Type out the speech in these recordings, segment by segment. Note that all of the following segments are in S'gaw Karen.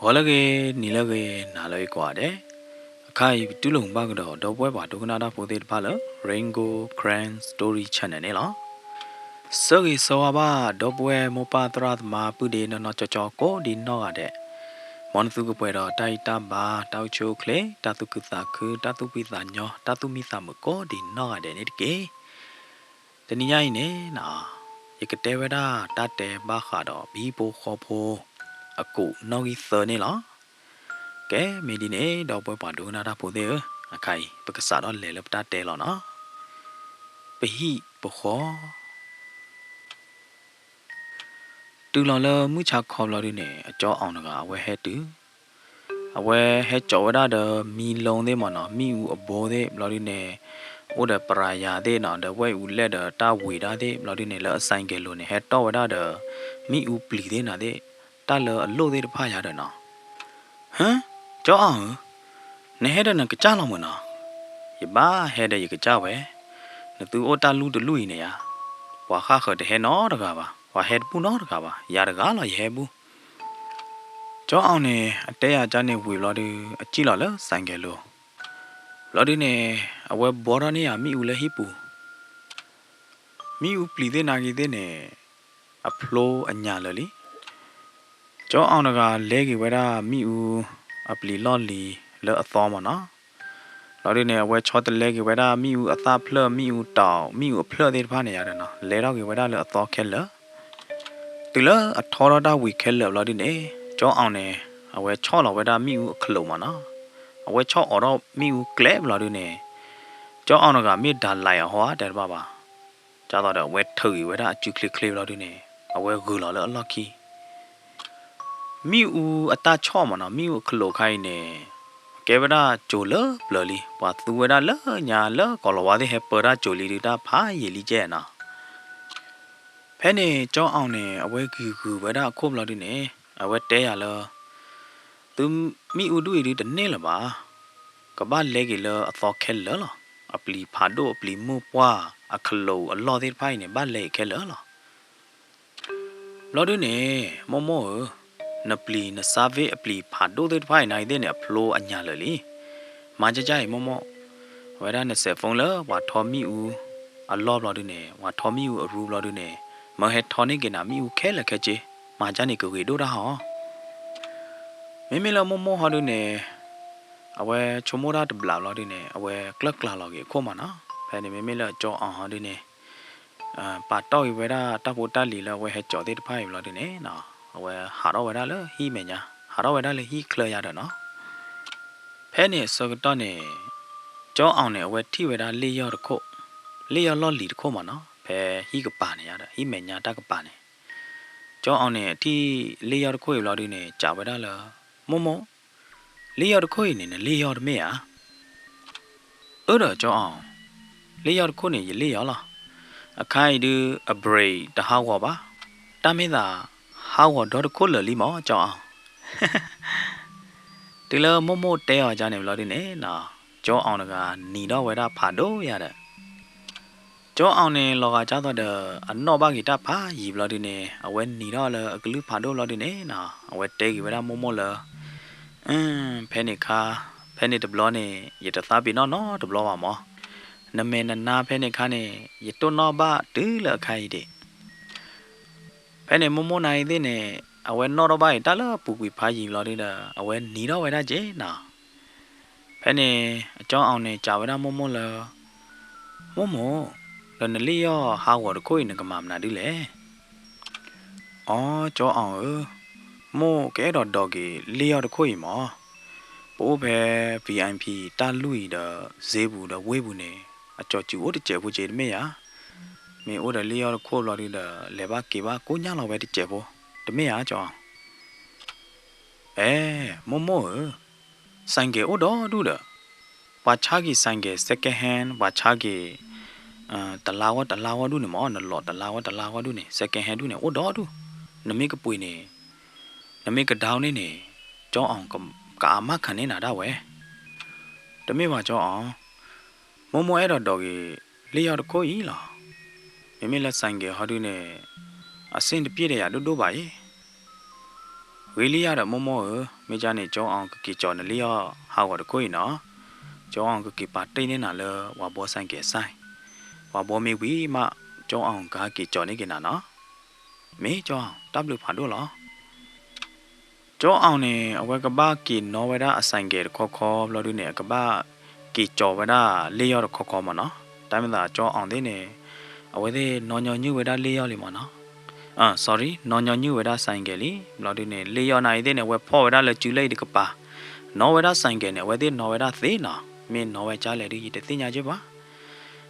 ဂီၤလၢအဂ့ၤ, နံၤလၢအဂ့ၤ, နၤလၢအဂ့ၤကိးဂၤဒဲး, အခါအံၤပတူၢ်လိာ်ဘၣ်ကဒီး ဒီပုၢ်ဝဲၢ်ပှၤဒိကနၣ်တၢ်ဖိသ့ၣ်တဖၣ်လၢ Rain Gold Karen Story Channel န့ၣ်လီၤ. ဆၢဂ့ၤဆၢဝါဘၣ် ဒီပုၢ်ဝဲၢ်မိၢ်ပၢ်သရၣ်သမါ ပုၢ်ဒ့နီၢ်နီၢ်ကၠီကၠီ ကိးဒံးနီၢ်ဂၤဒဲး, မ်နသုကပှဲၤဒီးတၢ်အံၣ်တၢ်ဘါ, တၢ်အိၣ်ဆူၣ်အိၣ်ချ့, တၢ်သူၣ်ဖှံသးညီ, တၢ်သူၣ်မံသးမုာ်ကိးဒံးနီၢ်ဂၤဒဲးန့ၣ်တက့ၢ်. တနံၤညါအံၤန့ၣ်, ယကတဲဝဲဒၣ်တၢ်တဲဘၣ်ဃးဒီး ပဟံၣ်ဖိဃီဖိ အကူးနီၣ်ဂံၢ်သၢန့ၣ်လီၤ. ကဲ, မ့ၢ်ဒ်န့ၣ် ဒီပုၢ်ဝဲၢ်ပှၤဒိကနၣ်တၢ်ဖိသ့ၣ်ဧၢ, အခါအံၤ ပကစးထီၣ်လဲၤလၢပတၢ်တဲလီၤနီၤ. ပဟံၣ်ပဃီ တုၤလီၤလၢမုၢ်ဆါခီဘျီဒုန့ၣ် အကၠီအီၤတဂၤ အဝဲဟဲတုၤ, အဝဲဟဲစိာ်ဝဲဒၣ်ဒီးမံလိသ့ၣ်မ့ၢ်နီၤ, မ့ၣ်အူအဘိသ့ၣ်ဘျီဒုန့ၣ်, အိၣ်ဒီးပရၤယၤသ့ၣ်နီၤ, ဒီးဝဲၢ်အူလဲၣ်ဒီးတၢ်ဝံၤဒၣ်သ့ၣ်ဘျီဒုန့ၣ် လၢအဆိုင်ကယ်လိၤန့ၣ် ဟဲတီၢ်ဝဲဒၣ်ဒီး မ့ၣ်အူပျံၤသ့ၣ်နၤသ့ၣ်, တၢ်လၢအလိၣ်သ့ၣ်တဖၣ်ယၤဒီးနီၤ. ဟၢ, ကၠီအီၤဧၢ, နဟဲဒီးနကစၢ်လီၤမ့ၢ်နီၤ. ယဘၣ်ဟဲဒီးယကစၢ်ဝဲ, နသုအိၣ်တၢ်လူၢ်တလူၢ်အံၤန့ၣ်ယါ, ပှၤဃၣ်ဃၢၤတဟဲနီတဂၤဘၣ်, ပှၤဟဲတဘူၣ်နီတဂၤဘၣ်, ယၤတဂၤလီၤယဟဲဘူၣ်. ကၠီအီၤန့ၣ် အတဲယၤကန့ၣ်ဝံၤဘျီဒု အစံၣ်လီၤလၢဆိုင်ကယ်လိၤ ဘျီဒုန့ၣ် အဝဲဘှီထီၣ်န့ၢ်ယၤမ့ၣ်အူလၢဟံၣ်ပူၤ, မ့ၣ်အူပျံၤသ့ၣ်နၤဂ့ၤသ့ၣ်န့ၣ် အဖျိအညၣ်လၢာ်လံ. ကၠီအီၤတဂၤလဲက့ၤဝဲဒၣ်မ့ၣ်အူအပျံၤလီၢ်လံၤလၢအသီမ့ၢ်နီၤ. ဘျီဒုန့ၣ် အဝဲဆီတလဲက့ၤဝဲဒၣ်မ့ၣ်အူအသၣ်ဖျၢၣ်, မ့ၣ်အူတီၤ, မ့ၣ်အူအဖျၢၣ်သ့ၣ်တဖၣ်န့ၣ်ယါဒီးနီၤ, လဲထီၣ်က့ၤဝဲဒၣ်လၢအသီခဲလၢာ်. တုၤလၢအထီထီၣ်တၢ်ဝံၤခဲလၢာ်ဘျီဒုန့ၣ်, ကၠီအီၤန့ၣ် အဝဲဆီၣ်လီၤဝဲဒၣ်မ့ၣ်အူအချိးမ့ၢ်နီၤ. အဝဲဆီၣ်အိးထီၣ်မ့ၣ်အူကျဲဘျီဒုန့ၣ်, ကၠီအီၤတဂၤမ့ၢ်ဒၣ်လဲအဟီတဲတဘၣ်ဘၣ်. ဒ်သိးဒီးအဝဲထုးက့ၤဝဲဒၣ်အစုချ့ချ့ဘျီဒုန့ၣ်, အဝဲဂုာ်လီၤလၢအလီၢ်ခံ မ့ၣ်အူအတၢ်ဆီၣ်မ့ၢ်နီၤ, မ့ၣ်အူအချိးခါအံၤန့ၣ်, ကဲဝဲဒၣ်ကိၤလၢပျၢၤလံ, ပှၤသူဝဲဒၣ်လၢညါလၢကီၢ်လီၤဝါသ့ၣ်ဟဲပၢတၢ်ကိၤလံဒုတၢ်ဖးယံာ်လံကဲနီၤ. ဖဲန့ၣ်ကၠီအီၤန့ၣ် အဝဲဂံၤဂုၤဝဲဒၣ်အခိၣ်ဘျီဒုန့ၣ်, အဝဲတဲယၤလၢ သုမ့ၣ်အူဒူၣ်အံၤဒုတန့ၢ်လၢၤဘၣ်. ကဘၣ်လဲက့ၤလၢအသီခဲလၢာ်လီၤ. အပျံၤဖးဒိၣ်အပျံၤမုၢ်ပှၢ်အချိးအလီၢ်သ့ၣ်တဖၣ်အံၤန့ၣ် ဘၣ်လဲအံၤခဲလၢာ်လီၤ. ဘျီဒုန့ၣ်, မိၢ်မိၢ်ဧၢ, နပျံၤနဆါဖ့အပျံၤဖးဒိၣ်သ့ၣ်တဖၣ်အံၤနၤအံၤသ့ၣ်န့ၣ် အဖျိအညၣ်လၢာ်လံ. မၤကၢ်ကၢ်အံၤမိၢ်မိၢ်, အဝဲဒၣ်နစဲးဖိလၢပှၤထီမ့ၣ်အူအလီၢ်ဘျီဒုန့ၣ်, ပှၤထီမ့ၣ်အူအရူဘျီဒုန့ၣ်, မၢဟဲထီန့ၢ်က့ၤနၤမ့ၣ်အူခဲလၢာ်ခဲဆ့, မၤကၢ်န့ၣ်ကဂ့ၤဒိၣ်တၢ်ဟီ မ့မ့ၢ်လၢမိၢ်မိၢ်ဟီဒုန့ၣ်, အဝဲဆိကမိၣ်တၢ်တဘျီဘျီဒုန့ၣ် အဝဲကျၢၢ်ကျါလီၤက့ၤအခိၣ်မ့ၢ်နီၤ. ဖဲန့ၣ်မ့မ့ၢ်လၢကၠီအီၤဟီဒုန့ၣ်, ပာ်တီၢ်က့ၤဝဲဒၣ်တၢ်ဖိတၢ်လံၤလၢအဝဲဟဲစိာ်သ့ၣ်တဖၣ်အံၤဘျီဒုန့ၣ်, အဝဲဟးထီၣ်ဝဲဒၣ်လၢဟံၣ်မဲာ်ညါ, ဟးထီၣ်ဝဲဒၣ်လၢဟံၣ်ချၢယါဒီးနီၤ. ဖဲန့ၣ်အဆၢကတီၢ်န့ၣ်, ကၠီအီၤန့ၣ် အဝဲထံၣ်ဝဲဒၣ်လ့ၣ်ယီၢ်တခိၣ်, လ့ၣ်ယီၢ်လီၢ်လံၤတခိၣ်မ့ၢ်နီၤ, ဖဲဟံၣ်ကပၤန့ၣ်ယါဒီး ဟံၣ်မဲာ်ညါတၢ်ကပၤန့ၣ်, ကၠီအီၤန့ၣ် အထံၣ်လ့ၣ်ယီၢ်တခိၣ်အံၤဘျီဒုန့ၣ် စံးဝဲဒၣ်လၢ, မိၢ်မိၢ်, လ့ၣ်ယီၢ်တခိၣ်အံၤန့ၣ် နလ့ၣ်ယီၢ်တမ့ၢ်ဧါ. အၢဒီးကၠီအီၤ, လ့ၣ်ယီၢ်တခိၣ်န့ၣ် ယလ့ၣ်ယီၢ်လီၤ. အခါအံၤဒု အ brake တဟးဂီၤဘၣ်, တၢ်မ့ၢ်သးဟးဂီၤဒီတခိၣ်လၢာ်လံမ့ၢ်ကၠီအီၤ. တုၤလၢမိၢ်မိၢ်တဲအီၤဒ်န့ၣ်ဘျီဒုန့ၣ်, ကၠီအီၤတဂၤနံၤထီၣ်ဝဲဒၣ်ဖးဒိၣ်ယါဒီး ကၠီအီၤန့ၣ် လီၤဂာ်ဒ်သိးဒီး အနီၣ်ဘၣ်က့ၤတၢ်ဖးယံာ်ဘျီဒုန့ၣ်, အဝဲနံၤထီၣ်လၢအကလုၢ်ဖးဒိၣ်ဘျီဒုန့ၣ်, အဝဲတဲက့ၤဝဲဒၣ်မိၢ်မိၢ်လၢ, ဖဲန့ၣ်ခါ, ဖဲန့ၣ်တဘျီန့ၣ် ယတသးပ့ၤနီၣ်နီတဘျီဘၣ်မး, နမဲာ်နနါဖဲန့ၣ်ခါန့ၣ် ယတိၢ်နီၣ်ဘၣ်တုၤလၢအခါအံၤဒံး. ဖဲန့ၣ်မိၢ်မိၢ်နၤအံၤသ့ၣ်န့ၣ်, အဝဲနီၣ်ထီၣ်ဘၣ်အံၤတၢ်လၢအပူၤကွံာ်ဖးယံာ်ဘျီဒုဒီး အဝဲနံၤထီၣ်ဝဲဒၣ်က့ၤနီၤ. ဖဲန့ၣ်, အကၠီအီၤန့ၣ် စံးဝဲဒၣ်မိၢ်မိၢ်လၢ, မိၢ်မိၢ်, ဒီးနလ့ၣ်ယီၢ်ဟးဂီၤတခိၣ်အံၤ နကမၤမနုၤဒ်လဲၣ်. အိ, ကၠီအီၤဧၢ, မိၢ်ကအဲၣ်ဒိးဒိးက့ၤလ့ၣ်ယီၢ်တခိၣ်အံၤမး. ပအိၣ်ဖဲ VIP တၢ်လွံၢ်အံၤဒီး စ့ပူၤဒီးဝ့ၢ်ပူၤန့ၣ်, အကၠီၤစူၤအိၣ်တစဲးဖိက့ၤတမ့ၢ်ဧါ. မ့ၢ်အိၣ်ဒီးလ့ၣ်ယီၢ်တခိၣ်ဘျီဒုဒီး လဲၤဘၣ်က့ၤဘၣ်ကိညၢ်လီၤဝဲတစဲးဖိ, တမ့ၢ်ဧါကၠီအီၤ. အဲ, မိၢ်မိၢ်ဧၢ, ဆိုင်ကယ်အိၣ်ဒီဒူၣ်ဒီး, ပှၤဆါက့ၤဆိုင်ကယ် second hand, ပှၤဆါက့ၤ, တလါဝီတလါဝီဒူၣ်န့ၣ်မး, နလီၤတလါဝီတလါဝီဒူၣ်န့ၣ် second hand ဒူၣ်န့ၣ် အိၣ်ဒီဒူၣ်. နမ့ၢ်ကပှ့ၤန့ၣ်, နမ့ၢ်ကဒါန့ၣ်န့ၣ်, ကၠီအီၤကအမၢ်ခးန့ၢ်နၤဒၣ်ဝဲ. တမ့ၢ်ဘၣ်ကၠီအီၤ, မိၢ်မိၢ်အဲၣ်ဒိးဒိးက့ၤလ့ၣ်ယီၢ်တခိၣ်အံၤလီၤ. မ့မ့ၢ်လၢဆိုင်ကယ်ဟီဒုန့ၣ်, အဆင်တပြေဒီးယၤဒိၣ်ဒိၣ်ဘၣ်အံၤ. ဂ့ၤလံယၤဒီးမိၢ်မိၢ်ဧၢ, မ့ၢ်ကန့ၣ် ကၠီအီၤကက့ၤကၠီၤနလံယီၢ်ဟးဂီၤတခိၣ်အံၤနီၤ. ကၠီအီၤကက့ၤပာ်တ့ၢ်န့ၢ်နၤလၢပှၤဘှီ ဆိုင်ကယ် ဆိုင်, ပှၤဘှီမ့ၢ်ဝံၤမး ကၠီအီၤကဟဲက့ၤကၠီၤန့ၢ်က့ၤနၤနီၤ. မ့ၢ်ကၠီအီၤ တၢ်ဘျုးဖးဒိၣ်လီၤ. ကၠီအီၤန့ၣ် အဝဲကဘၣ်က့ၤနီၣ်ဝဲဒၣ်အ ဆိုင်ကယ် တခီခီ ဘျီဒုန့ၣ် အကဘၣ်က့ၤကၠီၤဝဲဒၣ်လံယီၢ်တခီခီမ့ၢ်နီၤ. တၢ်မ့ၢ်သးကၠီအီၤသ့ၣ်န့ၣ် အဝဲသ့ၣ်နီၣ်ညီနုၢ်ဝဲဒၣ်လံယီၢ်လံမ့ၢ်နီၤ. အ sorry, နီၣ်ညီနုၢ်ဝဲဒၣ် ဆိုင်ကယ် လံ. ဘျီဒုန့ၣ် လံယီၢ်နၤအံၤသ့ၣ်န့ၣ် အဝဲဖီၣ်ဝဲဒၣ်လၢစုလၢအံၤတကပၤ, နီၣ်ဝဲဒၣ် ဆိုင်ကယ် န့ၣ် အဝဲသ့ၣ်နီၣ်ဝဲဒၣ်သ့နီၤ. မ့ၢ်နီၣ်ဝဲကၢ်လဲၣ်ဒု ယတသ့ၣ်ညါက့ဘၣ်.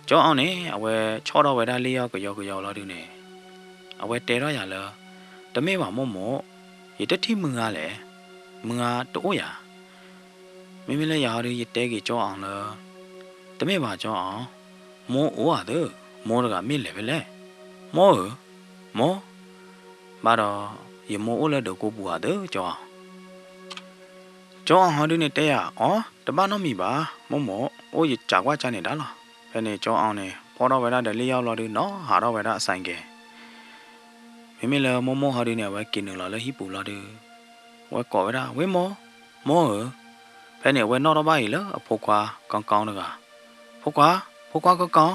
ကၠီအီၤန့ၣ် အဝဲဆီၣ်ထီၣ်ဝဲဒၣ်လံယီၢ်ကယီကယီလီၤဒုန့ၣ် အဝဲတဲထီၣ်ယၤလၢ တမ့ၢ်ဘၣ်မိၢ်မိၢ်, ယတထံၣ်မုၢ်ဂၤလဲၣ်, မုၢ်ဂၤတအိၣ်ယၤ. မ့မ့ၢ်လၢယၤဟီဒု ယတဲက့ၤကၠီအီၤလၢ တမ့ၢ်ဘၣ်ကၠီအီၤ, မိၢ်အိၣ်ဧါသၢ, မိၢ်တဂၤမ့ၢ်လဲၤဖဲလဲၣ်. မိၢ်ဧၢ, မိၢ်, ဘၣ်ဒီး ယမိၢ်အိၣ်လၢဒၢးကိပူၤဧါသၢ ကၠီအီၤ. ကၠီအီၤဟီဒုန့ၣ်တဲယၤ အီ တဘၣ်နီတမံၤဘၣ်, မိၢ်မိၢ်, အိၣ်ယကးကွၢ်ကၢ်န့ၣ်ဒၣ်လီၤ. ဖဲန့ၣ်ကၠီအီၤန့ၣ် ဖီၣ်ထီၣ်ဝဲဒၣ်ဒီးလံယီၢ်လီၤဒု နီၣ်ဟးထီၣ်ဝဲဒၣ်အ ဆိုင်ကယ်. မ့မ့ၢ်လၢမိၢ်မိၢ်ဟီဒုန့ၣ် အဝဲက့ၤနုာ်လီၤလၢဟံၣ်ပူၤလီၤဒု အဝဲကိးဝဲဒၣ် ဝ့ၢ်မိၢ်, မိၢ်ဧၢ. ဖဲန့ၣ်အဝဲနီၣ်ထီၣ်ဘၣ်အံၤလၢအဖိခွါ ကီကီတဂၤ, ဖိခွါ, ဖိခွါကီကီ.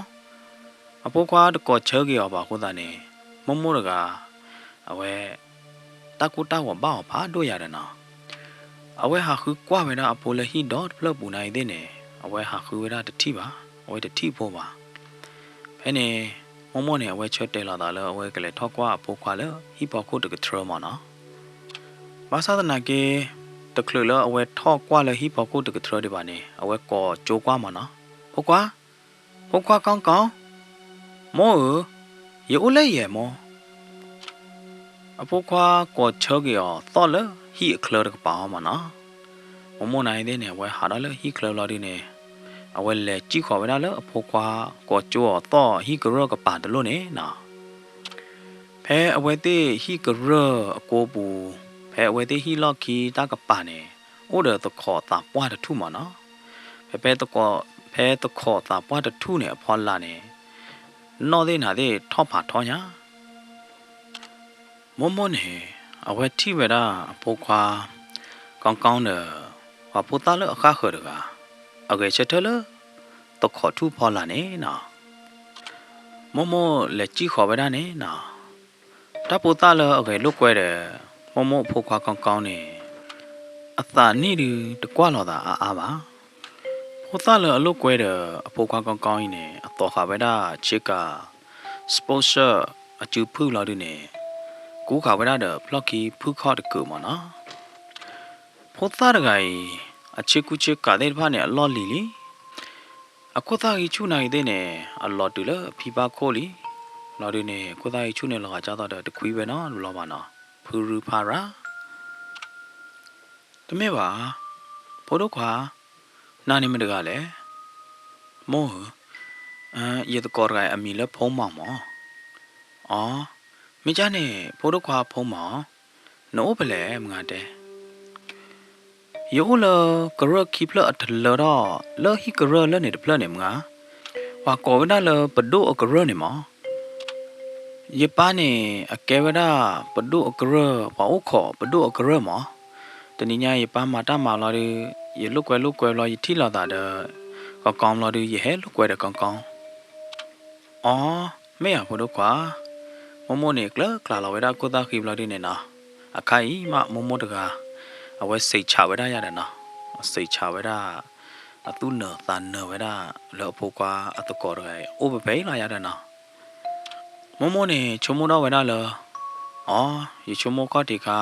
အဖိခွါတကိးဆၢက့ၤအီၤဘၣ်အဃိသတးန့ၣ် မိၢ်မိၢ်တဂၤ အဝဲ တၢ်ကူတၢ်ဂီၤဘၣ်အီၤဖးဒိၣ်ယၤဒီးနီၤ. အဝဲဟးဃုကွၢ်ဝဲဒၣ်အဖိလၢဟံၣ်ဒီတဖျၢၣ်ပူၤနၤအံၤသ့ၣ်န့ၣ် အဝဲဟးဃုဝဲဒၣ်တထံၣ်ဘၣ်, အဝဲတထံၣ်ဖိဘၣ်. ဖဲန့ၣ် မိၢ်မိၢ်န့ၣ် အဝဲဆၢတဲာ်လီၤသးလၢအဝဲကလဲၤထီၣ်ကွၢ်အဖိခွါလၢဟံၣ်ဖီခိၣ်တကထြၢမ့ၢ်နီၤ. ဘၣ်ဆၣ်သနာ်က့ တချုးလၢအဝဲထီၣ်ကွၢ်လၢဟံၣ်ဖီခိၣ်တကထြၢဒံးဘၣ်န့ၣ် အဝဲကိးကၠိကွၢ်မ့ၢ်နီၤ. ဖိခွါ, ဖိခွါကီကီ, မိၢ်ဧၢ, ယအိၣ်လၢယဲၢ်မိၢ်. အဖိခွါကိးဆၢက့ၤအီၤသီၣ်လၢဟံၣ်အချၢတကပၤအီၤမ့ၢ်နီၤ. မိၢ်မိၢ်နၤအံၤသ့ၣ်န့ၣ် အဝဲဟးထီၣ်လၢဟံၣ်ချၢလီၤဒုန့ၣ် အဝဲလဲၤစံၣ်ဃီၤဝဲဒၣ်လၢအဖိခွါကိးကၠိအီၤသီၣ်ဟံၣ်ကရၢၢ်ကပၤတလိၣ်န့ၣ်နီၤ. ဖဲအဝဲသ့ၣ်ဟံၣ်ကရၢၢ်အကိပူၤ, ဖဲအဝဲသ့ၣ်ဟံၣ်လီၢ်ခံတၢ်ကပၤန့ၣ် အိၣ်ဒီးသခီးသးပှၢ်တထူၣ်မ့ၢ်နီၤ. ဖဲ, ဖဲသခီးသးပှၢ်တထူၣ်န့ၣ် အဖီလာ်န့ၣ် နီၣ်သ့ၣ်နၤသ့ၣ်ထီၣ်ဖးထီညါ. မိၢ်မိၢ်န့ၣ် အဝဲထံၣ်ဝဲဒၣ်အဖိခွါ ကီကီဒီး ပှၤဖိသၣ်လၢအဃၣ်ဃၢၤတဂၤ အဂဲၤဆၢထၢၣ်လၢ သခီးထူၣ်ဖီလာ်န့ၣ်နီၤ. မိၢ်မိၢ်လဲၤစံၣ်ဃီၤဝဲဒၣ်န့ၣ်နီၤ. တၢ်ဖိသၣ်လၢအဂဲၤလိာ်ကွဲဒီး မိၢ်မိၢ်အဖိခွါကီကီန့ၣ် အသးနံၣ်ဒုတကွၢ်လီၤသးအါအါဘၣ်. ဖိသၣ်လၢအလိာ်ကွဲဒီးအဖိခွါကီကီအံၤန့ၣ် အသိးဃာ်ဝဲဒၣ်ဆ့ကၤ sport shirt အစုဖုၣ်လီၤဒုန့ၣ် ကူဃာ်ဝဲဒၣ်ဒီးဖျီၣ်ခံဖုၣ်ခီၣ်တကုာ်မ့ၢ်နီၤ. ဖိသၣ်တဂၤအံၤ အဆ့ကူဆ့ကၤသ့ၣ်တဖၣ်န့ၣ် အလီၢ်လံၤလံ. အခိၣ်သၣ်ဂံၢ်ဆူၣ်နၤအံၤသ့ၣ်န့ၣ် အလီၤတုၤလၢအဖံဘၣ်ခိၣ်လံ. လီၤဒုန့ၣ် အခိၣ်သၣ်ဂံၢ်ဆူၣ်န့ၣ် လီၤဂာ်ကၢ်သိးဒီးတခွံဝဲနီတဘျီဘၣ်နီၤ, ဖုရူဖးရၤ တမ့ၢ်ဘၣ်, ဖိဒိၣ်ခွါ, နၤန့ၣ်မတဂၤလဲၣ်. မိၢ်ဧၢ, ယသကိးတဂၤအမံၤလၢဖိမီၤမး. အီ, မ့ၢ်ကၢ်န့ၣ် ဖိဒိၣ်ခွါဖိမီၤ, နအိၣ်ဖဲလဲၣ်မုၢ်ဂၤတဲ ယအိၣ်လၢကရၢၢ်ခံဖျၢၣ်အတလၢထီၣ် လၢဟံၣ်ကရၢၢ်လၢန့ၣ်တဖျၢၣ်န့ၣ်မုၢ်ဧါ, ပှၤကိးဝဲဒၣ်လၢပဒိၣ်အကရၢၢ်န့ၣ်မး. ယပၢ်န့ၣ် အကဲဝဲဒၣ်ပဒိၣ်အကရၢၢ် ပှၤအိၣ်ခိးပဒိၣ်အကရၢၢ်မး. တနံၤညါယပၢ်မၤတၢ်မၤလီၤဒီး ယလိာ်ကွဲလိာ်ကွဲဘျီ ယထံၣ်လိာ်သးဒီး ကီကီဘျီဒီး ယဟဲလိာ်ကွဲဒီးကီကီ အီ, မ့ၢ်ဧါဖိဒိၣ်ခွါ. မိၢ်မိၢ်န့ၣ် ကျၢၤကျါလီၤဝဲဒၣ်ခိၣ်သၣ်ဃံဘျီဒုန့ၣ်နီၤ. အခါအံၤမးမိၢ်မိၢ်တဂၤ အဝဲစံးဆၣ်ဝဲဒၣ်ယၤဒီးနီၤ, စံးဆၣ်ဝဲဒၣ် အသူၣ်နၢၤသးနၢၤဝဲဒၣ် လၢအဖိခွါအသကိးတဂၤအံၤ အိၣ်ဖဲဖဲအံၤလီၤယၤဒီးနီၤ. မိၢ်မိၢ်န့ၣ် ဆိကမိၣ်ထီၣ်ဝဲဒၣ်လၢ အီ, ယဆိကမိၣ်ခီၣ်ထံးခါ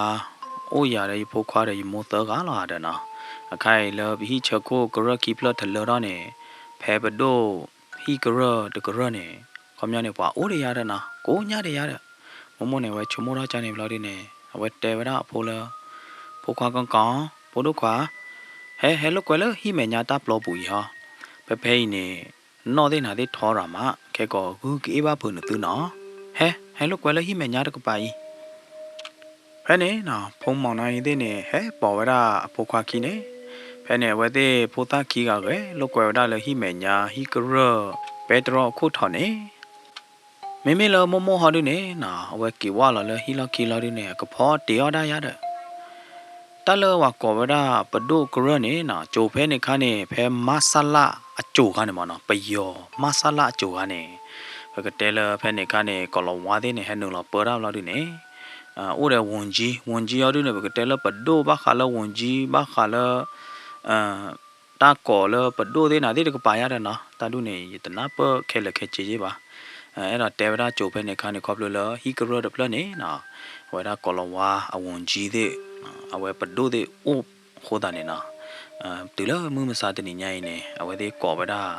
အိၣ်ယၤဒီးယဖိခွါဒီးယမိၢ်သၢဂၤလီၤဒီးနီၤ. အခါအံၤလၢပဟံၣ်ဆၢခိၣ်ကရၢၢ်ခံဖျၢၣ်တလၢထီၣ်န့ၣ် ဖဲပဒိၣ်ဟံၣ်ကရၢၢ်တကရၢၢ်န့ၣ် ခီပညီန့ၣ် ပှၤအိၣ်ဒီးယၤဒီးနီၤ, ကိးညါဒီးယၤဒီး. မိၢ်မိၢ်န့ၣ် အဝဲဆိကမိၣ်ထီၣ်ကၢ်န့ၣ်ဘျီဒုန့ၣ် အဝဲတဲဝဲဒၣ်အဖိလၢ ဖိခွါကီကီ, ဖိဒိၣ်ခွါ, ဟဲ ဟဲလိာ်ကွဲလၢဟံၣ်မဲာ်ညါတၢ်ပျီပူၤအံၤဟီ. ဖဲဖဲအံၤန့ၣ် နီၣ်သ့ၣ်နၤသ့ၣ်ထီရၤမး, ခဲကိာ်ဂုၢ်ကအ့ၣ်ဘၣ်ဖုးနသုနီၤ. ဟဲ ဟဲလိာ်ကွဲလၢဟံၣ်မဲာ်ညါတကပၤအံၤ. ဖဲန့ၣ် ဖိမီၤနၤအံၤသ့ၣ်န့ၣ် ဟဲပိာ်ဝဲဒၣ်အဖိခွါခံန့ၣ်, ဖဲန့ၣ်အဝဲသ့ၣ်ဖိသၣ်ခံဂၤဂဲၤလိာ်ကွဲဝဲဒၣ်လၢဟံၣ်မဲာ်ညါ ဟံၣ်ကရၢၢ် ပဲတြီအခိၣ်ထီၣ်န့ၣ် မ့မ့ၢ်လၢမိၢ်မိၢ်ဟီဒုန့ၣ်နီၤ အဝဲက့ၤဝဲလီၤလၢဟံၣ်လီၢ်ခံလီၤဒုန့ၣ် အကဖီတ့အီၣ်ဒၣ်ယၤဒီး တၢ်လၢပှၤကိးဝဲဒၣ်ပဒိၣ်ကရၢၢ်န့ၣ်နီၤ, ကၠိၤဖဲန့ၣ်ခါန့ၣ် ဖဲမါဆါလၢ်အကၠိၤခါန့ၣ်မ့ၢ်နီၤ, ပယီၤမါဆါလၢ်အကၠိၤခါန့ၣ်, ပကတဲလၢဖဲန့ၣ်ခါန့ၣ် ကီၢ်လီၤဝါသ့ၣ်န့ၣ် ဟဲနုာ်လီၤပၢတၢ်ဘျီဒုန့ၣ်, အိၣ်ဒီးဝူၤကၠံ, ဝူၤကၠံအီၤဒုန့ၣ် ပကတဲလၢပဒိၣ်ဘၣ်ဃးလၢဝူၤကၠံ ဘၣ်ဃးလၢ တၢ်ကိးလၢပဒိၣ်သ့ၣ်နၤသ့ၣ်တကပၤယါဒီးနီၤ, တၢ်ဒုန့ၣ် ယတနၢ်ပၢၢ်ခဲလၢာ်ခဲဆ့ဘၣ်. အဲၣ်ဒိးတဲဝဲဒၣ်ကၠိၤဖဲန့ၣ်ခါန့ၣ် ခီဖျိလၢဟံၣ်ကရၢၢ်တဖျၢၣ်န့ၣ်နီၤ, အဝဲဒၣ်ကီၢ်လီၤဝါအဝူၤကၠံသ့ၣ်, အဝဲပဒိၣ်သ့ၣ်အိၣ်အဃိသတးန့ၣ်နီၤ, တုၤလၢမုၢ်မဆါတနံၤညါအံၤန့ၣ် အဝဲသ့ၣ်ကိးဝဲဒၣ်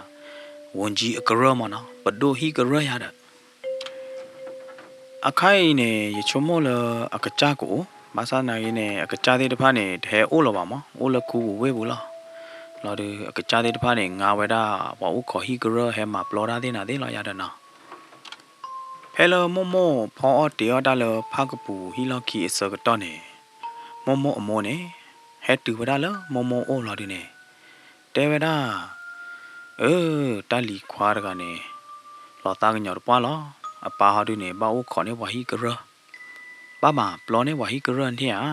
ဝူၤကၠံအကရၢၢ်မ့ၢ်နီၤ, ပဒိၣ်ဟံၣ်ကရၢၢ်ယါဒီး အခါအံၤန့ၣ် ယဆိကမိၣ်လၢအကစၢ်ကအိၣ်, ဘၣ်ဆၣ်သနာ်က့န့ၣ် အကစၢ်သ့ၣ်တဖၣ်န့ၣ် တဟဲအိၣ်လၢၤဘၣ်မး, အိၣ်လၢခူပူၤဝ့ၢ်ပူၤလီၤ. လီၤဒုး အကစၢ်သ့ၣ်တဖၣ်န့ၣ် ငါဝဲဒၣ်ပှၤအိၣ်ခိးဟံၣ်ကရၢၢ် ဟဲမၤပျီတၢ်သ့ၣ်နၤသ့ၣ်လီၤယါဒီးနီၤ. ဖဲလၢမိၢ်မိၢ်ဖီအီၣ်တ့ၤအီၣ်တၢ်လၢဖၣ်ကပူၤဟံၣ်လီၢ်ခံအဆၢကတီၢ်န့ၣ်, မိၢ်မိၢ်အမိၢ်န့ၣ် ဟဲတုၤဝဲဒၣ်လၢမိၢ်မိၢ်အိၣ်လီၤဒုန့ၣ် တဲဝဲဒၣ်, အၢ, တၢ်လံၤခွါတဂၤန့ၣ် လီၤသးကညီၤတပှၢ်လီၤ. အပၢ်ဟီဒုန့ၣ် ဘၣ်အိၣ်ခိးန့ၢ်ပှၤဟံၣ်ကရၢၢ်, ဘၣ်မၤပျီန့ၢ်ပှၤဟံၣ်ကရၢၢ်န့ၣ်ဧါ.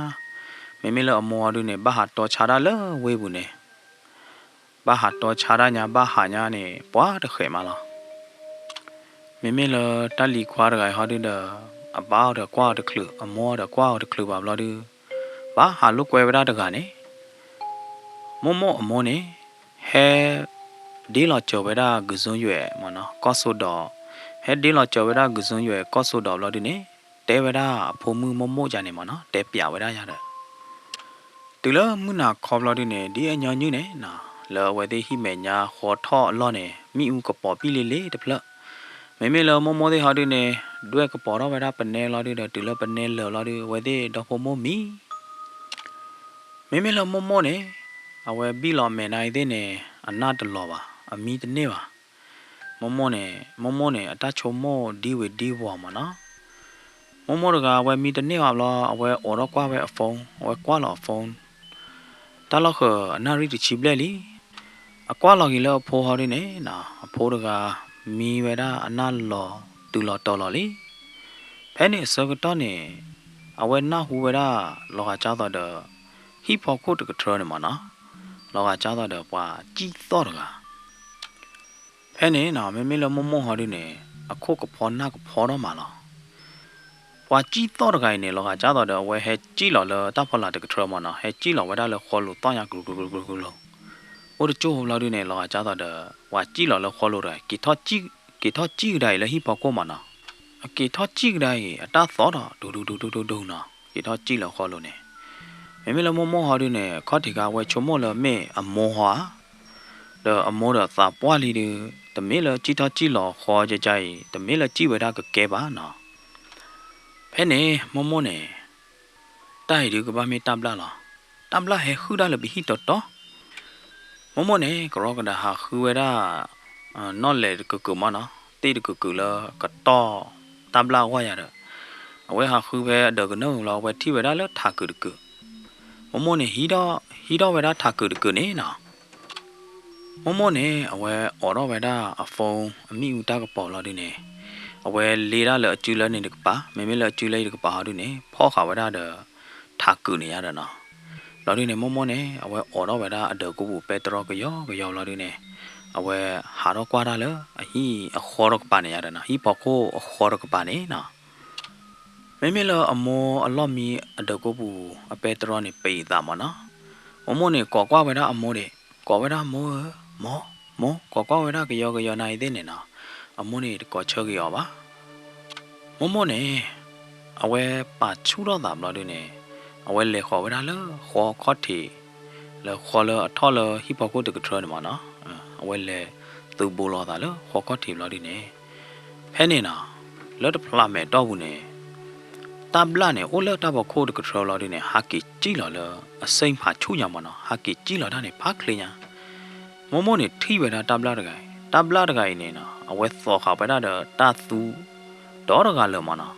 မ့မ့ၢ်လၢအမိၢ်ဟီဒုန့ၣ် ဘၣ်ဟးတီဆါတၢ်လၢဝ့ၢ်ပူၤန့ၣ်, ဘၣ်ဟးတီဆါတၢ်ညါ ဘၣ်ဟးညါန့ၣ် ပှၤတဃဲးမးလီၤ. မ့မ့ၢ်လၢတၢ်လံၤခွါတဂၤအံၤဟီဒုဒီး အပၢ်အီၤဒီးကွၢ်အီၤတချုး အမိၢ်အီၤဒီးကွၢ်အီၤတချုးဘၣ်ဘျီဒု ဘၣ်ဟးလိာ်ကွဲဝဲဒၣ်တဂၤန့ၣ် မိၢ်မိၢ်အမိၢ်န့ၣ် ဟဲဒ့လီၤစၢၤဝဲဒၣ် ကုၤစုယွဲၣ်မ့ၢ်နီၤ ကီၢ်စိဒီး, ဟဲဒ့လီၤစၢၤဝဲဒၣ်ကုၤစုယွဲၣ်ကီၢ်စိဒီးဘျီဒုန့ၣ် တဲဝဲဒၣ်အဖိမုၣ်မိၢ်မိၢ်ယါန့ၣ်မ့ၢ်နီၤ တဲပျးဝဲဒၣ်ယါဒီး တုၤလၢမုၢ်နၤခီဘျီဒုန့ၣ် ဒ်အညီနုၢ်န့ၣ်နီၤ လၢအဝဲသ့ၣ်ဟံၣ်မဲာ်ညါဃီထီၣ်အလီၢ်န့ၣ် မ့ၣ်အူကပီၤပံၣ်လ့လ့တဖျၢၣ်, မ့မ့ၢ်လၢမိၢ်မိၢ်သ့ၣ်ဟီဒုန့ၣ် ဒွဲၣ်ကပီၤထီၣ်ဝဲဒၣ်ပနဲလီၤဒုဒီး တုၤလၢပနဲလၢာ်လီၤဒု အဝဲသ့ၣ်ဒီဖိမိၢ်မံ မ့မ့ၢ်လၢမိၢ်မိၢ်န့ၣ် အဝဲဘံၣ်လီၤမဲာ်နါအံၤသ့ၣ်န့ၣ် အနၢ်တလီၤဘၣ်, အမံတန့ၢ်ဘၣ်. မိၢ်မိၢ်န့ၣ်, မိၢ်မိၢ်န့ၣ် အတၢ်ဆိကမိၣ်ဒ်ဝဲဒ်ဝီၤမ့ၢ်နီၤ. မိၢ်မိၢ်တဂၤ အဝဲမံတန့ၢ်ဘၣ်ဘျီ အဝဲအိးထီၣ်ကွၢ်ဝဲအ phone, အဝဲကွၢ်လီၤအ phone တၢ်လီၢ်ဃၢၤအနၣ်ရံၣ်တဆံဘျဲၣ်လံ. အကွၢ်လီၤက့ၤလၢအဖိဟီဒုန့ၣ်နီၤ အဖိတဂၤ မံဝဲဒၣ်အနၢ်လီၤတုၤလီၤတီၤလီၤလံ. ဖဲန့ၣ်အဆၢကတီၢ်န့ၣ် အဝဲနၢ်ဟူဝဲဒၣ်လီၤဂာ်ကၢ်သိးဒီး ဟံၣ်ဖီခိၣ်တကထြၢန့ၣ်မ့ၢ်နီၤ, လီၤဂာ်ကၢ်သိးဒီးပှၤကၠံၣ်သီၣ်တဂၤ ဖဲန့ၣ်နီၤ မ့မ့ၢ်လၢမိၢ်မိၢ်ဟီဒုန့ၣ် အခိၣ်ကဖီနၢ်ကဖီထီၣ်မးလီၤ. ပှၤကၠံၣ်သီၣ်တဂၤအံၤန့ၣ် လီၤဂာ်ကၢ်သိးဒီး အဝဲဟဲကၠံၣ်လီၤလၢတၢ်ဖီလာ်တကထြၢမ့ၢ်နီၤ, ဟဲကၠံၣ်လီၤဝဲဒၣ်လၢဃီလိၤသီၣ်ညါကရူၤကရူၤကရူၤကရူၤ, အိၣ်တကၠိၢ်ဘျီဒုန့ၣ် လီၤဂာ်ကၢ်သိးဒီး ပှၤကၠံၣ်လီၤလၢဃီလိၤတဂၤ က့ၤထီၣ်ကၠံၣ်ကဒါအံၤလၢဟံၣ်ဖီခိၣ်မ့ၢ်နီၤ. အက့ၤထီၣ်ကၠံၣ်ကဒါအံၤ အတၢ်သီၣ်ဒီး ဒူဒူဒူဒူဒူဒူနီၤ, က့ၤထီၣ်ကၠံၣ်လၢဃီလိၤန့ၣ် မ့မ့ၢ်လၢမိၢ်မိၢ်ဟီဒုန့ၣ် ခီၣ်ထံးခါ အဝဲဆိကမိၣ်လၢမ့ၢ်အမိၢ်ဟီဧါ, ဒီးအမိၢ်ဒီးသးပှၢ်လံဒု, တမ့ၢ်လၢကၠံၣ်ထီၣ်ကၠံၣ်လီၤဃီကကါအံၤ တမ့ၢ်လၢကၠံၣ်ဝဲဒၣ်ကကဲဘၣ်နီၤ. ဖဲန့ၣ် မိၢ်မိၢ်န့ၣ် တၢ်အံၤဒုကဘၣ်မ့ၢ်တၢ်ဘျၣ်လီၤ. တၢ်ဘျၣ်ဟဲဟုၣ်တၢ်လၢပဟံၣ်တီတီ, မိၢ်မိၢ်န့ၣ် ကရီကဒၤဟးဃုဝဲဒၣ် နီၣ်လဲၤတကုာ်ကုာ်မ့ၢ်နီၤ, သ့ၣ်တကုာ်ကုာ်လၢကတီၢ်တၢ်ဘျၣ်အဂီၢ်ယါဒီး အဝဲဟးဃုဖဲအဒၢးကနၢၣ်လီၤ အဝဲထံၣ်ဝဲဒၣ်လၢထးကုာ်တကုာ်, မိၢ်မိၢ်န့ၣ် ဟံးထီၣ်ဝဲဒၣ်ထးကုာ်တကုာ်န့ၣ်နီၤ မိၢ်မိၢ်န့ၣ် အဝဲအိးထီၣ်ဝဲဒၣ်အ phone အမ့ၣ်အူတၢ်ကပီၤလီၤဒုန့ၣ်, အဝဲလ့ဒၣ်လၢအစုလၢန့ၣ်တကပၤ မ့မ့ၢ်လၢအစုလၢအံၤတကပၤဟီဒုန့ၣ် ဖီၣ်ဃာ်ဝဲဒၣ်ဒီး ထးကုာ်န့ၣ်ယါဒီးနီၤ. လီၤဒုန့ၣ် မိၢ်မိၢ်န့ၣ် အဝဲအိးထီၣ်ဝဲဒၣ်အဒၢးကိးပူၤပဲတြီကယီကယီလီၤဒုန့ၣ်, အဝဲဟးထီၣ်ကွၢ်တၢ်လၢအဟံၣ်အဃီတကပၤန့ၣ်ယါဒီးနီၤ, ဟံၣ်ဖီခိၣ်အဃီတကပၤန့ၣ်နီၤ မ့မ့ၢ်လၢအမိၢ်အလီၢ်မံအဒၢးကိးပူၤအပဲတြီန့ၣ် ပံးအသးမ့ၢ်နီၤ, မိၢ်မိၢ်န့ၣ် ကိးကွၢ်ဝဲဒၣ်အမိၢ်ဒံး, ကိးဝဲဒၣ်မိၢ်ဧၢ, မိၢ်, မိၢ်, ကိးကွၢ်ဝဲဒၣ်ကယီကယီနၤအံၤသ့ၣ်န့ၣ်နီၤ, အမိၢ်န့ၣ်တကိးဆၢက့ၤအီၤဘၣ်. မိၢ်မိၢ်န့ၣ် အဝဲပာ်ဆူၣ်ထီၣ်သးဘျီဒုန့ၣ် အဝဲလဲၤဃီၤဝဲဒၣ်လၢဃီခီၣ်ထံး လၢဃီလၢအထီၣ်လၢဟံၣ်ဖီခိၣ်တကထြၢန့ၣ်မ့ၢ်နီၤ, အဝဲလဲၤသုးဘူးလီၤသးလၢဃီခီၣ်ထံးဘျီဒုန့ၣ် ဖဲန့ၣ်နီၤ လၢတဖျးမဲာ်တီၢ်ပူၤန့ၣ် တၢ်ဘျၣ်န့ၣ် အိၣ်လၢတၢ်ဖီခိၣ်တကထြၢဘျီဒုန့ၣ် ဟးက့ၤစံၣ်လီၤလၢအစ့ၣ်ဖးဆူၣ်ညါမ့ၢ်နီၤ, ဟးက့ၤစံၣ်လီၤတၢ်န့ၣ် ဖးချ့ညါ. မိၢ်မိၢ်န့ၣ်ထံၣ်ဝဲဒၣ်တၢ်ဘျၣ်တဂၤအံၤ, တၢ်ဘျၣ်တဂၤအံၤန့ၣ်နီၤ အဝဲသိးဃာ်ဝဲဒၣ်ဒီးတၢ်သူ ဒီတဂၤလၢာ်မ့ၢ်နီၤ.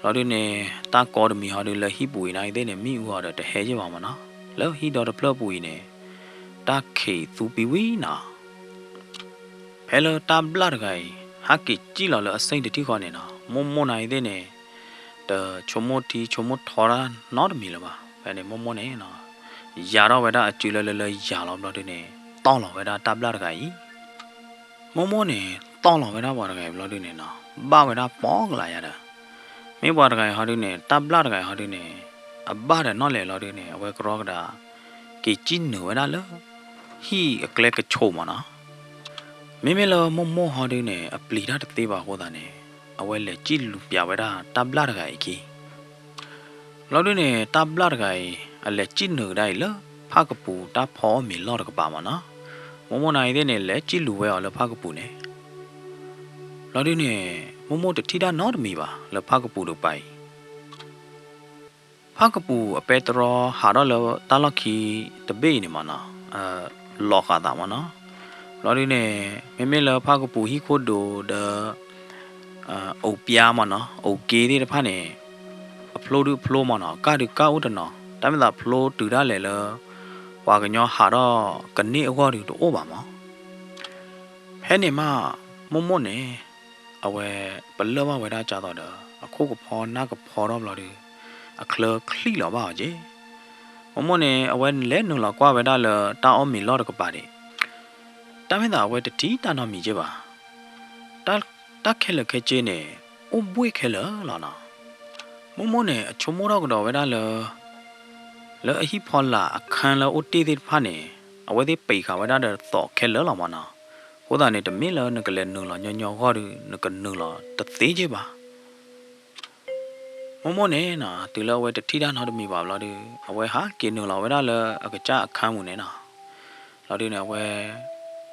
ဘျီဒုန့ၣ် တၢ်ကီတမံၤဟီဒုလၢဟံၣ်ပူၤအံၤနၤအံၤသ့ၣ်န့ၣ် မ့ၣ်အူဟီဒီးတဟဲယဲၢ်ဘၣ်မ့ၢ်နီၤ, လၢဟံၣ်ဒီတဖျၢၣ်ပူၤအံၤန့ၣ် တၢ်ခံးသူပံဝံၤနီၤ. ဖဲလၢတၢ်ဘျၣ်တဂၤအံၤ ဟးက့ၤစံၣ်လီၤလၢအစ့ၣ်တထံၣ်ဃီန့ၣ်နီၤ, မိၢ်မိၢ်နၤအံၤသ့ၣ်န့ၣ် တဆိကမိၣ်ထံဆိကမိၣ်ထီတၢ်နီတမံၤလၢၤဘၣ်. ဖဲန့ၣ်မိၢ်မိၢ်န့ၣ်နီၤ ယၤထီၣ်ဝဲဒၣ်အစုလၢလၢလၢယၤလီၤဘျီဒုန့ၣ် တီၢ်လီၤဝဲဒၣ်တၢ်ဘျၣ်တဂၤအံၤ မိၢ်မိၢ်န့ၣ် တီၢ်လီၤဝဲဒၣ်ပှၤတဂၤအံၤဘျီဒုန့ၣ်နီၤ ဘၣ်ဝဲဒၣ်ပီကလးယၤဒီး မ့ၢ်ပှၤတဂၤအံၤဟီဒုန့ၣ် တၢ်ဘျၣ်တဂၤအံၤဟီဒုန့ၣ် အဘၣ်ဒီးနီၣ်လဲၣ်လီၤဒုန့ၣ် အဝဲကရီကဒါ က့ၤစံၣ်နုာ်ဝဲဒၣ်လၢ ဟံၣ်အကျဲကဆိးမးနီၤ. မ့မ့ၢ်လၢမိၢ်မိၢ်ဟီဒုန့ၣ် အပျံၤတၢ်တသ့ဘၣ်အဃိသတးန့ၣ် အဝဲလဲၤစံၣ်လူၤပၠးဝဲဒၣ်တၢ်ဘျၣ်တဂၤအံၤအခံ ဘျီဒုန့ၣ် တၢ်ဘျၣ်တဂၤအံၤ အလဲၤစံၣ်နုာ်ကဒါအံၤလၢ ဖၣ်ကပူၤတၢ်ဖီအီၣ်မ့ၤလီၢ်တကပၤမးနီၤ. မိၢ်မိၢ်န့ၣ်အံၤသ့ၣ်န့ၣ် လဲၤစံၣ်လူၤဝဲအီၤလၢဖၣ်ကပူၤန့ၣ် ဘျီဒုန့ၣ် မိၢ်မိၢ်တထံၣ်တၢ်နီတမံၤဘၣ် လၢဖၣ်ကပူၤတကပၤအံၤ ဖၣ်ကပူၤအပဲတြီဟးထီၣ်လၢတၢ်လီၢ်ခံတဘ့ၣ်အံၤန့ၣ်မးနီၤ လီၤဃာ်သးမးနီၤ. ဘျီဒုန့ၣ် မ့မ့ၢ်လၢဖၣ်ကပူၤဟံၣ်ခိၣ်ဒိးဒီး အိၣ်ပျါမးနီၤ အိၣ်က့သ့ၣ်တဖၣ်န့ၣ် အဖျိဒုဖျိမးနီၤ ကၢ်ဒုကၢ်အိၣ်တနီၤ တၢ်မ့ၢ်သးဖျိတုၤဒၣ်လဲာ်လၢ ပှၤကညီဟးထီၣ်ကန့ၢ်အဂီၢ်ဒုတအိၣ်ဘၣ်မး ဖဲန့ၣ်မး မိၢ်မိၢ်န့ၣ် အဝဲပလၢၢ်ဘၣ်ဝဲဒၣ်ကၢ်သိးဒီး အခိၣ်ကဖီနၢ်ကဖီထီၣ်ဘျီဒု အချၢချံၣ်လီၤဘၣ်အီၤက့ၤ. မိၢ်မိၢ်န့ၣ် အဝဲလဲၤနုာ်လီၤကွၢ်ဝဲဒၣ်လၢတၢ်အီၣ်မ့ၤလီၢ်တကပၤဒံး တၢ်မ့ၢ်သးအဝဲတထံၣ်တၢ်နီတမံၤက့ၤဘၣ်. တၢ်ခဲလၢာ်ခဲဆ့န့ၣ် အိၣ်ဘှ့ၣ်ခဲလၢာ်လီၤနီၤ. မိၢ်မိၢ်န့ၣ် အဆိကမိၣ်ထီၣ်ကဒီးဝဲဒၣ်လၢ လၢအဟံၣ်ဖီလာ်အခန်းလၢအိၣ်တ့ၢ်သ့ၣ်တဖၣ်န့ၣ် အဝဲသ့ၣ်ပံးဃာ်ဝဲဒၣ်ဒီးသိးခဲလၢာ်လီၤမးနီၤ. အဃိသတးန့ၣ် တမ့ၢ်လၢနကလဲၤနုာ်လီၤညီညီအဂီၢ်ဒီး နကနုာ်လီၤတသ့က့ၤဘၣ်. မိၢ်မိၢ်န့ၣ်နီၤ တုၤလၢအဝဲတထံၣ်တၢ်နီတမံၤဘၣ်ဘျီဒု အဝဲဟးက့ၤနုာ်လီၤဝဲဒၣ်လၢအကစၢ်အခန်းပူၤန့ၣ်နီၤ. ဘျီဒုန့ၣ် အဝဲ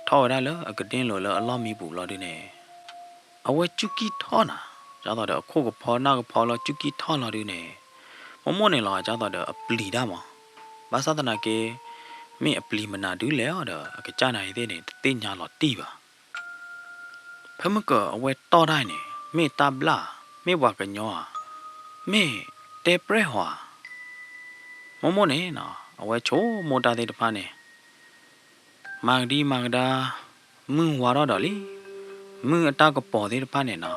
ထီၣ်ဝဲဒၣ်လၢအကဒ့လိၤလၢအလီၢ်မံပူၤဘျီဒုန့ၣ် အဝဲစူၢ်ကံၢ်ထီၣ်နီၤ ကၢ်သိးဒီးအခိၣ်ကဖီနၢ်ကဖီလီၤစူၢ်ကံၢ်ထီၣ်လီၤဒုန့ၣ် မိၢ်မိၢ်န့ၣ်လီၤ ကၢ်သိးဒီးအပျံၤတၢ်မး. ဘၣ်ဆၣ်သနာ်က့ မ့ၢ်အပျံၤမနုၤဒုလဲၣ်အီၤဒီး အကစၢ်န့ၣ်အံၤသ့ၣ်န့ၣ် တသ့ၣ်ညါလီၤတံၢ်ဘၣ်. ဖဲမုၢ်ကၢၤအဝဲတီၢ်တၢ်န့ၣ် မ့ၢ်တၢ်ဘျၣ်ဧါ, မ့ၢ်ပှၤကညီဧါ, မ့ၢ်တဲပြဲၢ်ဟီဧါ. မိၢ်မိၢ်န့ၣ်နီၤ အဝဲဆိကမိၣ်တၢ်သ့ၣ်တဖၣ်န့ၣ် မၤကဒံမၤကဒါ မုၢ်ဝါထီၣ်ဒီးလံ. မုၢ်အတၢ်ကပီၤသ့ၣ်တဖၣ်န့ၣ်နီၤ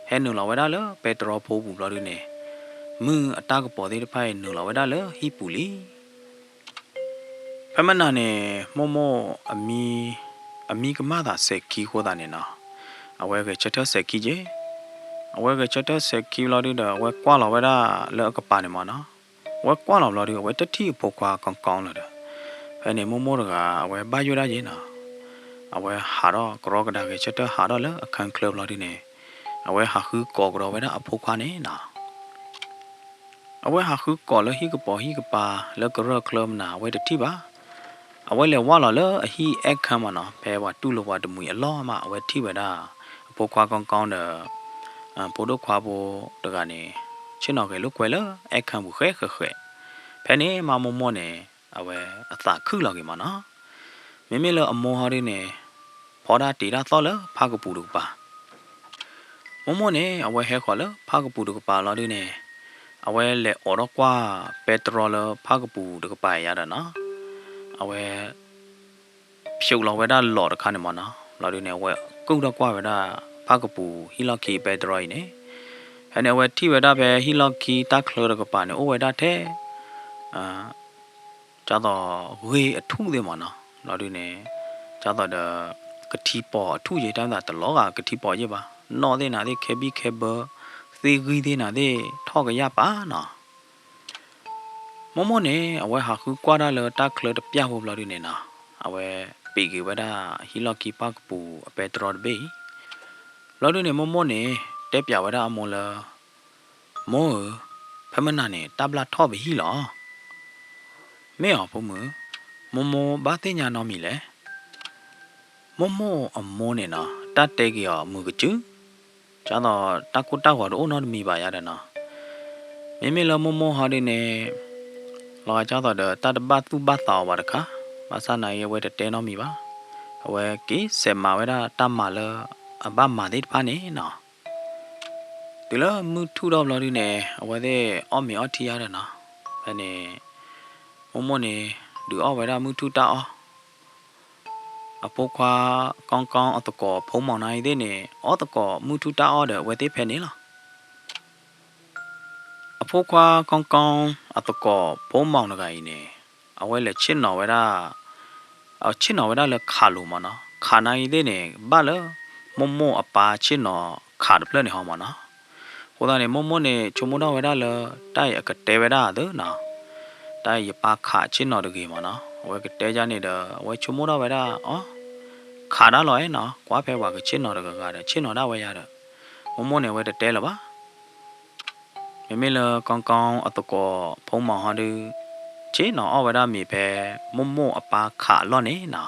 ဟဲနုာ်လီၤဝဲဒၣ်လၢပဲတြီဖိပူၤဘျီဒုန့ၣ် မုၢ်အတၢ်ကပီၤသ့ၣ်တဖၣ်အံၤနုာ်လီၤဝဲဒၣ်လၢဟံၣ်ပူၤလံ. ဖဲမနၤန့ၣ် မိၢ်မိၢ်အမံ အမံကမၣ်သးစဲးခံအဃိသတးန့ၣ်နီၤ အဝဲဂဲၤဆၢထၢၣ်စဲးခံက့ၤ. အဝဲဂဲၤဆၢထၢၣ်စဲးခံဘျီဒုဒီး အဝဲကွၢ်လီၤဝဲဒၣ်လၢအကပၤန့ၣ်မးနီၤ. အဝဲကွၢ်လီၤဘျီဒု အဝဲတထံၣ်အဖိခွါကီကီလၢၤဒီး ဖဲန့ၣ်မိၢ်မိၢ်တဂၤ အဝဲဘၣ်ယိၣ်ဒၣ်က့ၤနီၤ. အဝဲဟးထီၣ်ကရီကဒါဂဲၤဆၢထၢၣ်ဟးထီၣ်လၢအခန်းချၢဘျီဒုန့ၣ် အဝဲဟးဃုကိးကဒီးဝဲဒၣ်အဖိခွါန့ၣ်နီၤ အဝဲဟးဃုကိးလၢဟံၣ်ကပီၤဟံၣ်ကပၤလၢကရၢၢ်ချၢမနၤ အဝဲတထံၣ်ဘၣ်. အဝဲလဲၤဝၢ်လီၤလၢအဟံၣ်အဲၣ်ခၢၣ်မးနီၤ ဖဲပှၤတူၢ်လိာ်ပှၤတမှံၤအလီၢ်မး အဝဲထံၣ်ဝဲဒၣ် အဖိခွါကီကီဒီး ဖိဒိၣ်ခွါဖိတဂၤန့ၣ် ဆ့ၣ်နီၤဂဲၤလိာ်ကွဲလၢအဲၣ်ခၢၣ်ပူၤဃဲးဃဲးဃဲး. ဖဲန့ၣ်မးမိၢ်မိၢ်န့ၣ် အဝဲအသးခုၣ်လီၤက့ၤမးနီၤ. မ့မ့ၢ်လၢအမိၢ်ဟီဒုန့ၣ် ဖီဒၣ်တ့ၢ်တၢ်သီၣ်လၢဖၣ်ကပူၤတကပၤ မိၢ်မိၢ်န့ၣ် အဝဲဟဲဃီၤလၢဖၣ်ကပူၤတကပၤလီၤဒုန့ၣ် အဝဲလဲၤအိးထီၣ်ကွၢ်ပဲတြီလၢဖၣ်ကပူၤတကပၤအံၤယါဒီးနီၤ အဝဲ ဖျိးလီၤဝဲဒၣ်လီၢ်တခါန့ၣ်မးနီၤ လီၤဒုန့ၣ် အဝဲကူၣ်ထီၣ်ကွၢ်ဝဲဒၣ်ဖၣ်ကပူၤဟံၣ်လီၢ်ခံပဲတြီအံၤန့ၣ် ဖဲန့ၣ် အဝဲထံၣ်ဝဲဒၣ်ဖဲဟံၣ်လီၢ်ခံတၢ်ချၢတကပၤန့ၣ် အိၣ်ဝဲဒၣ်ထဲ ကၢ်သိးဂ့ၢ်အထူၣ်သ့ၣ်မးနီၤ လီၤဒုန့ၣ် ကၢ်သိးဒီး ကထံပီၤအထူၣ်ယဲ တၢ်မ့ၢ်သးတလီၤဂာ်ကထံပီၤယဲၢ်ဘၣ် နီၣ်သ့ၣ်နၤသ့ၣ်ခဲဘံၣ်ခဲဘၢ သ့ၣ်ဂံၢ်သ့ၣ်နၤသ့ၣ်ထီၣ်ကယၢ်ပာ်နီၤ မိၢ်မိၢ်န့ၣ် အဝဲဟးဃုကွၢ်တၢ်လၢတၢ်ချၢတပျၢ်ဖိဘျီဒုန့ၣ်နီၤ အဝဲပ့းက့ၤဝဲဒၣ်ဟံၣ်လီၢ်ခံဖၣ်ကပူၤအပဲတြီတဘ့ၣ်အံၤ ဘျီဒုန့ၣ် မိၢ်မိၢ်န့ၣ် တဲပျးဝဲဒၣ်အမိၢ်လၢ မိၢ်ဧၢ, ဖဲမနၤန့ၣ် တၢ်ဘျၣ်ထီၣ်ပဟံၣ်လီၤ. မ့ၢ်အီၤဖိမုၣ်, မိၢ်မိၢ်ဘၣ်သ့ၣ်ညါနီတမံၤလဲၣ်. မိၢ်မိၢ်အမိၢ်န့ၣ်နီၤ တၢ်တဲက့ၤအီၤမုာ်ကစုာ်, ကၢ်သိးတၢ်ကိၢ်တၢ်ဂီၤတအိၣ်နီတမံၤဘၣ်ယါဒီးနီၤ. မ့မ့ၢ်လၢမိၢ်မိၢ်ဟီဒုန့ၣ် လီၤဂာ်ကၢ်သိးဒီးတၢ်တဘၣ်သူၣ်ဘၣ်သးအီၤဘၣ်တခါ, ဘၣ်ဆၣ်နာ်အံၤအဝဲတတဲနီတမံၤဘၣ်. အဝဲက့ၤစဲးမၤဝဲဒၣ်တၢ်မၤလၢအဘၣ်မၤသ့ၣ်တဖၣ်န့ၣ်နီၤ. တုၤလၢမုၢ်ထူၣ်ထီၣ်ဘျီဒုန့ၣ် အဝဲသ့ၣ်အီၣ်မ့ၤအီထံယါဒီးနီၤ. ဖဲန့ၣ် မိၢ်မိၢ်န့ၣ် ဒုးအီၣ်ဝဲဒၣ်မုၢ်ထူၣ်တၢ်အီၣ်, အဖိခွါကီကီအသကိးဖိမီၤနါအံၤသ့ၣ်န့ၣ် အီၣ်သကိးမုၢ်ထူၣ်တၢ်အီၣ်ဒီးအဝဲသ့ၣ်ဖဲန့ၣ်လီၤ. ဖိခွါကီကီအသကိးဖိမီၤတဂၤအံၤန့ၣ် အဝဲလဲၤဆ့ၣ်နီၤဝဲဒၣ်, အဆ့ၣ်နီၤဝဲဒၣ်လၢခးလိၤမးနီၤ. ခးနၤအံၤသ့ၣ်န့ၣ် ဘၣ်လၢ မိၢ်မိၢ်အပၢ်ဆ့ၣ်နီၤခးတဖျၢၣ်န့ၣ်ဟီမးနီၤ. အဃိသတးန့ၣ် မိၢ်မိၢ်န့ၣ် ဆိကမိၣ်ထီၣ်ဝဲဒၣ်လၢ တၢ်အံၤအကတဲဝဲဒၣ်သ့နီၤ, တၢ်အံၤယပၢ်ခးဆ့ၣ်နီၤတဂ့ၤမးနီၤ. အဝဲကတဲယါန့ၣ်ဒီး အဝဲဆိကမိၣ်ထီၣ်ဝဲဒၣ် အီ ခးဒၣ်လီၤအဲၣ်နီၤ, ကွၢ်ဖဲပှၤကဆ့ၣ်နီၤတဂၤဂၤဒီး ဆ့ၣ်နီၤဒၣ်ဝဲယၤဒီး မိၢ်မိၢ်န့ၣ် အဝဲတတဲလၢၤဘၣ်. မ့မ့ၢ်လၢကီကီအသကိးဖိမီၤဟီဒုး ဆ့ၣ်နီၤအီၣ်ဝဲဒၣ်မ့ၤဖဲ မိၢ်မိၢ်အပၢ်ခးအလီၢ်န့ၣ်နီၤ.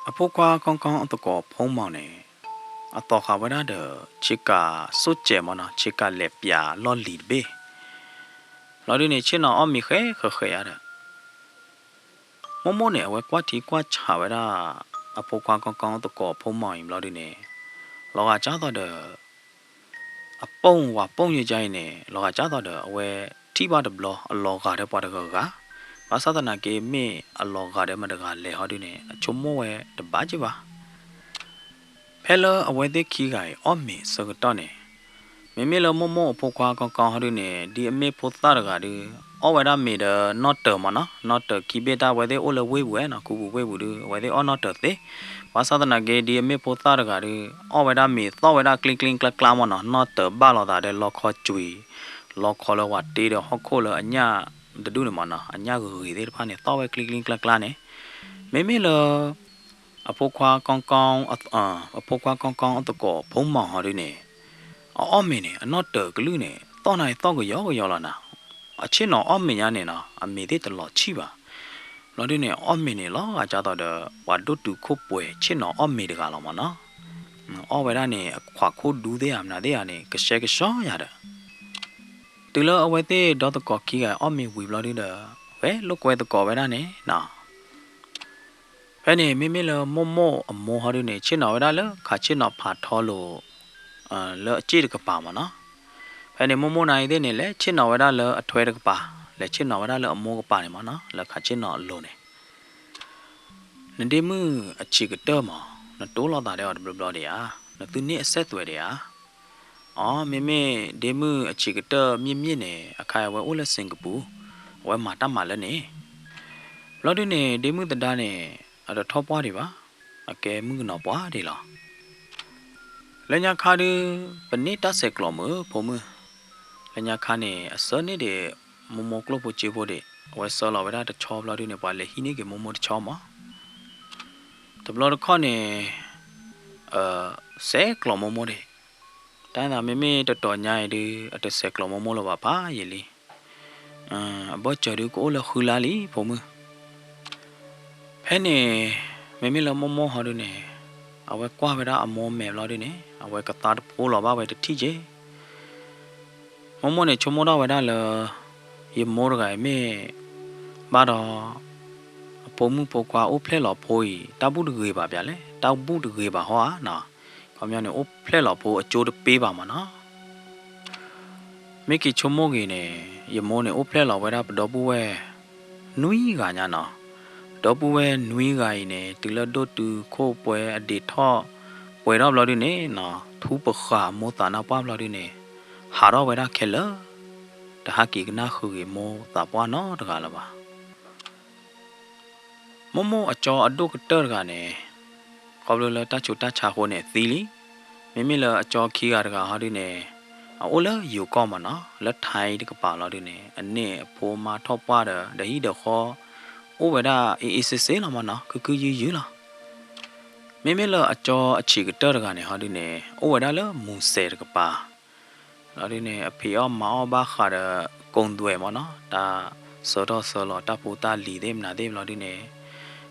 အဖိခွါကီကီအသကိးဖိမီၤန့ၣ် အသီဃာ်ဝဲဒၣ်ဒီး ဆ့ကၤစိၣ်စဲးမးနီၤ, ဆ့ကၤလဲၤပျးလီၢ်လံၤတဘ့ၣ်. ဘျီဒုန့ၣ် ဆ့ၣ်နီၤအီၣ်မ့ၤဃဲးဃဲးဃဲးဧါဒီး မိၢ်မိၢ်န့ၣ် အဝဲကွၢ်ထံကွၢ်ဆးဝဲဒၣ် အဖိခွါကီကီသကိးဖိမီၤအံၤဘျီဒုန့ၣ် လီၤဂာ်ကၢ်သိးဒီး အပိၢ်ဝၤပိၢ်ယကါအံၤန့ၣ် လီၤဂာ်ကၢ်သိးဒီး အဝဲထံၣ်ဘၣ်တဘျီ အလီၤဂာ်ဒီးပှၤတဂၤဂၤ, ဘၣ်ဆၣ်သနာ်က့ မ့ၢ်အလီၤဂာ်ဒီးမတၤတဂၤလဲၣ်ဟီဒုန့ၣ် အဆိကမိၣ်ဝဲတဘၣ်က့ဘၣ်. ဖဲလၢအဝဲသ့ၣ်ခံဂၤအံၤအီၣ်မ့ၤအဆၢကတီၢ်န့ၣ် မ့မ့ၢ်လၢမိၢ်မိၢ်အဖိခွါကီကီဟီဒုန့ၣ် ဒ်အမ့ၢ်ဖိသၣ်တဂၤဒု အီၣ်ဝဲဒၣ်မ့ၤဒီးနီၣ်တၢၤမးနီၤ, နီၣ်တၢၤခံဘ့ၣ်တၢ် အဝဲသ့ၣ်အိၣ်လၢဝ့ၢ်ပူၤဝဲနီၤ, ခူပူၤဝ့ၢ်ပူၤဒု အဝဲသ့ၣ်အီၣ်နီၣ်တၢၤသ့, ဘၣ်ဆၣ်သနာ်က့ ဒ်အမ့ၢ်ဖိသၣ်တဂၤဒု အီၣ်ဝဲဒၣ်မ့ၤသီၣ်ဝဲဒၣ်ကျ့ကျ့ကျါကျါမးနီၤ, နီၣ်တၢၤဘၣ်လိာ်သးဒီးလီခီကွံာ်, လီခီလၢဝဲတ့ဒီးဟီၣ်ခိၣ်လၢအညၣ်တဒူၣ်န့ၣ်မးနီၤ, အညၣ်ဂ့ၤဂ့ၤသ့ၣ်တဖၣ်န့ၣ် သီၣ်ဝဲကျ့ကျ့ကျါကျါန့ၣ်, မ့မ့ၢ်လၢ အဖိခွါကီကီ, အဖိခွါကီကီအသကိးဖိမီၤဟီဒုန့ၣ် အအီၣ်မ့ၤန့ၣ် အနီၣ်တၢၤကလုၢ်န့ၣ် သီၣ်နၤအံၤသီၣ်ကယီကယီလီၤနၤ, အဆ့ၣ်နီၤအီၣ်မ့ၤညါန့ၣ်နီၤ အမ့ၤသ့ၣ်တလီၤဆံၣ်ဘၣ်. ဘျီဒုန့ၣ် အီၣ်မ့ၤန့ၣ်လီၤဂာ်ကၢ်သိးဒီး ပှၤဒိၣ်တုာ်ခိၣ်ပှဲၤဆ့ၣ်နီၤအီၣ်မ့ၤတဂၤလီၤမးနီၤ. အီၣ်ဝဲဒၣ်န့ၣ် အခွးခိၣ်ဒူသ့ၣ်ဧါ မနုၤသ့ၣ်ဧါန့ၣ် ကဆှဲကဆှီယၤဒီး တုၤလၢအဝဲသ့ၣ်ဒီသကိးခံဂၤအီၣ်မ့ၤဝံၤဘျီဒုဒီး ဝဲလိာ်ကွဲသကိးဝဲဒၣ်န့ၣ်နီၤ. ဖဲန့ၣ် မ့မ့ၢ်လၢမိၢ်မိၢ်အမိၢ်ဟီဒုန့ၣ် ဆ့ၣ်နီၤဝဲဒၣ်လၢခးဆ့ၣ်နီၤဖးထီလိၤ လၢအစ့ၣ်တကပၤမးနီၤ. ဖဲန့ၣ် မိၢ်မိၢ်နၤအံၤသ့ၣ်န့ၣ် လဲၤဆ့ၣ်နီၤဝဲဒၣ်လၢအထွဲတကပၤ, လဲၤဆ့ၣ်နီၤဝဲဒၣ်လၢအမိၢ်ကပၤန့ၣ်မးနီၤ, လၢခးဆ့ၣ်နီၤအလိၤန့ၣ် နဒ့မုၣ်အဆံးကတၢၢ်မး, နတိလိာ်သးဒီးအီၤတဘျီဘျီဒံးဧါ, နသုန့ၢ်အဆက်သွယ်ဒံးဧါ. အီၤ မ့မ့ၢ်ဒ့မုၣ်အဆံးကတၢၢ်မ့ၢ်မ့ၢ်န့ၣ် အခါအဝဲအိၣ်လၢ Singapore, အဝဲမၤတၢ်မၤလၢန့ၣ်. ဘျီဒုန့ၣ် ဒ့မုၣ်သဒါန့ၣ် အတထီၣ်ပှၢ်ဒံးဘၣ်, အကဲမုၣ်ကနီၤပှၢ်ဒံးလီၤ. လၢညါခါဒု ပန့ၢ်တၢ်ဆဲးကျိးမုာ်ဖိမုၣ်, လၢညါခါန့ၣ် အဆၢန့ၢ်ဒံး မိၢ်မိၢ်ကျိၣ်ဖိစ့ဖိဒံး, အဝဲဆှၢလီၤဝဲဒၣ်တဆီဘျီဒုန့ၣ် ပှၤလဲၤဟံးန့ၢ်က့ၤမိၢ်မိၢ်တဆီမး. တဘျီတခီၣ်န့ၣ် ဆဲးကျိးမိၢ်မိၢ်ဒံး, တၢ်သးမ့မ့ၢ်တတီၤညါအံၤဒု အတဆဲးကျိးမိၢ်မိၢ်လၢၤဘၣ်ဖးယံာ်လံ. အဘၢၣ်စၢၤဒုကအိၣ်လၢဃုလါလံဖိမုၣ်. ဖဲန့ၣ် မ့မ့ၢ်လၢမိၢ်မိၢ်ဟီဒုန့ၣ် အဝဲကွၢ်ဝဲဒၣ်အမိၢ်မဲာ်ဘျီဒုန့ၣ် အဝဲကသါတဖိလီၤဘၣ်ဝဲတထံၣ်က့. မိၢ်မိၢ်န့ၣ် ဆိကမိၣ်ထီၣ်ဝဲဒၣ်လၢ ယမိၢ်တဂၤအံၤမ့ၢ် ဘၣ်ဒီး အဖိမုၣ်ဖိခွါအိၣ်ဖျဲၣ်လီၤဖိအံၤ တၢ်ဘူၣ်တဂ့ၤဘၣ်ပၠးလဲၣ်, တၢ်ဘူၣ်တဂ့ၤဘၣ်ဟီဧါနီၤ. ခီပညီန့ၣ် အိၣ်ဖျဲၣ်လီၤဖိအကၠိတပ့ဘၣ်မးနီၤ. မ့ၢ်က့ၤဆိကမိၣ်ဂ့ၤန့ၣ် ယမိၢ်န့ၣ် အိၣ်ဖျဲၣ်လီၤဝဲဒၣ်ပဒီပုၢ်ဝဲၢ် နွံဂၤညါနီၤ. ပဒီပုၢ်ဝဲၢ်နွံဂၤအံၤန့ၣ် တုၤလၢဒိၣ်တုာ်ခိၣ်ပှဲၤအဒ့းထီၣ်ပှဲၤထီၣ်ဘျီဒုန့ၣ်နီၤ ထူပဃာ်မိၢ်သးနါပှၢ်ဘျီဒုန့ၣ် ဟးထီၣ်ဝဲဒၣ်ခဲလၢာ်, တဟးက့ၤကနၣ်ဃုာ်ဂ့ၤမိၢ်သးပှၢ်နီတဂၤလၢၤဘၣ်. မိၢ်မိၢ်အကၠီအဒိၣ်ကတၢၢ်တဂၤန့ၣ် ခီဖျိလၢတၢ်ဆူးတၢ်ဆါအဃိန့ၣ်သံလံ. မ့မ့ၢ်လၢအကၠီခံဂၤတဂၤဟီဒုန့ၣ် အအိၣ်လၢယိၤကီၢ်မးနီၤ လၢထါတကပၤလီၤဒုန့ၣ် အန့ၢ်အဖိအမါထီၣ်ပှၢ်ဒီး ဒီးဟံၣ်ဒီးဃီ အိၣ်ဝဲဒၣ်အ့ၣ်အ့ၣ်စ့စ့လီၤမးနီၤ ခုခုယုယုလီၤ. မ့မ့ၢ်လၢအကၠီအဆံးကတၢၢ်တဂၤန့ၣ်ဟီဒုန့ၣ် အိၣ်ဝဲဒၣ်လၢမူစဲးတကပၤ လီၤဒုန့ၣ် အဖံးအီၣ်မၤအီၣ်ဘၣ်ဃးဒီး ကိၣ်သွဲးမးနီၤ တၢ်ဆၢထီၣ်ဆၢလီၤတၢ်ဖိတၢ်လံၤသ့ၣ်မနုၤသ့ၣ်ဘျီဒုန့ၣ်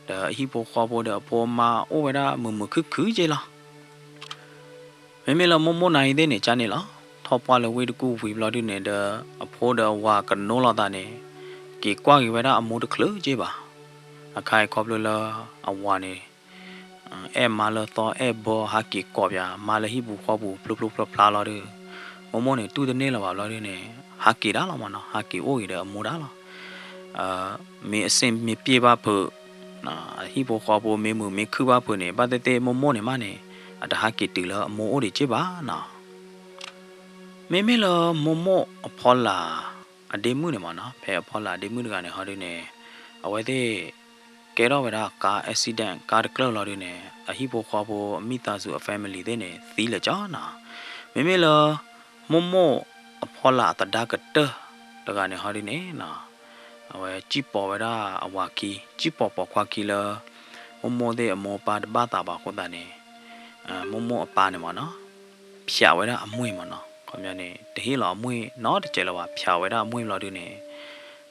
ဒီးအဟံၣ်ဖိဃီဖိဒီးအဖိအမါအိၣ်ဝဲဒၣ်မုာ်မုာ်ခုၣ်ခုၣ်က့လီၤ. မ့မ့ၢ်လၢမိၢ်မိၢ်နၤအံၤသ့ၣ်န့ၣ် ကန့ၣ်လီၤ ထီၣ်ပှၢ်လၢဝ့ၢ်တကူၣ်ဝံၤဘျီဒုန့ၣ်ဒီး အဖိဒီးအဝၤကနိလီၤသးန့ၣ် က့ၤကွၢ်က့ၤဝဲဒၣ်အမိၢ်တချုးက့ဘၣ်. အခါအံၤခီဖျိလၢအဝၤန့ၣ် အဲၣ်မါလၢသီအဲၣ်ဘီဟးက့ၤကိးပၠး မါလၢဟံၣ်ပူၤဃီပူၤဖျိဖျိဖျါဖျါလီၤဒု မိၢ်မိၢ်န့ၣ် တူၢ်တန့ၢ်လၢၤဘၣ်ဘျီဒုန့ၣ် ဟးက့ၤဒၣ်လီၤမးနီၤ ဟးက့ၤအိၣ်ဂ့ၤဒီးအမိၢ်ဒၣ်လီၤ. မ့ၢ်အဆ့ၣ်မ့ၢ်ပျ့ၢ်ဘၣ်ဖုး အဟံၣ်ဖိဃီဖိမ့ၢ်မုာ်မ့ၢ်ခုၣ်ဘၣ်ဖုးန့ၣ် ဘၣ်သ့ၣ်သ့ၣ်မိၢ်မိၢ်န့ၣ်မးန့ၣ် အတဟးက့ၤတုၤလၢအမိၢ်အိၣ်ဒံးက့ဘၣ်နီၤ. မ့မ့ၢ်လၢမိၢ်မိၢ်အဖီလာ်အဒ့မုၣ်န့ၣ်မ့ၢ်နီၤ, ဖဲအဖီလာ်အဒ့မုၣ်တဂၤန့ၣ် ဟီဒုန့ၣ် အဝဲသ့ၣ်ကဲထီၣ်ဝဲဒၣ်ကါ accident ကါတကျၢၢ်လီၤဒုန့ၣ် အဟံၣ်ဖိဃီဖိ အမိသားစု အ family သ့ၣ်န့ၣ် သံလၢာ်ကၠီနီၤ. မ့မ့ၢ်လၢ မိၢ်မိၢ်အဖီလာ်အသဒါကတၢၢ်တဂၤန့ၣ် ဟီဒုန့ၣ်နီၤ အဝဲစံၣ်ပိာ်ဝဲဒၣ်အဝၤခံ, စံၣ်ပိာ်ပိာ်ခွါခံလၢ မိၢ်မိၢ်သ့ၣ်အမိၢ်အပၢ်တဘၣ်သးဘၣ်အဃိသတးန့ၣ် မိၢ်မိၢ်အပၢ်န့ၣ်မ့ၢ်နီၤ ဖျးဝဲဒၣ်အမှံၣ်မ့ၢ်နီၤ. ခီပညီန့ၣ် တဟ့ၣ်လီၤအမှံၣ်နီတစဲးလၢၤဘၣ်, ဖျးဝဲဒၣ်အမှံၣ်ဘျီဒုန့ၣ်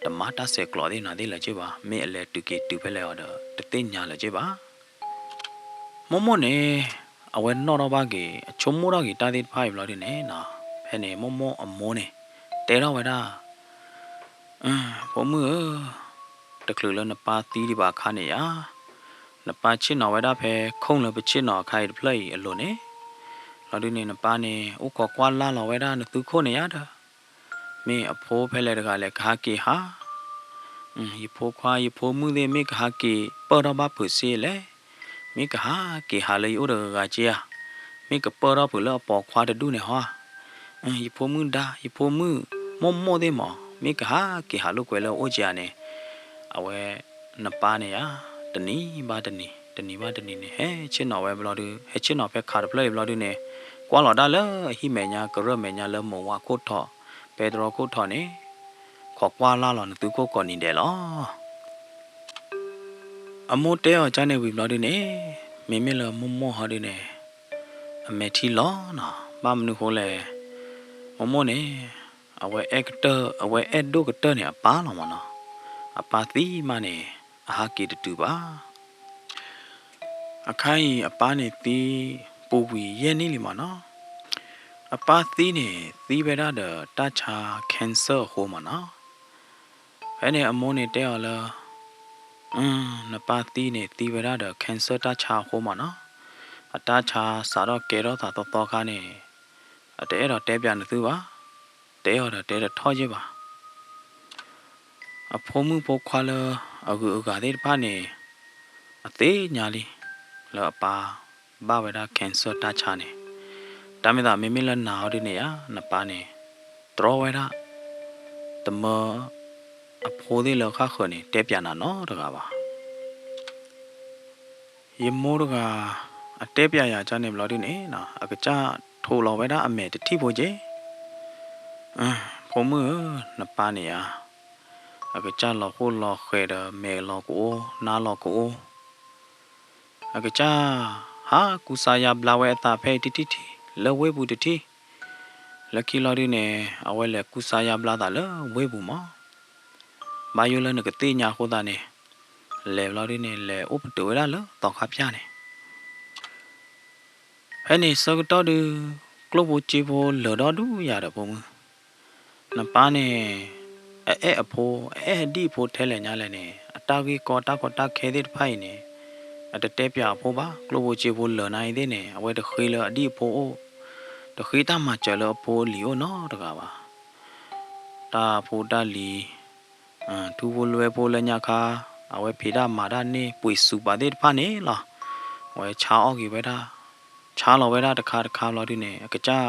တမၤတၢ်ဆဲးကျိးသ့ၣ်နၤသ့ၣ်လၢၤက့ဘၣ်, မ့ၢ်အလဲၤတုၤက့ၤတုၤဖဲလဲၣ်အီၤဒီး တသ့ၣ်ညါလၢၤက့ဘၣ်. မိၢ်မိၢ်န့ၣ် အဝဲနီၣ်ထီၣ်ဘၣ်က့ၤ အဆိကမိၣ်ထီၣ်က့ၤတၢ်သ့ၣ်တဖၣ်အံၤဘျီဒုန့ၣ်နီၤ, ဖဲန့ၣ်မိၢ်မိၢ်အမိၢ်န့ၣ် တဲထီၣ်ဝဲဒၣ် ဖိမုၣ်ဧၢ, တချုးလၢနပၢ်သံဒံးဘၣ်အခါန့ၣ်ဧါ, နပၢ်ဆ့ၣ်နီၤဝဲဒၣ်ဖဲ ခိၣ်လၢပဆ့ၣ်နီၤအခါအံၤတဖျၢၣ်အံၤအလိၤန့ၣ်, လီၤဒုန့ၣ် နပၢ်န့ၣ် အိၣ်ခိးကွၢ်လၢ်လီၤဝဲဒၣ်နသုခိၣ်န့ၣ်ယါဒီး, မ့ၢ်အဖိဖဲလဲၣ်တဂၤလဲၣ် ကဟးက့ၤဟး ယဖိခွါယဖိမုၣ်သ့ၣ် မ့ၢ်ကဟးက့ၤပၢၢ်ထီၣ်ဘၣ်ဖုးစ့လဲၣ်, မ့ၢ်ကဟးက့ၤဟးလၢယအိၣ်တဂၤဂၤက့ဧါ, မ့ၢ်ကပၢၢ်ထီၣ်ဖုးလၢအပိာ်ခွါတဒူၣ်န့ၣ်ဟီဧါ, ယဖိမုၣ်ဒါ ယဖိမုၣ်မိၢ်မိၢ်သ့ၣ်မး မ့ၢ်ကဟးက့ၤဟးလိာ်ကွဲလၢအအိၣ်က့ဧါန့ၣ်, အဝဲ နပၢ်န့ၣ်ယါ တနံၤဘၣ်တနံၤ တနံၤဘၣ်တနံၤန့ၣ် ဟဲဆ့ၣ်နီၤဝဲဘျီဒု ဟဲဆ့ၣ်နီၤဖဲခးတဖျၢၣ်အံၤဘျီဒုန့ၣ်, ကွၢ်လီၤဒၣ်လၢအဟံၣ်မဲာ်ညါကရၢၢ်မဲာ်ညါလၢမိၢ်ဝၤခိၣ်ထီၣ် ပဲတြီခိၣ်ထီၣ်န့ၣ်, ခိးကွၢ်လၢ်လီၤနသုခိၣ်ကိးနံၤဒဲးလီၤ. အမိၢ်တဲအီၤကန့ၣ်ဝံၤဘျီဒုန့ၣ်, မ့မ့ၢ်လၢမိၢ်မိၢ်ဟီဒုန့ၣ် အမဲာ်ထံလီၤနီၤ, ဘၣ်မနုၤဃိလဲၣ်, မိၢ်မိၢ်န့ၣ် အဝဲအဲၣ်ကတၢၢ် အဝဲအဲၣ်ဒိၣ်ကတၢၢ်န့ၣ်အပၢ်လီၤမးနီၤ, အပၢ်သံမးန့ၣ် အဟးက့ၤတတုၤဘၣ်. အခါအံၤအပၢ်န့ၣ်သံ ပူၤကွံာ်ယဲၢ်နံၣ်လံမးနီၤ, အပၢ်သံန့ၣ် သံဝဲဒၣ်ဒီးတၢ်ဆါ cancer အဃိမးနီၤ. ဖဲန့ၣ်အမိၢ်န့ၣ်တဲအီၤလၢ နပၢ်သံန့ၣ် သံဝဲဒၣ်ဒီး cancer တၢ်ဆါအဃိမးနီၤ, အတၢ်ဆါစးထီၣ်ကဲထီၣ်သးသီသီခါန့ၣ် အတအဲၣ်ဒိးတဲပၠးနသုဘၣ်, တဲအီၤဒီးတဲတထီၣ်ယဲၢ်ဘၣ်. အဖိမုၣ်ဖိခွါလၢအဂုၤအဂၤသ့ၣ်တဖၣ်န့ၣ် အသ့ၣ်ညါလံ လၢအပၢ်ဘၣ်ဝဲဒၣ် cancer တၢ်ဆါန့ၣ်, တၢ်မ့ၢ်သးမ့မ့ၢ်လၢနၤအီၤဒုန့ၣ်ဧါ နပၢ်န့ၣ် တြီဝဲဒၣ်, တမၢအဖိသ့ၣ်လၢဃၣ်ဃၢၤန့ၣ် တဲပၠးနၤနီတဂၤဘၣ်. ယမိၢ်တဂၤ အတဲပၠးယၤကန့ၣ်ဘျီဒုန့ၣ် အကစၢ်ထိးလီၤဝဲဒၣ်အမဲာ်တထံၣ်ဖိက့ၤ, ဖိမုၣ်ဧၢ, နပၢ်န့ၣ်ဧါ, အကစၢ်လီၤဃိၣ်လီၤဃဲၤဒီး မဲာ်လီၤကအိ, နါလီၤကအိ, အကစၢ်ဟးကူစါယါဘျါဝဲအသးဖဲအံၤတထံၣ်ထံၣ် လၢဝ့ၢ်ပူၤတထံၣ်, လၢခံလီၤဒုန့ၣ် အဝဲလဲၤကူစါယါဘျါသးလၢဝ့ၢ်ပူၤမး, ဘၣ်ယိၣ်လၢနကသ့ၣ်ညါအဃိသတးန့ၣ်, လဲၤဘျီဒုန့ၣ် လဲၤအိၣ်ပတုာ်ဝဲဒၣ်လၢသီခါဖၠၣ်န့ၣ် ဖဲန့ၣ်ဆၢကတီၢ်ဒု ကျိၣ်ဖိစ့ဖိလၢာ်ဒီဒူၣ်ယၤဒီးဖိမုၣ်, နပၢ်န့ၣ် အအဲၣ်အဖိ အအဲၣ်အဒံၣ်အဖိထဲလဲၣ်ညါလဲၣ်န့ၣ် အတၢ်ဂ့ၢ်ကီတၢ်ကီတၢ်ခဲသ့ၣ်တဖၣ်အံၤန့ၣ် အတတဲပၠးအဖိဘၣ်. ကျိၣ်ဖိစ့ဖိလၢာ်နၤအံၤသ့ၣ်န့ၣ် အဝဲတဃ့လၢအဒံၣ်အဖိအိၣ်, တဃ့တၢ်မၤစၢၤလၢအဖိအလံၤအိၣ်နီတဂၤဘၣ်. တၢ်ဖိတၢ်လံၤ ထူဖိလွဲဖိလၢညါခါ အဝဲဖံးတၢ်မၤတၢ်န့ၢ်ပှ့ၤစူးပာ်သ့ၣ်တဖၣ်န့ၣ်လီၤ. အဝဲဆါအီၣ်က့ၤဝဲဒၣ်, ဆါလီၤဝဲဒၣ်တခါတခါဘျီဒုန့ၣ် အကစၢ်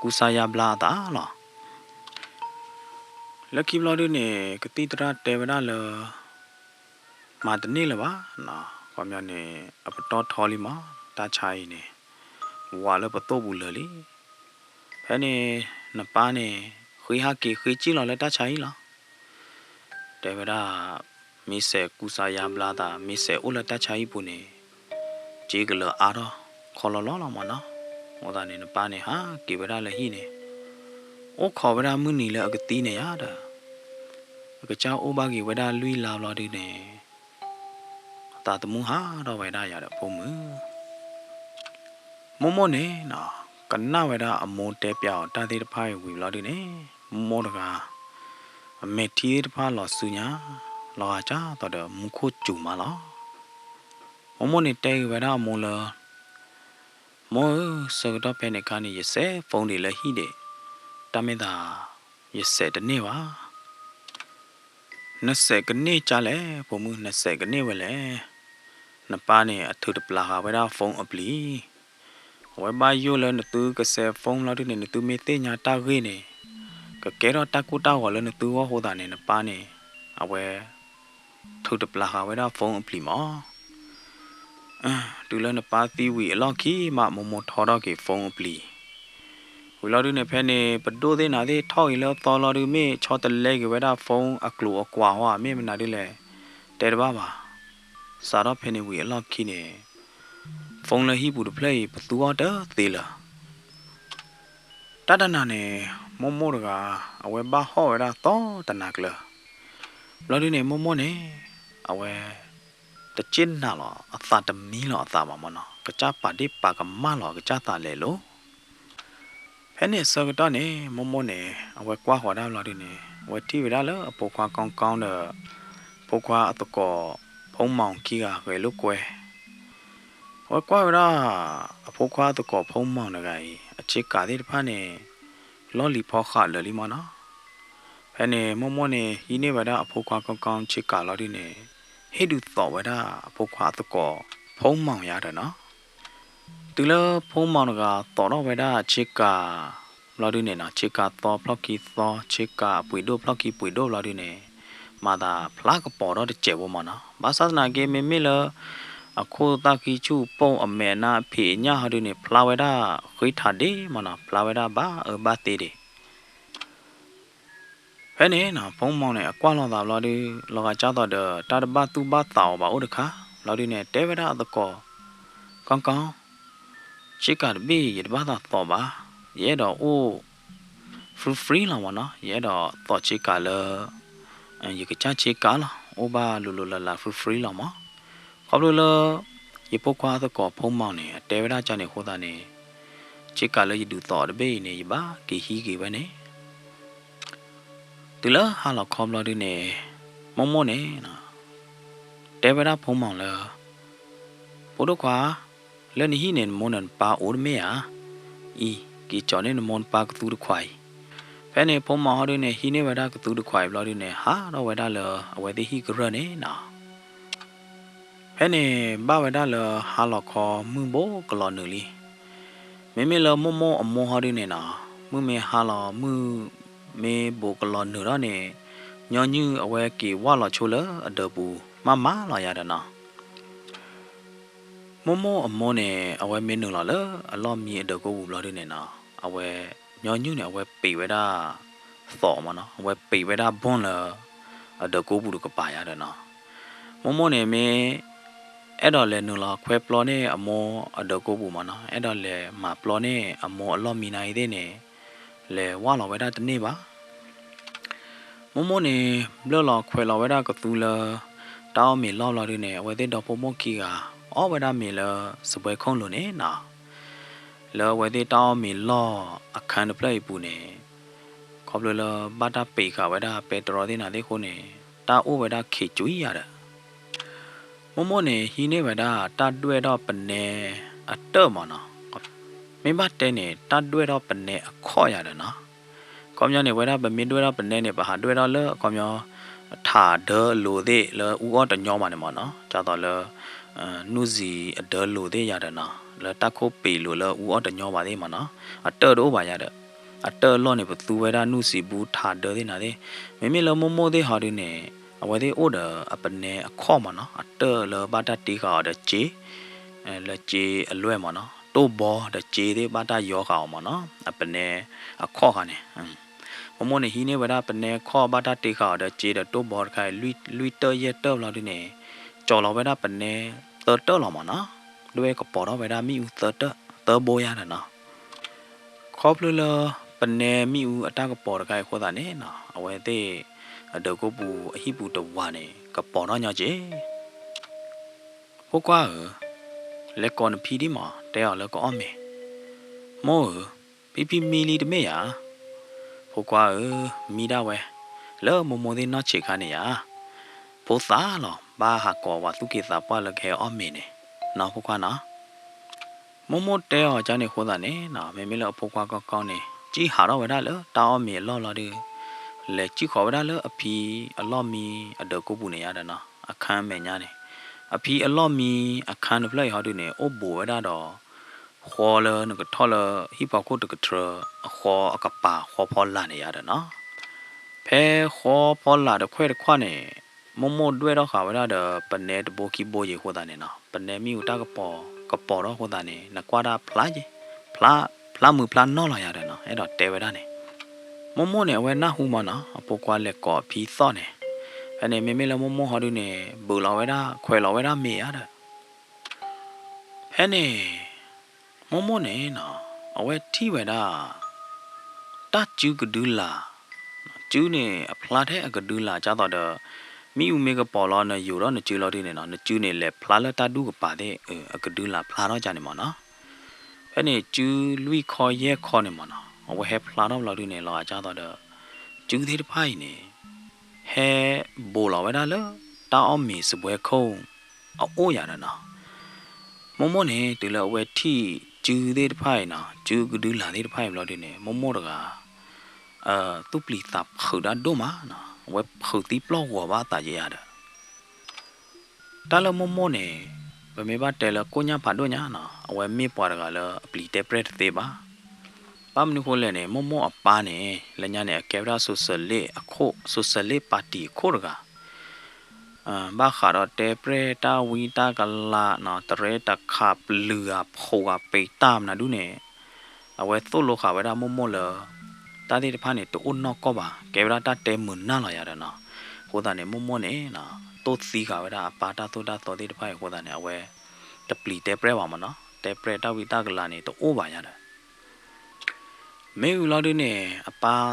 ကူစါယါဘျါအသးလီၤ. လၢခံဘျီဒုန့ၣ် ကသံၣ်သရၣ်တဲဝဲဒၣ်လၢ မၤတန့ၢ်လၢၤဘၣ်, ခီပညီန့ၣ် အပတီၢ်ထီလံမး တၢ်ဆါအံၤန့ၣ် ဝးလၢပသိၣ်ပူၤလၢာ်လံ. ဖဲန့ၣ် နပၢ်န့ၣ် ဃ့ဟးက့ၤဃ့စံၣ်လီၤလၢတၢ်ဆါဟံၣ်လီၤ. တဲဝဲဒၣ် မ့ၢ်စဲးကူစါယါဘျါသး မ့ၢ်စဲးအိၣ်လၢတၢ်ဆါဟံၣ်ပူၤန့ၣ် စ့ကလၢၤအါထီၣ်ခီလီၤလီၤလီၤမးနီၤ. အဃိသတးန့ၣ် နပၢ်န့ၣ် ဟးက့ၤဝဲဒၣ်လၢဟံၣ်န့ၣ် အိၣ်ခိးဝဲဒၣ်မုၢ်နံၤလၢအကသံန့ၣ်ယါဒီး အကစၢ်အိၣ်ဘၣ်က့ၤဝဲဒၣ်လွံၢ်လါဘျီဒုန့ၣ် အသးသမူဟးထီၣ်ဝဲဒၣ်ယၤဒီးဖိမုၣ် မိၢ်မိၢ်န့ၣ်နီၤ ကနၣ်ဝဲဒၣ်အမိၢ်တဲပၠးအီၤတၢ်သ့ၣ်တဖၣ်အံၤဝံၤဘျီဒုန့ၣ် မိၢ်မိၢ်တဂၤ အမဲာ်ထံသ့ၣ်တဖၣ်လီၤစုညါ လီၤဂာ်ကၢ်သိးဒီးမူခိၣ်စူၤမးလီၤ. မိၢ်မိၢ်န့ၣ် တဲက့ၤဝဲဒၣ်အမိၢ်လၢ မိၢ်ဧၢ, ဆၢကတီၢ်ဖဲန့ၣ်အခါန့ၣ် ယစဲး phone ဒံးလၢဟံၣ်ဒံး, တၢ်မ့ၢ်သး ယစဲးတန့ၢ်ဘၣ်. နစဲးကန့ၢ်ကၢ်လဲၣ် ဖိမုၣ်, နစဲးကန့ၢ်ဝဲလဲၣ်. နပၢ်န့ၣ် အထုးတပျၢဃာ်ဝဲဒၣ် phone အပျံၤ အဝဲဘၣ်ယိၣ်လၢနသုကစဲး phone လီၤဒုန့ၣ် နသုမ့ၢ်သ့ၣ်ညါတၢ်ဂ့ၢ်န့ၣ် ကကဲထီၣ်တၢ်ကိၢ်တၢ်ဂီၤလၢနသုဂီၢ်အဃိသတးန့ၣ် နပၢ်န့ၣ် အဝဲ ထုးတပျးဃာ်ဝဲဒၣ် phone အပျံၤမး. တုၤလၢနပၢ်သံဝံၤအလီၢ်ခံမး မိၢ်မိၢ်ထီထီၣ်က့ၤ phone အပျံၤ ဝံၤလီၤဒုန့ၣ် ဖဲန့ၣ် ပဒိၣ်သ့ၣ်နၤသ့ၣ် ထီၣ်က့ၤလၢသီလီၤဒု မ့ၢ်ဆီတလဲက့ၤဝဲဒၣ် phone အကျိၤအကွာ်ဟီဧါ မ့ၢ်မနုၤဒ်လဲၣ် တဲတဘၣ်ဘၣ်. စးထီၣ်ဖဲန့ၣ်ဝံၤအလီၢ်ခံန့ၣ် phone လၢဟံၣ်ပူၤတဖျၢၣ်အံၤ ပသူအီၤတသ့လၢၤ. တၢ်တနၤန့ၣ် မိၢ်မိၢ်တဂၤ အဝဲဘၣ်ဟီၣ်ဝဲဒၣ်သီတနၤကျၢၤ ဘျီဒုန့ၣ် မိၢ်မိၢ်န့ၣ် အဝဲ တစ့ၢ်နာ်လီၤအသး တမံလီၤအသးဘၣ်မးနီၤ, ကစၢ်ပာ်ဒ့ၣ်ပာ်ကမၣ်လီၤအကစၢ်သးလဲၤလိၤ. ဖဲန့ၣ်အဆၢကတီၢ်န့ၣ် မိၢ်မိၢ်န့ၣ် အဝဲကွၢ်ဃီၤဒၣ်ဘျီဒုန့ၣ် အဝဲထံၣ်ဝဲဒၣ်လၢအဖိခွါကီကီဒီး ဖိခွါအသကိး ဖိမီၤခံဂၤဂဲၤလိာ်ကွဲ အဝဲကွၢ်ဝဲဒၣ် အဖိခွါသကိးဖိမီၤတဂၤအံၤ အဆ့ကၤသ့ၣ်တဖၣ်န့ၣ် လီၢ်လံၤဖီဃာ်လၢာ်လံမးနီၤ. ဖဲန့ၣ်မိၢ်မိၢ်န့ၣ် ဟံးန့ၢ်ဝဲဒၣ်အဖိခွါကီကီဆ့ကၤလီၤဒုန့ၣ် ဟ့ၣ်ဒုးသိးဝဲဒၣ်အဖိခွါသကိးဖိမီၤယါဒီးနီၤ. တုၤလၢဖိမီၤတဂၤသိးထီၣ်ဝဲဒၣ်ဆ့ကၤ ဘျီဒုန့ၣ်နီၤ ဆ့ကၤသီဖျီၣ်ခံသီ ဆ့ကၤအပှ့ၤဒိၣ်ဖျီၣ်ခံပှ့ၤဒိၣ်ဘျီဒုန့ၣ် မၤသးဖျါကပီၤထီၣ်တစဲးဖိမးနီၤ. ဘၣ်ဆၣ်သနာ်က့ မ့မ့ၢ်လၢ အခိၣ်သၣ်ဃံဆူၣ်ပိၢ် အမဲာ်အနါအဖံးအညၣ်ဟီဒုန့ၣ် ဖျါဝဲဒၣ်ဃ့ထးဒ့မးနီၤ, ဖျါဝဲဒၣ်ဘၣ်အၢဘၣ်သီဒ့ ဖဲန့ၣ်နီၤ ဖိမီၤန့ၣ် အကွၢ်လိာ်သးဘျီဒု လီၤဂာ်ကၢ်သိးဒီး တၢ်တဘၣ်သူၣ်ဘၣ်သးအီၤဘၣ်အိၣ်တခါ ဘျီဒုန့ၣ် တဲဝဲဒၣ်အသကိး ကီကီ ဆ့ကၤတဘ့ၣ် ယတဘၣ်သးသိးဘၣ်, ယအဲၣ်ဒိးအိၣ် free free လီၤမးနီၤ, ယအဲၣ်ဒိးသိးဆ့ကၤလၢ ယကစၢ်ဆ့ကၤလီၤ, အိၣ်ဘၣ်လိၤလိၤလးလး free free လီၤမး. ခီဖျိလၢ ယဖိခွါသကိးဖိမီၤန့ၣ် အတဲဝဲဒၣ်ကန့ၣ်အဃိသတးန့ၣ် ဆ့ကၤလၢယဒုးသိးတဘ့ၣ်အံၤန့ၣ် ယဘၣ်က့ၤဟံးက့ၤဝဲန့ၣ် တုၤလၢဟါလီၤခီဘျီဒုန့ၣ် မိၢ်မိၢ်န့ၣ် တဲဝဲဒၣ်ဖိမီၤလၢ ဖိဒိၣ်ခွါ, လၢနဟံၣ်န့ၣ် နမိၢ်နပၢ်အိၣ်တမ့ၢ်ဧါ, အံၤ က့ၤကၠီၤန့ၢ်နမိၢ်နပၢ်ကသူတခွးအံၤ. ဖဲန့ၣ် ဖိမီၤဟီဒုန့ၣ် ဟံးန့ၢ်ဝဲဒၣ်ကသူတခွးအံၤဘျီဒုန့ၣ် ဟးထီၣ်ဝဲဒၣ်လၢအဝဲသ့ၣ်ဟံၣ်ကရၢၢ်န့ၣ်နီၤ. ဖဲန့ၣ် ဘၣ်ဝဲဒၣ်လၢဟါလီၤခီမုၢ်ဘိကလီၤနုာ်လံ. မ့မ့ၢ်လၢမိၢ်မိၢ်အမိၢ်ဟီဒုန့ၣ်နီၤ, မုၢ်မ့ၢ်ဟါလီၤ မုၢ်မ့ၢ်ဘိးကလီၤနုာ်ထီၣ်န့ၣ် ညီနုၢ်အဝဲက့ၤဝၢ်လီၤဆိလၢအဒၢးပူၤ မးမးလီၤယၤဒီးနီၤ. မိၢ်မိၢ်အမိၢ်န့ၣ် အဝဲမ့ၢ်နုာ်လီၤလၢအလီၢ်မံအဒၢးကိးပူၤဘျီဒုန့ၣ်နီၤ, အဝဲ ညီနုၢ်န့ၣ် အဝဲပံးဝဲဒၣ် သီးမးနီၤ, အဝဲပံးဝဲဒၣ်ဘီၣ်လၢ အဒၢးကိးပူၤတကပၤယၤဒီးနီၤ. မိၢ်မိၢ်န့ၣ်မ့ၢ် အဲၣ်ဒိးလဲၤနုာ်လီၤခွဲပျီန့ၢ်အမိၢ်အဒၢးကိးပူၤမးနီၤ, အဲၣ်ဒိးလဲၤမၤပျီန့ၢ်အမိၢ်အလီၢ်မံနၤအံၤသ့ၣ်န့ၣ် လဲၤဝၢ်လီၤဝဲဒၣ်တန့ၢ်ဘၣ်. မိၢ်မိၢ်န့ၣ် ဘျၢၣ်လီၤခွဲးလီၤဝဲဒၣ်ကသူလၢ တၢ်အီၣ်မ့ၤလီၢ်ဘျီဒုန့ၣ် အဝဲသ့ၣ်ဒီဖိမိၢ်ခံဂၤ အီၣ်ဝဲဒၣ်မ့ၤလၢစပွဲခိၣ်လိၤန့ၣ်နီၤ. လၢအဝဲသ့ၣ်တၢ်အီၣ်မ့ၤလီၢ်အခန်းတဖျၢၣ်အံၤပူၤန့ၣ် ခီဖျိလၢဘၣ်တၢ်ပံးဃာ်ဝဲဒၣ်ပဲတြီသ့ၣ်နၤသ့ၣ်အဃိန့ၣ် တၢ်အိၣ်ဝဲဒၣ်ခံးကွံာ်ယၤဒီး မိၢ်မိၢ်န့ၣ် ဟံးန့ၢ်ဝဲဒၣ်တၢ်ဒွဲၣ်ထီၣ်ပနဲအတၢၢ်မးနီၤ. မ့ၢ်ဘၣ်တဲန့ၣ် တၢ်ဒွဲၣ်ထီၣ်ပနဲအခီၣ်ယၤဒီးနီၤ. အခီပညီန့ၣ် ဝဲဒၣ်ပမ့ၢ်ဒွဲၣ်ထီၣ်ပနဲန့ၣ် ပဟးဒွဲၣ်ထီၣ်လၢအခီပညီ ထးဒၢလိၤသ့ၣ်လၢအူအီၣ်တညီဘၣ်န့ၣ်မးနီၤ. ဒ်သိးလၢ နူၢ်စံအဒၢလိၤသ့ၣ်ယၤဒီးနီၤ, လၢတၢ်ခိၣ်ပံးလိၤလၢအူအီၣ်တညီဘၣ်သ့ၣ်မးနီၤ, အတၢၢ်တအိၣ်ဘၣ်ယၤဒီး အတၢၢ်အလီၢ်န့ၣ် ပသူဝဲဒၣ်နူၢ်စံဘူးထးဒၢသ့ၣ်နၤသ့ၣ်. မ့မ့ၢ်လၢမိၢ်မိၢ်သ့ၣ်ဟီဒုန့ၣ် အဝဲသ့ၣ်အိၣ်ဒီးအပနဲအခီၣ်မးနီၤ, အတၢၢ်လၢဘၣ်တၢ်တ့ဃာ်အီၤဒီးစ့ လၢစ့အလွဲၢ်မးနီၤ, တိၢ်ဘီဒီးစ့သ့ၣ်ဘၣ်တၢ်ယီဃာ်အီၤမးနီၤ, အပနဲအခီၣ်ဃာ်န့ၣ်. မိၢ်မိၢ်န့ၣ် ဟံးန့ၢ်ဝဲဒၣ်ပနဲခီၣ်ဘၣ်တၢ်တ့ဃာ်အီၤဒီးစ့ဒီးတိၢ်ဘီတခါအံၤ လွံၢ်တၢၢ်ယဲၢ်တၢၢ်ဘျီဒုန့ၣ် ကၠီၤလီၤဝဲဒၣ်ပနဲသၢတၢၢ်လီၤမးနီၤ, ဒွဲၣ်ကပီၤထီၣ်ဝဲဒၣ်မ့ၣ်အူသၢတၢၢ် သၢဘိယါဒီးနီၤ. ခီဖျိလၢပနဲမ့ၣ်အူအတၢ်ကပီၤတခါအံၤအဃိသတးန့ၣ်နီၤ, အဝဲသ့ၣ်အဒၢးကိးပူၤအဟံၣ်ပူၤတဝၤန့ၣ် ကပီၤထီၣ်ညီက့ၤ ဖိခွါဧၢ, လဲၤကိးနဖံဒံးမး တဲအီၤလၢကအီၣ်မ့ၤ. မိၢ်ဧၢ, ဖံဖံမံလံတမ့ၢ်ဧါ. ဖိခွါဧၢ, မံဒၣ်ဝဲ, လၢမိၢ်မိၢ်သ့ၣ်နီၢ်ဆံးခါန့ၣ်ဧါ. ဖိသၣ်လီၤ, ဘၣ်ဟးကိးပှၤသူၣ်က့သးပှၢ်လၢကဟဲအီၣ်မ့ၤန့ၣ်, နီၤဖိခွါနီၤ. မိၢ်မိၢ်တဲအီၤကန့ၣ်အဃိသတးန့ၣ်နီၤ, မ့မ့ၢ်လၢအဖိခွါကီကီန့ၣ် ကံၣ်ဟးထီၣ်ဝဲဒၣ်လၢတၢ်အီၣ်မ့ၤအလီၢ်လီၤဒီး လဲၤကံၣ်ဃီၤဝဲဒၣ်လၢအဖံအလီၢ်မံအဒၢးကိးပူၤန့ၣ်ယါဒီးနီၤ, အခန်းအမဲာ်ညါန့ၣ်, အဖံအလီၢ်မံအခန်းတဖျၢၣ်အံၤဟီဒုန့ၣ် အိၣ်ဘူးဝဲဒၣ်ဒီး ဃီလၢနကထီၣ်လၢဟံၣ်ဖီခိၣ်တကထြၢ အဃီအကပၤဃီဖီလာ်န့ၣ်ယါဒီးနီၤ. ဖဲဃီဖီလာ်တခွဲၣ်တခွါန့ၣ် မိၢ်မိၢ်ဒွဲၣ်ထီၣ်ဃာ်ဝဲဒၣ်ဒီး ပနဲတဘိခံဘိယံၤအဃိသတးန့ၣ်နီၤ, ပနဲမ့ၣ်အူတၢ်ကပီၤကပီၤထီၣ်အဃိသတးန့ၣ် နကွၢ်တၢ်ဖျါယံၤ, ဖျါ, ဖျါမုာ်ဖျါနီၢ်လီၤယါဒီးနီၤ, အဲၣ်ဒိးတဲဝဲဒၣ်န့ၣ်. မိၢ်မိၢ်န့ၣ် အဝဲနၢ်ဟူမးနီၤ, အဖိခွါလဲၤကိးအဖံသီၣ်န့ၣ်, ဖဲန့ၣ် မ့မ့ၢ်လၢမိၢ်မိၢ်ဟီဒုန့ၣ် ဘုးလီၤဝဲဒၣ် ခွဲးလီၤဝဲဒၣ်မ့ၤယါဒီး ဖဲန့ၣ် မိၢ်မိၢ်န့ၣ်နီၤ အဝဲထံၣ်ဝဲဒၣ် တၢ်စုကဒုလာ်, စုန့ၣ်အဖျါထဲအကဒုလာ် ကၢ်သိးဒီး မ့ၣ်အူမ့ၢ်ကပီၤလီၤ နယိာ်ဒီးနစုလီၤဒုန့ၣ်နီၤ, နစုန့ၣ်လဲၤဖျါလၢတၢ်ဒူၣ်ကပၤသ့ၣ် အကဒုလာ်ဖျါထီၣ်ကၢ်န့ၣ်မးနီၤ. ဖဲန့ၣ် စုလွံၢ်ခီယဲၢ်ခီန့ၣ်မးနီၤ အဝဲဟဲဖျါထီၣ်ဘျီဒုန့ၣ် လီၤဂာ်ကၢ်သိးဒီး စုသ့ၣ်တဖၣ်အံၤန့ၣ် ဟဲဘိးလီၤဝဲဒၣ်လၢ တၢ်အီၣ်မ့ၤစပွဲခိၣ် အအိၣ်ယါဒီးနီၤ. မိၢ်မိၢ်န့ၣ် တုၤလၢအဝဲထံၣ်စုသ့ၣ်တဖၣ်အံၤနီၤ, စုကဒုလာ်သ့ၣ်တဖၣ်အံၤဘျီဒုန့ၣ် မိၢ်မိၢ်တဂၤ သူၣ်ပျံၤသးဖုးတၢ်ဒိၣ်မးနီၤ, အဝဲဖုးသံပျီၢ်ဂီၤဘၣ်အသးယါဒီး တၢ်လၢမိၢ်မိၢ်န့ၣ် ပမ့ၢ်ဘၣ်တဲလၢကိၣ်ညၣ်ဖးဒိၣ်ညါနီၤ, အဝဲမ့ၢ်ပှၤတဂၤလၢအပျံၤတဲပြဲၢ်တသ့ဘၣ်. ဘၣ်မနုၤဃိလဲၣ်န့ၣ် မိၢ်မိၢ်အပၢ်န့ၣ် လၢညါန့ၣ် အကဲဝဲဒၣ် socialist အခိၣ် socialist party အခိၣ်တဂၤ ဘၣ်ဃးဒီးတဲပြဲၢ်တၢ်ဝံတၢ်ကလၤနီၤ, တရဲတခးပလုာ်ဂၤဖှိၣ်ဂၤပ့ၤတၢ်မနုၤဒုန့ၣ် အဝဲသိၣ်လိဃာ်ဝဲဒၣ်မိၢ်မိၢ်လၢ တၢ်သ့ၣ်တဖၣ်န့ၣ် တအိၣ်နီၢ်ကီၢ်ဘၣ်, ကဲဝဲဒၣ်တၢ်တဲမုာ်နၢ်လီၤယၤဒီးနီၤ. အဃိသတးန့ၣ် မိၢ်မိၢ်န့ၣ် တိၢ်သံဃာ်ဝဲဒၣ်အပၢ်တၢ်သိၣ်တၢ်သီသ့ၣ်တဖၣ်အံၤအဃိသတးန့ၣ် အဝဲတပျံၤတဲပြဲၢ်ဘၣ်မးနီၤ, တဲပြဲၢ်တၢ်ဝံတၢ်ကလၤန့ၣ် တအိၣ်ဘၣ်ယၤဒီး မ့ၢ်ဝံၤလီၤဒုန့ၣ် အပၢ်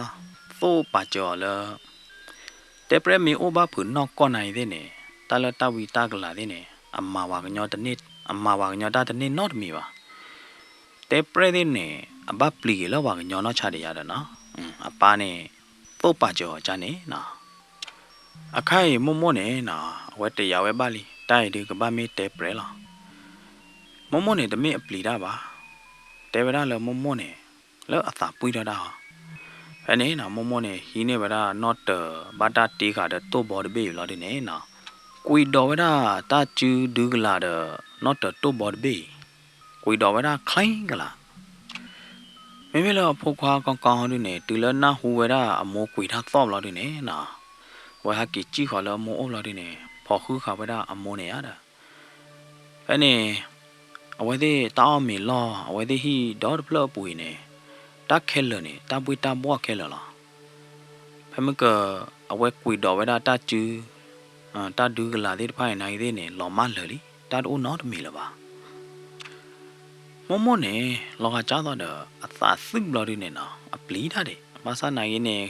သိၣ်ပာ်စၢၤအီၤလၢ တဲပြဲၢ်မ့ၢ်အိၣ်ဘၣ်ဖုးနီၢ်ကီၢ်နၤအံၤသ့ၣ်န့ၣ် တၢ်လၢတၢ်ဝံတၢ်ကလၤသ့ၣ်န့ၣ် အမၤဝၤကညီတန့ၢ် အမၤဝၤကညီတၢ်တန့ၢ်နီတမံၤဘၣ်. တဲပြဲၢ်သ့ၣ်န့ၣ် အဘၣ်ပျံၤက့ၤလၢပှၤကညီနီၢ်ဆါဒံးယါဒီးနီၤ, အပၢ်န့ၣ် သိၣ်ပာ်စၢၤအီၤကၢ်န့ၣ်နီၤ. အခါအံၤမိၢ်မိၢ်န့ၣ်နီၤ အဝဲတယာ်ဝဲဘၣ်လံ, တၢ်အံၤဒုးကဘၣ်မ့ၢ်တဲပြဲၢ်လီၤ. မိၢ်မိၢ်န့ၣ် တမ့ၢ်အပျံၤတၢ်ဘၣ်, တဲဝဲဒၣ်လၢမိၢ်မိၢ်န့ၣ် လၢအသးပှံၢ်ထီၣ်တၢ်ဟီ. ဖဲန့ၣ်နီၤ မိၢ်မိၢ်န့ၣ် ဟံးန့ၢ်ဝဲဒၣ်နီၣ်တၢၤဘၣ်တၢ်တ့ဃာ်ဒီးတိၢ်ဘီတဘ့ၣ်အံၤလီၤဒုန့ၣ်နီၤ, ကွံာ်ဒိးဝဲဒၣ်တၢ်စုဒုကလၤဒီး နီၣ်တၢၤတိၢ်ဘီတဘ့ၣ်အံၤ, ကွံာ်ဒိးဝဲဒၣ်ချ့ကလး မ့မ့ၢ်လၢအဖိခွါကီကီဒုန့ၣ် တုၤလၢနၢ်ဟူဝဲဒၣ်အမိၢ်ကွံာ်တၢ်သီၣ်ဘျီဒုန့ၣ်နီၤ, အဝဲဟဲက့ၤစံၣ်ဃီၤလၢအမိၢ်အိၣ်ဘျီဒုန့ၣ် ဖီၣ်ဃုဃာ်ဝဲဒၣ်အမိၢ်န့ၣ်ဧါဒီး ဖဲန့ၣ် အဝဲသ့ၣ်တၢ်အီၣ်မ့ၤလီၢ် အဝဲသ့ၣ်ဟံၣ်ဒီတဖျၢၣ်အပူၤအံၤန့ၣ် တၢ်ခဲလၢာ်န့ၣ် တၢ်ဘှ့ၣ်တၢ်ဘှီၣ်ခဲလၢာ်လီၤ. ဖဲမ့ၢ်က အဝဲကွံာ်ဒိးဝဲဒၣ်တၢ်စု တၢ်ဒုကလၤသ့ၣ်တဖၣ်အံၤနာ်က့သ့ၣ်န့ၣ် လီၤမၢ်လၢာ်လံ တၢ်တအိၣ်နီတမံၤလၢၤဘၣ်. မိၢ်မိၢ်န့ၣ် လီၤဂာ်ကၢ်သိးဒီး အသးသုးဘျီဒုန့ၣ်နီၤ အပျံၤတၢ်ဒံး ဘၣ်ဆၣ်နာ်က့န့ၣ်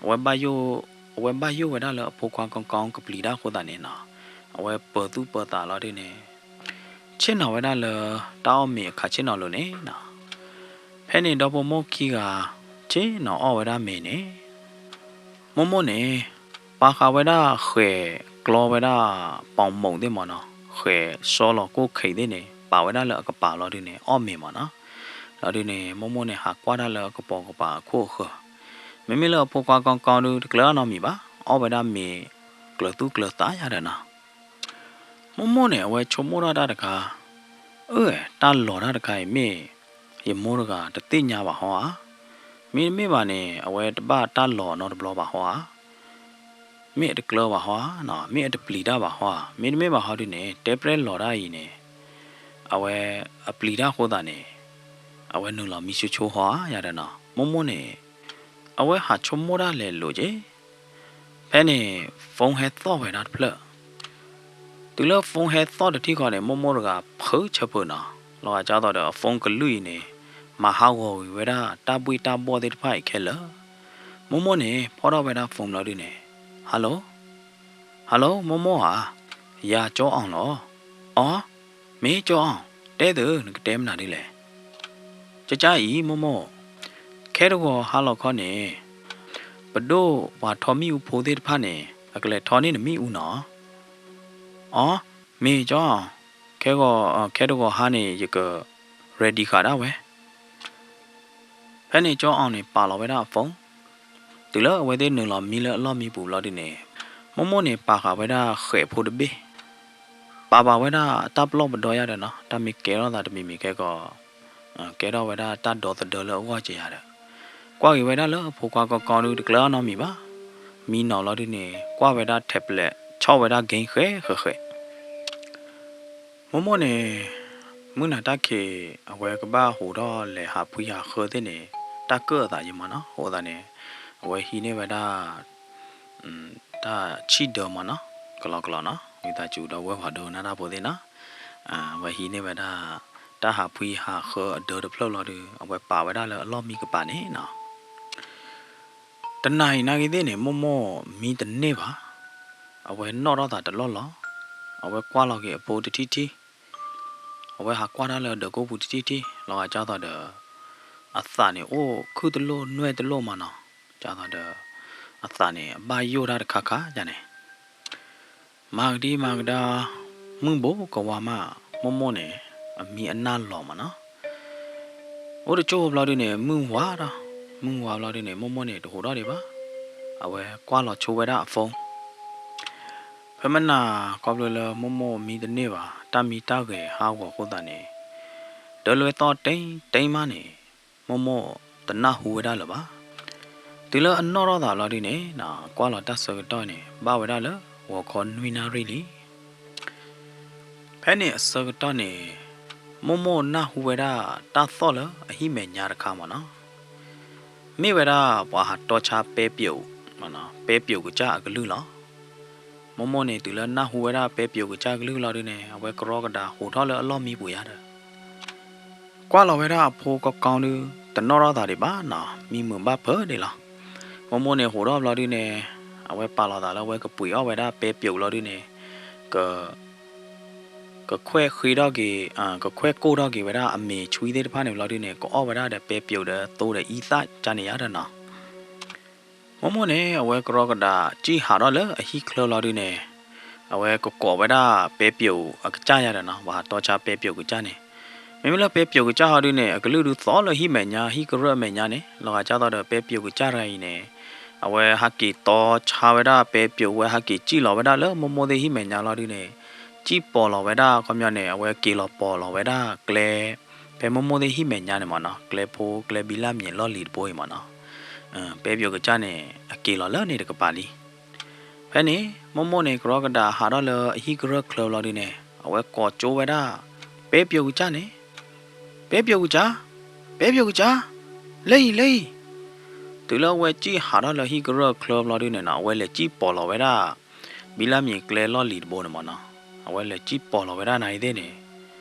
အဝဲဘၣ်ယိၣ် အဝဲဘၣ်ယိၣ်ဝဲဒၣ်လၢအဖိခွါကီကီကပျံၤတၢ်အဃိသတးန့ၣ်နီၤ အဝဲပၢၤသူၣ်ပၢၤသးလီၤဒုန့ၣ် ဆ့ၣ်နီၤဝဲဒၣ်လၢ တၢ်အီၣ်မ့ၤအခးဆ့ၣ်နီၤလိၤန့ၣ်နီၤ ဖဲန့ၣ်ဒီဖိမိၢ်ခံဂၤ ဆ့ၣ်နီၤအီၣ်ဝဲဒၣ်မ့ၤန့ၣ် မိၢ်မိၢ်န့ၣ် ပာ်ဃာ်ဝဲဒၣ်ဃဲၤကျီဝဲဒၣ် ပီၤမိာ်သ့ၣ်မးနီၤ ဃဲၤစီလီၤကိၣ်ခံးသ့ၣ်န့ၣ် ပာ်ဝဲဒၣ်လၢအကပၤလီၤဒုန့ၣ် အီၣ်မ့ၤမးနီၤ လီၤဒုန့ၣ် မိၢ်မိၢ်န့ၣ် ဟးကွၢ်တၢ်လၢအကပီၤကပၤအခိၣ်အဃၢၤ မ့မ့ၢ်လၢအဖိခွါကီကီဒု တကျၢၤနီတမံၤဘၣ် အီၣ်ဝဲဒၣ်မ့ၤ ကျၢၤသူၣ်ကျၢၤသးယါဒီးနီၤ မိၢ်မိၢ်န့ၣ် အဝဲဆိကမိၣ်ထီၣ်တၢ်တခါ အၢ တၢ်လီၤတၢ်တခါအံၤမ့ၢ် ယမိၢ်တဂၤတသ့ၣ်ညါဘၣ်ဟီဧါ, မ့တမ့ၢ်ဘၣ်န့ၣ် အဝဲတဘၣ်တၢ်လီၤနီတဘျီဘၣ်ဟီဧါ, မ့ၢ်အတကျၢၤဘၣ်ဟီဧါ, မ့ၢ်အတပျံၤတၢ်ဘၣ်ဟီဧါ, မ့တမ့ၢ်ဘၣ်ဟီဒုန့ၣ် တဲပြဲၢ်လီၤတၢ်အံၤန့ၣ် အဝဲအပျံၤတၢ်အဃိသတးန့ၣ် အဝဲနုာ်လီၤမံဆိဆိဟီဧါယါဒီးနီၤ မိၢ်မိၢ်န့ၣ် အဝဲဟးဆိကမိၣ်တၢ်လဲၤလိာ်က့ၤ ဖဲန့ၣ် phone ဟဲသီၣ်ဝဲဒၣ်တဖျၢၣ်, တုၤလၢ phone ဟဲသီၣ်တထံၣ်ဃီန့ၣ် မိၢ်မိၢ်တဂၤဖုးဆၢဖုးနီၤ, လီၤဂာ်ကၢ်သိးဒီးအ phone ကလုၢ်အံၤန့ၣ် မၤဟးဂီၤကွံာ်ဝဲဒၣ်တၢ်ဘှ့ၣ်တၢ်ဘှီၣ်သ့ၣ်တဖၣ်အံၤခဲလၢာ်, မိၢ်မိၢ်န့ၣ် ဖီၣ်ထီၣ်ဝဲဒၣ် phone လီၤဒုန့ၣ် Hello Hello မိၢ်မိၢ်ဧါ, ယၤကၠီအီၣ်လီၤ, အီ မ့ၢ်ကၠီအီၣ်, တဲသု နကတဲမနုၤဒ်လဲၣ် ကကါအံၤ မိၢ်မိၢ်, ခဲတဂီၤဟါလီၤခီန့ၣ် ပဒိၣ်ပှၤထီမ့ၣ်အူဖိသ့ၣ်တဖၣ်န့ၣ် အကလဲၤထီန့ၢ်နမ့ၣ်အူနီၤ, အီ မ့ၢ်ကၠီအီၣ်, ခဲဂီၤ ခဲတဂီၤဟါန့ၣ် ယက ready ဃာ်ဒၣ်ဝဲ ဖဲန့ၣ်ကၠီအီၣ်န့ၣ် ပာ်လီၤဝဲဒၣ်အ phone, တုၤလၢအဝဲသ့ၣ်နုာ်လီၤမံလၢအလီၢ်မံပူၤလီၤဒုန့ၣ်, မိၢ်မိၢ်န့ၣ် ပာ်ဃာ်ဝဲဒၣ်ဃဲးဖိတဘ့ၣ်, ပာ်ဘၣ်ဝဲဒၣ်တၢ်ပလီၢ်ပဒီယါဒီးနီၤ, တၢ်မ့ၢ်ကဲထီၣ်သးတမံၤမံၤခဲကီး ကဲထီၣ်ဝဲဒၣ်တၢ်ဒီသဒၢလၢအဂီၢ်ကယၤဒီး ကွၢ်က့ၤဝဲဒၣ်လၢအဖိခွါကီကီဒုး တကျၢၤအနီတမံၤဘၣ်. မံနီၤလီၤဒုးန့ၣ် ကွၢ်ဝဲဒၣ် tablet ဆီၣ်ဝဲဒၣ် game ဃဲးဃဲးဃဲး. မိၢ်မိၢ်န့ၣ် မုၢ်နၤတၢ်ခံး အဝဲကဘၣ်ဟူးထီၣ်လဲၤဟးဖှံဟးဃၢသ့ၣ်န့ၣ် တၢ်ကၢၣ်အသးယံၤမးနီၤ. အဃိသတးန့ၣ် အဝဲဟံးန့ၢ်ဝဲဒၣ် တၢ်ဆံၣ်ဒၢမးနီၤ, ကလီကလီနီၤ, ဝံသးစူၤဒီးဝဲၢ်ဖးဒိၣ်နၢ်တၢ်ဖိသ့ၣ်နီၤ, အဝဲဟံးန့ၢ်ဝဲဒၣ် တၢ်ဟးဖှံဟးဃၢအဒၢတဖျၢၣ်လီၤဒုး အဝဲပာ်ဝဲဒၣ်လၢအလီၢ်မံကပၤန့ၣ်နီၤ. တနၤအံၤနာ်က့သ့ၣ်န့ၣ် မိၢ်မိၢ်မံတန့ၢ်ဘၣ်. အဝဲနီၣ်ထီၣ်သးတလီၢ်လီၤ. အဝဲကွၢ်လီၤက့ၤအဖိတထံၣ်ထံၣ်, အဝဲဟးကွၢ်တၢ်လၢဒၢးကိၢ်ပူၤတထံၣ်ထံၣ်, လီၤဂာ်ကၢ်သိးဒီး အသးန့ၣ်အိၣ်ခုၣ်တလိၣ်နွဲၣ်တလိၣ်မးနီၤ, ကၢ်သိးဒီး အသးန့ၣ် အဘၣ်ယိၣ်တၢ်တခါခါယါန့ၣ် မၤကဒံမၤကဒါ မုၢ်ဘိကဝါမး, မိၢ်မိၢ်န့ၣ် အမံအနၢ်လီၤမးနီၤ. အိၣ်တကၠိၢ်ဘျီဒုန့ၣ် မုၢ်ဝါဒီး, မုၢ်ဝါဘျီဒုန့ၣ် မိၢ်မိၢ်န့ၣ် တဟူးထီၣ်ဒံးဘၣ်. အဝဲကွၢ်လီၤဆိဝဲဒၣ်အ phone. ဖဲမနၤ ခီဖျိလၢမိၢ်မိၢ်မံတန့ၢ်ဘၣ်, တၢ်မံတၢ်ဂဲၤဟးဂီၤအဃိသတးန့ၣ် တလၢသီၣ်တ့တ့မးန့ၣ် မိၢ်မိၢ်တနၢ်ဟူဝဲဒၣ်လၢၤဘၣ်. တုၤလၢအနီၣ်ထီၣ်သးလီၤဒုန့ၣ် ကွၢ်လီၤတၢ်ဆၢကတီၢ်န့ၣ် ဘၣ်ဝဲဒၣ်လၢ ဂီၤခီနွံနၣ်ရံၣ်လံ. ဖဲန့ၣ်အဆၢကတီၢ်န့ၣ် မိၢ်မိၢ်နၢ်ဟူဝဲဒၣ် တၢ်သီၣ်လၢအဟံၣ်မဲာ်ညါတခါမးနီၤ. မ့ၢ်ဝဲဒၣ်ပှၤဟးတီဆါပဲပျိာ်, ပဲပျိာ်ကစၢ်အကလုၢ်လီၤ. မိၢ်မိၢ်န့ၣ် တုၤလၢနၢ်ဟူဝဲဒၣ်ပဲပျိာ်ကစၢ်ကလုၢ်လီၤဒုန့ၣ် အဝဲကရီကဒးဟူးထီၣ်လၢအလီၢ်မံပူၤယါဒီး ကွၢ်လီၤဝဲဒၣ်အဖိကီကီဒု တနီၣ်ထီၣ်သးဒံးဘၣ်နီၤ, မံမုာ်ဘၣ်ဖၢဒံးလီၤ. မိၢ်မိၢ်န့ၣ်ဟူးထီၣ်ဘျီဒုန့ၣ် အဝဲပာ်လီၤသးလၢအဝဲကပှ့ၤအီၣ်ဝဲဒၣ်ပဲပျိာ်လီၤဒုန့ၣ် က ကခွဲးဃ့ထီၣ်က့ၤ, ကခွဲးကိၢ်ထီၣ်က့ၤဝဲဒၣ်အမ့ၤဆွံသ့ၣ်တဖၣ်န့ၣ်ဘျီဒုန့ၣ် ကအီၣ်ဝဲဒၣ်ဒီးပဲပျိာ်ဒီးသိဒီးအံသၣ်ကၢ်န့ၣ်ယါဒီးနီၤ. မိၢ်မိၢ်န့ၣ် အဝဲကရီကဒးစံၣ်ဟးထီၣ်လၢအဟံၣ်ချၢလီၤဒုန့ၣ် အဝဲကကိးဝဲဒၣ်ပဲပျိာ်အကစၢ်ယါဒီးနီၤ, ပှၤဟးတီဆါပဲပျိာ်ကစၢ်န့ၣ်. မ့မ့ၢ်လၢပဲပျိာ်ကစၢ်ဟီဒုန့ၣ် အကလုၢ်ဒုသီၣ်လၢဟံၣ်မဲာ်ညါ, ဟံၣ်ကရၢၢ်အမဲာ်ညါန့ၣ်, လီၤဂာ်ကၢ်သိးဒီးပဲပျိာ်ကစၢ်တဂၤအံၤန့ၣ် အဝဲဟးက့ၤတီဆါဝဲဒၣ်ပဲပျိာ်ဝဲ ဟးက့ၤစံၣ်လီၤဝဲဒၣ်လၢမိၢ်မိၢ်သ့ၣ်ဟံၣ်မဲာ်ညါလီၤဒုန့ၣ် စံၣ်ပိာ်လီၤဝဲဒၣ် ခီပညီန့ၣ် အဝဲက့ၤလီၤပိာ်လီၤဝဲဒၣ်ကျဲ ဖဲမိၢ်မိၢ်သ့ၣ်ဟံၣ်မဲာ်ညါန့ၣ်မးနီၤ, ကျဲဖိကျဲဘံလၢ်မံၤလီၢ်လံၤတဘိအံၤမးနီၤ. ပဲပျိာ်ကစၢ်န့ၣ် အက့ၤလီၤလၢန့ၣ်တကပၤလံ. ဖဲန့ၣ် မိၢ်မိၢ်န့ၣ် ကရီကဒးဟးထီၣ်လၢအဟံၣ်ကရၢၢ်ချၢဘျီဒုန့ၣ် အဝဲကိးကၠိဝဲဒၣ် ပဲပျိာ်ကစၢ်န့ၣ်, ပဲပျိာ်ကစၢ်, ပဲပျိာ်ကစၢ်, လၢအံၤ လၢအံၤ. တုၤလၢအဝဲစံၣ်ဟးထီၣ်လၢဟံၣ်ကရၢၢ်ချၢဘျီဒုန့ၣ်နီၤ အဝဲလဲၤစံၣ်ပိာ်လီၤဝဲဒၣ် ဘံလၢ်မံၤကျဲလီၢ်လံၤတဘိန့ၣ်မးနီၤ. အဝဲလဲၤစံၣ်ပိာ်လီၤဝဲဒၣ်နၤအံၤသ့ၣ်န့ၣ်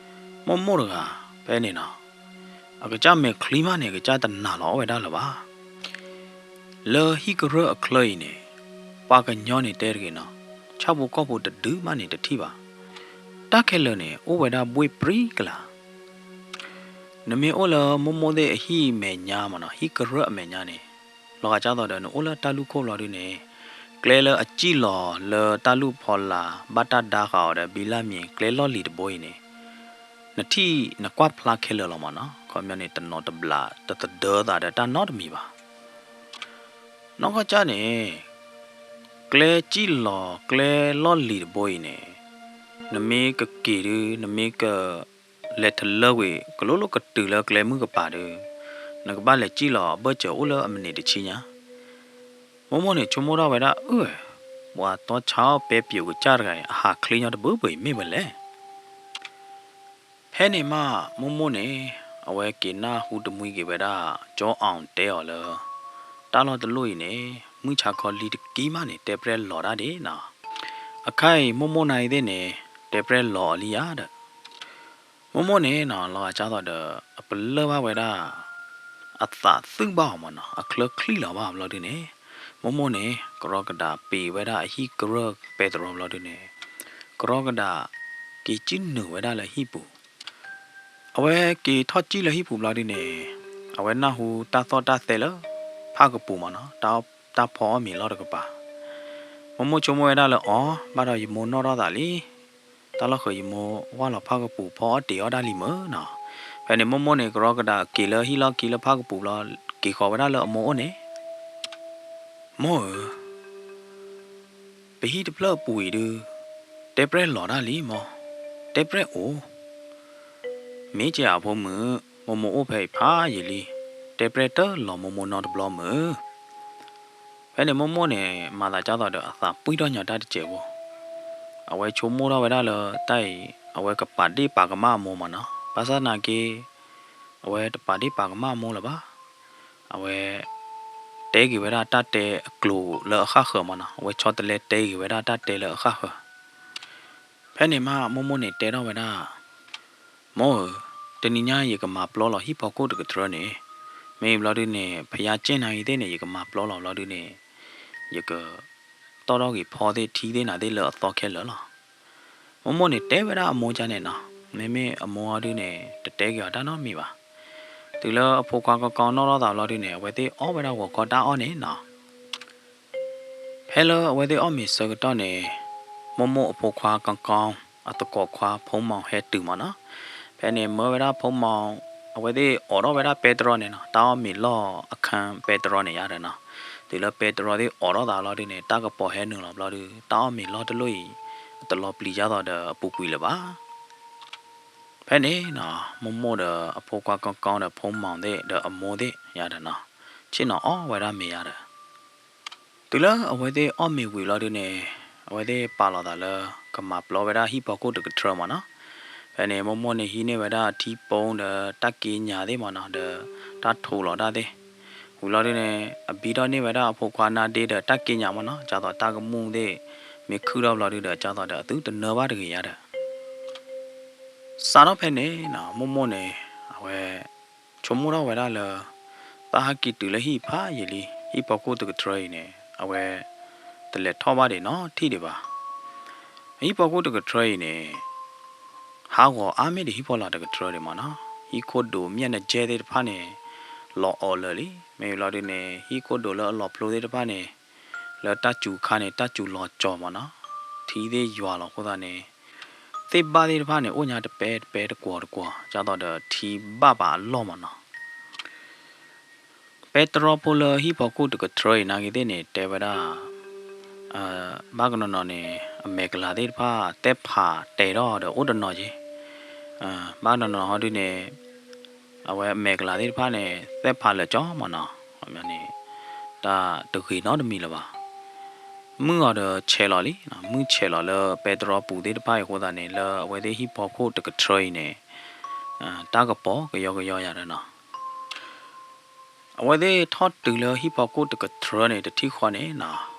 မိၢ်မိၢ်တဂၤ ဖဲန့ၣ်နီၤ အကစၢ်မဲာ်ချံမးန့ၣ် အကစၢ်တနာ်လီၤအီၣ်ဝဲဒၣ်လၢၤဘၣ်. လၢဟံၣ်ကရၢၢ်အချၢအံၤန့ၣ် ပှၤကညီန့ၣ်တဲတဂ့ၤနီၤ, ဆၣ်ဖိကီၢ်ဖိတဒုမးန့ၣ်တထံၣ်ဘၣ်. တၢ်ခဲလၢာ်န့ၣ် အိၣ်ဝဲဒၣ်ဘှ့ၣ်ပြံကလၤ နမ့ၢ်အိၣ်လၢမိၢ်မိၢ်သ့ၣ်အဟံၣ်မဲာ်ညါမးနီၤ, ဟံၣ်ကရၢၢ်အမဲာ်ညါန့ၣ် လီၤဂာ်ကၢ်သိးဒီးနအိၣ်လၢတၢ်လူၢ်ခိၣ်ဘျီဒုန့ၣ် ကျဲလၢအစံၣ်လီၤလၢတၢ်လူၢ်ဖီလာ် ဘၣ်တၢ်ဒါဃာ်အီၤဒီးဘံလၢ်မံၤကျဲလီၢ်လံၤတဘိအံၤန့ၣ် နထံၣ်နကွၢ်ဖျါခဲလၢာ်လီၤမးနီၤ, ခီပညီန့ၣ် တနီၤတဘျး တသဒၢသးဒီးတၢ်နီတမံၤဘၣ်. နီၢ်ကီၢ်ကၢ်န့ၣ် ကျဲစံၣ်လီၤကျဲလီၢ်လံၤတဘိအံၤန့ၣ် နမ့ၢ်ကက့ၤဒု နမ့ၢ်က လဲၤထလၢကွံာ် ကလိလိကတုၤလၢကျဲမုၢ်ကပၤဒု နကဘၣ်လဲၤစံၣ်လီၤအဘၢၣ်စၢၤအိၣ်လၢအမံးနံးတဆံညါ. မိၢ်မိၢ်န့ၣ်ဆိကမိၣ်ထီၣ်ဝဲဒၣ် အၢ ပှၤတီဆါအီၣ်ပဲပျိာ်ကစၢ်တဂၤအံၤ အဟးချ့ညီတဘၢဘၢအံၤမ့ၢ်ဝဲလဲၣ်. ဖဲန့ၣ်မး မိၢ်မိၢ်န့ၣ် အဝဲက့ၤနၢ်ဟူတမှံက့ၤဝဲဒၣ် ကၠီအီၣ်တဲအီၤလၢ တၢ်လီၢ်တလီၢ်အံၤန့ၣ် မုၢ်ဆါခီလံတက့ၢ်မးန့ၣ် တဲပျဲလီၤတၢ်ဒ်နီၤ. အခါအံၤ မိၢ်မိၢ်နၤအံၤသ့ၣ်န့ၣ် တဲပျဲလီၤအီၤလံယါဒီး မိၢ်မိၢ်န့ၣ်နီၤ လီၤဂာ်ကၢ်သိးဒီး အပလၢၢ်ဘၣ်ဝဲဒၣ် အသးသုၣ်ဘၣ်အီၤမးနီၤ, အချၢချံလီၤဘၣ်အီၤဘျီဒုန့ၣ် မိၢ်မိၢ်န့ၣ် ကရီကဒးပ့ၤဝဲဒၣ်အဟံၣ်ကရၢၢ်ပဲတြီဘျီဒုန့ၣ် ကရီကဒးက့ၤစံၣ်နုာ်ဝဲဒၣ်လၢဟံၣ်ပူၤ. အဝဲက့ၤထီၣ်စံၣ်လၢဟံၣ်ပူၤဘျီဒုန့ၣ် အဝဲနၢ်ဟူတၢ်သီၣ်တၢ်သဲလၢ ဖၣ်ကပူၤမးနီၤ, တၢ်ဖီအီၣ်မ့ၤလီၢ်တကပၤ. မိၢ်မိၢ်ဆိကမိၣ်ဝဲဒၣ်လၢအီၤ ဘၣ်ဒီးယမိၢ်နီၣ်ထီၣ်သးလံ တၢ်လီၢ်ဃုာ်ယမိၢ်ဝၢ်လီၤဖၣ်ကပူၤဖီအီၣ်တ့ၤအီၣ်ဒၣ်လံမ့ၢ်နီၤ. ဖဲန့ၣ်မိၢ်မိၢ်န့ၣ် ကရီကဒးက့ၤလၢဟံၣ်လီၢ်ခံလၢဖၣ်ကပူၤဘျီ က့ၤဃီၤဝဲဒၣ်လၢအမိၢ်အိၣ်န့ၣ် မိၢ်ဧၢ, ပဟံၣ်တဖျၢၣ်အပူၤအံၤဒု တဲပျဲလီၤတၢ်လံမိၢ်, တဲပျဲအိၣ်, မ့ၢ်ကဲအဖိမုၣ် မိၢ်မိၢ်အိၣ်ဖဲအံၤဖးယံာ်လံ, တဲပြဲၢ်တၢ်လီၤမိၢ်မိၢ်နီတဘျီမုၢ်. ဖဲန့ၣ်မိၢ်မိၢ်န့ၣ် မၤသးဒ်သိးဒီးအသးပှံၢ်ထီၣ်ညီတၢ်တစဲးဖိ, အဝဲဆိကမိၣ်ထီၣ်ဝဲဒၣ်လၢတၢ်အံၤ အဝဲကပာ်ဒ့ၣ်ပာ်ကမၣ်အမိၢ်မၢ်နီၤ, ဘၣ်ဆၣ်သနာ်က့ အဝဲတပာ်ဒ့ၣ်ပာ်ကမၣ်အမိၢ်လၢၤဘၣ်. အဝဲ တဲက့ၤဝဲဒၣ်တၢ်တဲအကျိၤလၢအဃၣ်ဃၢၤမၢ်နီၤ, အဝဲဆီတလဲတဲက့ၤဝဲဒၣ်တၢ်တဲလၢအဃၣ်ဃၢၤ. ဖဲန့ၣ်မးမိၢ်မိၢ်န့ၣ်တဲထီၣ်ဝဲဒၣ်, မိၢ်ဧၢ, တနံၤညါယကမၤပျီလီၤဟံၣ်ဖီခိၣ်တကထြၢန့ၣ်, မ့ၢ်ဘျီဒုန့ၣ် ဖယါကၠ့ၣ်နၤဂ့ၤသ့ၣ်န့ၣ် ယကမၤပျီလီၤဘျီဒုန့ၣ်, ယက တီၣ်ထီၣ်ဂ့ၤဖီသ့ၣ်ထံသ့ၣ်နၤသ့ၣ်လၢအသီခဲလၢာ်လီၤ. မိၢ်မိၢ်န့ၣ်တဲဝဲဒၣ်အမိၢ်ကန့ၣ်နီၤ, မ့မ့ၢ်အမိၢ်အီၤဒုန့ၣ် တတဲက့ၤအီၤတၢ်နီတမံၤဘၣ်. တုၤလၢအဖိခွါကီကီနီၣ်ထီၣ်သးဘျီဒုန့ၣ် အဝဲသ့ၣ်အီၣ်ဝဲဒၣ်ဂီၤခီတၢ်အီၣ်န့ၣ်နီၤ. ဖဲလၢအဝဲသ့ၣ်အီၣ်မ့ၤဆၢကတီၢ်န့ၣ်, မိၢ်မိၢ်အဖိခွါကီကီ အသကိးခွါဖိမီၤဟဲတုၤမၢ်နီၤ. ဖဲန့ၣ်မၢဝဲဒၣ်ဖိမီၤ, အဝဲသ့ၣ်အိးထီၣ်ဝဲဒၣ်ပဲတြီန့ၣ်နီၤ, တၢ်အီၣ်မ့ၤလီၢ်အခန်းပဲတြီန့ၣ်ယါဒီးနီၤ. တုၤလၢပဲတြီသ့ၣ်အိးထီၣ်သးဘျီဒုန့ၣ် တၢ်ကပီၤဟဲနုာ်လီၤဘျီဒု, တၢ်အီၣ်မ့ၤလီၢ်တလိၣ်အံၤ အတလီၤပျံၤဒ်သိးဒီးအပူၤကွံာ်လၢၤဘၣ်. ဖဲန့ၣ်နီၤ မိၢ်မိၢ်ဒီးအဖိခွါကီကီဒီးဖိမီၤသ့ၣ်ဒီးအမိၢ်သ့ၣ်ယါဒီးနီၤ, ဆ့ၣ်နီၤအီၣ်ဝဲဒၣ်မ့ၤယါဒီး တုၤလၢအဝဲသ့ၣ်အီၣ်မ့ၤဝံၤလီၤဒုန့ၣ်, အဝဲသ့ၣ်ပာ်လီၤသးလၢ ကမၤပျီဝဲဒၣ်ဟံၣ်ဖီခိၣ်တကထြၢမၢ်နီၤ. ဖဲန့ၣ်မိၢ်မိၢ်န့ၣ် ဟံးန့ၢ်ဝဲဒၣ်ထံပိဒီးတၢ်က့ညါသ့ၣ်မၢ်နီၤ, ဒီးတၢ်ထိးလီၤတၢ်သ့ၣ်, ဝံၤလီၤဒုန့ၣ် အဘံထီၣ်န့ၢ်ဝဲဒၣ်အဖိခွါနါဒ့ဒီးတၢ်က့ညါမၢ်နီၤ, ဒ်သိးတၢ်ကမူၣ်သ့ၣ် မ့ၢ်ခုၣ်ထီၣ်ဘျီဒုဒီး ဒ်သိးဒီးအသုတနၢဘၣ်တဂ့ၤယါဒီး စးထီၣ်ဖဲန့ၣ်နီၤ မိၢ်မိၢ်န့ၣ် အဝဲ ဆိကမိၣ်ထီၣ်ဝဲဒၣ်လၢ သးဟဲက့ၤတုၤလၢဟံၣ်ဖးယံာ်လံ, ဟံၣ်ဖီခိၣ်တကထြၢအံၤန့ၣ် အဝဲ တလဲၤထီၣ်ဘၣ်ဒံးနီတထံၣ်ဒံးဘၣ်. ဟံၣ်ဖီခိၣ်တကထြၢအံၤန့ၣ် ဟးဂီၤအါမ့ၢ်ဒံးဟံၣ်ဖီလာ်တကထြၢဒံးမၢ်နီၤ, ဟံၣ်ခိၣ်ဒိးမျဲၢ်နကဲသ့ၣ်တဖၣ်န့ၣ် လီၤအီၤလၢာ်လံ, မ့ၢ်ဘျီဒုန့ၣ် ဟံၣ်ခိၣ်ဒိးလၢအလီၤဖျိသ့ၣ်တဖၣ်န့ၣ် လၢတၢ်စူၤခါန့ၣ် တၢ်စူၤလီၤကၠီၤမၢ်နီၤ, ထံသ့ၣ်ယွၤလီၤအဃိသတးန့ၣ် သ့ၣ်ဘၣ်သ့ၣ်တဖၣ်န့ၣ် အိၣ်ညါတပဲတပဲတကွီၤတကွီၤ ဒ်သိးဒီးထံဘၣ်ပာ်အလီၢ်မၢ်နီၤ. ပဲတြီဖိလၢဟံၣ်ဖီခိၣ်တကထြၢအံၤနာ်က့သ့ၣ်န့ၣ် တဲဝဲဒၣ် ဘၣ်ကနီၤနီၤန့ၣ် အမဲာ်ကလၤသ့ၣ်တဖၣ် သဲဖးတဲာ်ထီၣ်ဒီးအိၣ်တနီၤက့ၤ, ဘၣ်ကနီၤနီၤဟီဒုန့ၣ် အဝဲအမဲာ်ကလၤသ့ၣ်တဖၣ်န့ၣ် သဲဖးလၢာ်ကၠီမၢ်နီၤ, န့ၣ် တၢ်တဂ့ၤနီတမံၤလၢၤဘၣ်. မုၢ်အီၤဒီးဆဲးလီၤလံ, မုၢ်ဆဲးလီၤလၢပဲတြီပူၤသ့ၣ်တဖၣ်အံၤအဃိသတးန့ၣ် လၢအဝဲသ့ၣ်ဟံၣ်ဖီခိၣ်တကထြၢအံၤန့ၣ် တၢ်ကပီၤကယီကယီယၤဒီးနီၤ အဝဲသ့ၣ်ထီၣ်တုၤလၢဟံၣ်ဖီခိၣ်တကထြၢန့ၣ် တထံၣ်ဃီန့ၣ်နီၤ,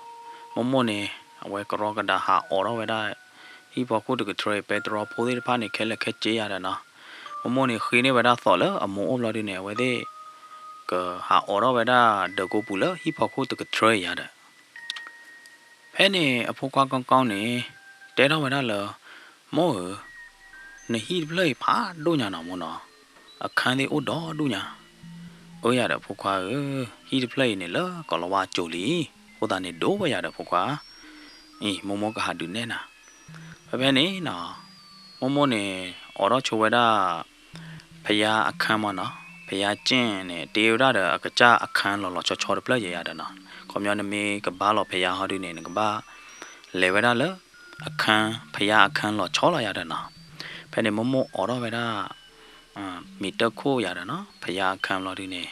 မိၢ်မိၢ်န့ၣ် အဝဲကရီကဒါဟးအိးထီၣ်ဝဲဒၣ် ဟံၣ်ဖီခိၣ်တကထြၢအံၤ ပဲတြီဖိသ့ၣ်တဖၣ်န့ၣ် ခဲလၢာ်ခဲဆ့ယၤဒီးနီၤ, မိၢ်မိၢ်န့ၣ် ဃ့န့ၢ်ဝဲဒၣ်သိးလၢအမိၢ်အိၣ်ဘျီဒုန့ၣ် အဝဲသ့ၣ် ကဟးအိးထီၣ်ဝဲဒၣ်ဒၢးကိးပူၤလၢဟံၣ်ဖီခိၣ်တကထြၢအံၤယၤဒီး ဖဲန့ၣ်အဖိခွါကီကီန့ၣ် တဲထီၣ်ဝဲဒၣ်လၢ မိၢ်ဧၢ, နဟံၣ်တဖျၢၣ်အံၤဖးဒိၣ်ညါနီၤမိၢ်နီၤ, အခန်းသ့ၣ်အိၣ်ဒီဒူၣ်ညါ. အၢယၤဒီးဖိခွါဧၢ, ဟံၣ်တဖျၢၣ်အံၤန့ၣ် လၢကီၤလၤဝါအစိၤလံ, အဃိသတးန့ၣ် ဒိၣ်ဝဲယၤဒီးဖိခွါ, အံၤ မိၢ်မိၢ်ကဟးဒုးနဲၣ်နၤ. ဖဲဖဲန့ၣ်နီၤ မိၢ်မိၢ်န့ၣ် အိးထီၣ်ဆိဝဲဒၣ် ဖယါအခန်းမၢ်နီၤ, ဖယါကၠ့ၣ်န့ၣ် တ့ဝဲဒၣ်ဒီးအကစၢ်အခန်းလီၤလီၤဆီဆီတဖျၢၣ်ယၤဒီးနီၤ, ခီပညီနမ့ၢ်ကဘါလီၤဖယါဟီဒုန့ၣ် နကဘၣ် လဲၤဝဲဒၣ်လၢ အခန်း, ဖယါအခန်းလီၤဆီလီၤယၤဒီးနီၤ. ဖဲန့ၣ်မိၢ်မိၢ်အိးထီၣ်ဝဲဒၣ် မ့ၢ်တၢ်ခိၣ်ယၤဒီးနီၤ ဖယါအခန်းဘျီဒုန့ၣ်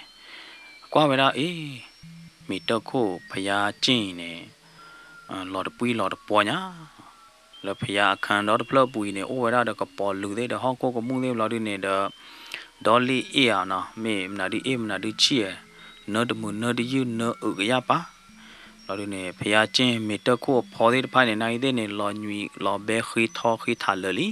ကွၢ်ဝဲဒၣ်အ့ၣ် မ့ၢ်တၢ်ခိၣ်ဖယါကၠ့ၣ်အံၤန့ၣ် လီၤတပှံၢ်လီၤတပှီၢ်ညါ လၢဖယါအခန်းဒီတဖျၢၣ်အပူၤအံၤန့ၣ် အိၣ်ဝဲဒၣ်ဒီးကပီၤလုာ်သ့ၣ်ဒီးဟီၣ်ခိၣ်ကမူၣ်သ့ၣ်ဘျီဒုန့ၣ်ဒီး ဒီလ့ၣ်အ့ၣ်ဧါနီၤ မ့ၢ်မနုၤဒုအ့ၣ်မနုၤဒုဆံၣ်ဧါ နၢတမုာ်နၢတယုၢ်နၢအုးကယၣ်ပၢ် ဘျီဒုန့ၣ် ဖယါကၠ့ၣ်မ့ၢ်တၢ်ခိၣ်အဖီသ့ၣ်တဖၣ်န့ၣ် နာ်ဂ့ၤသ့ၣ်န့ၣ် လီၤညွံးလီၤဘဲဃ့ထီဃ့ထးလၢာ်လံ.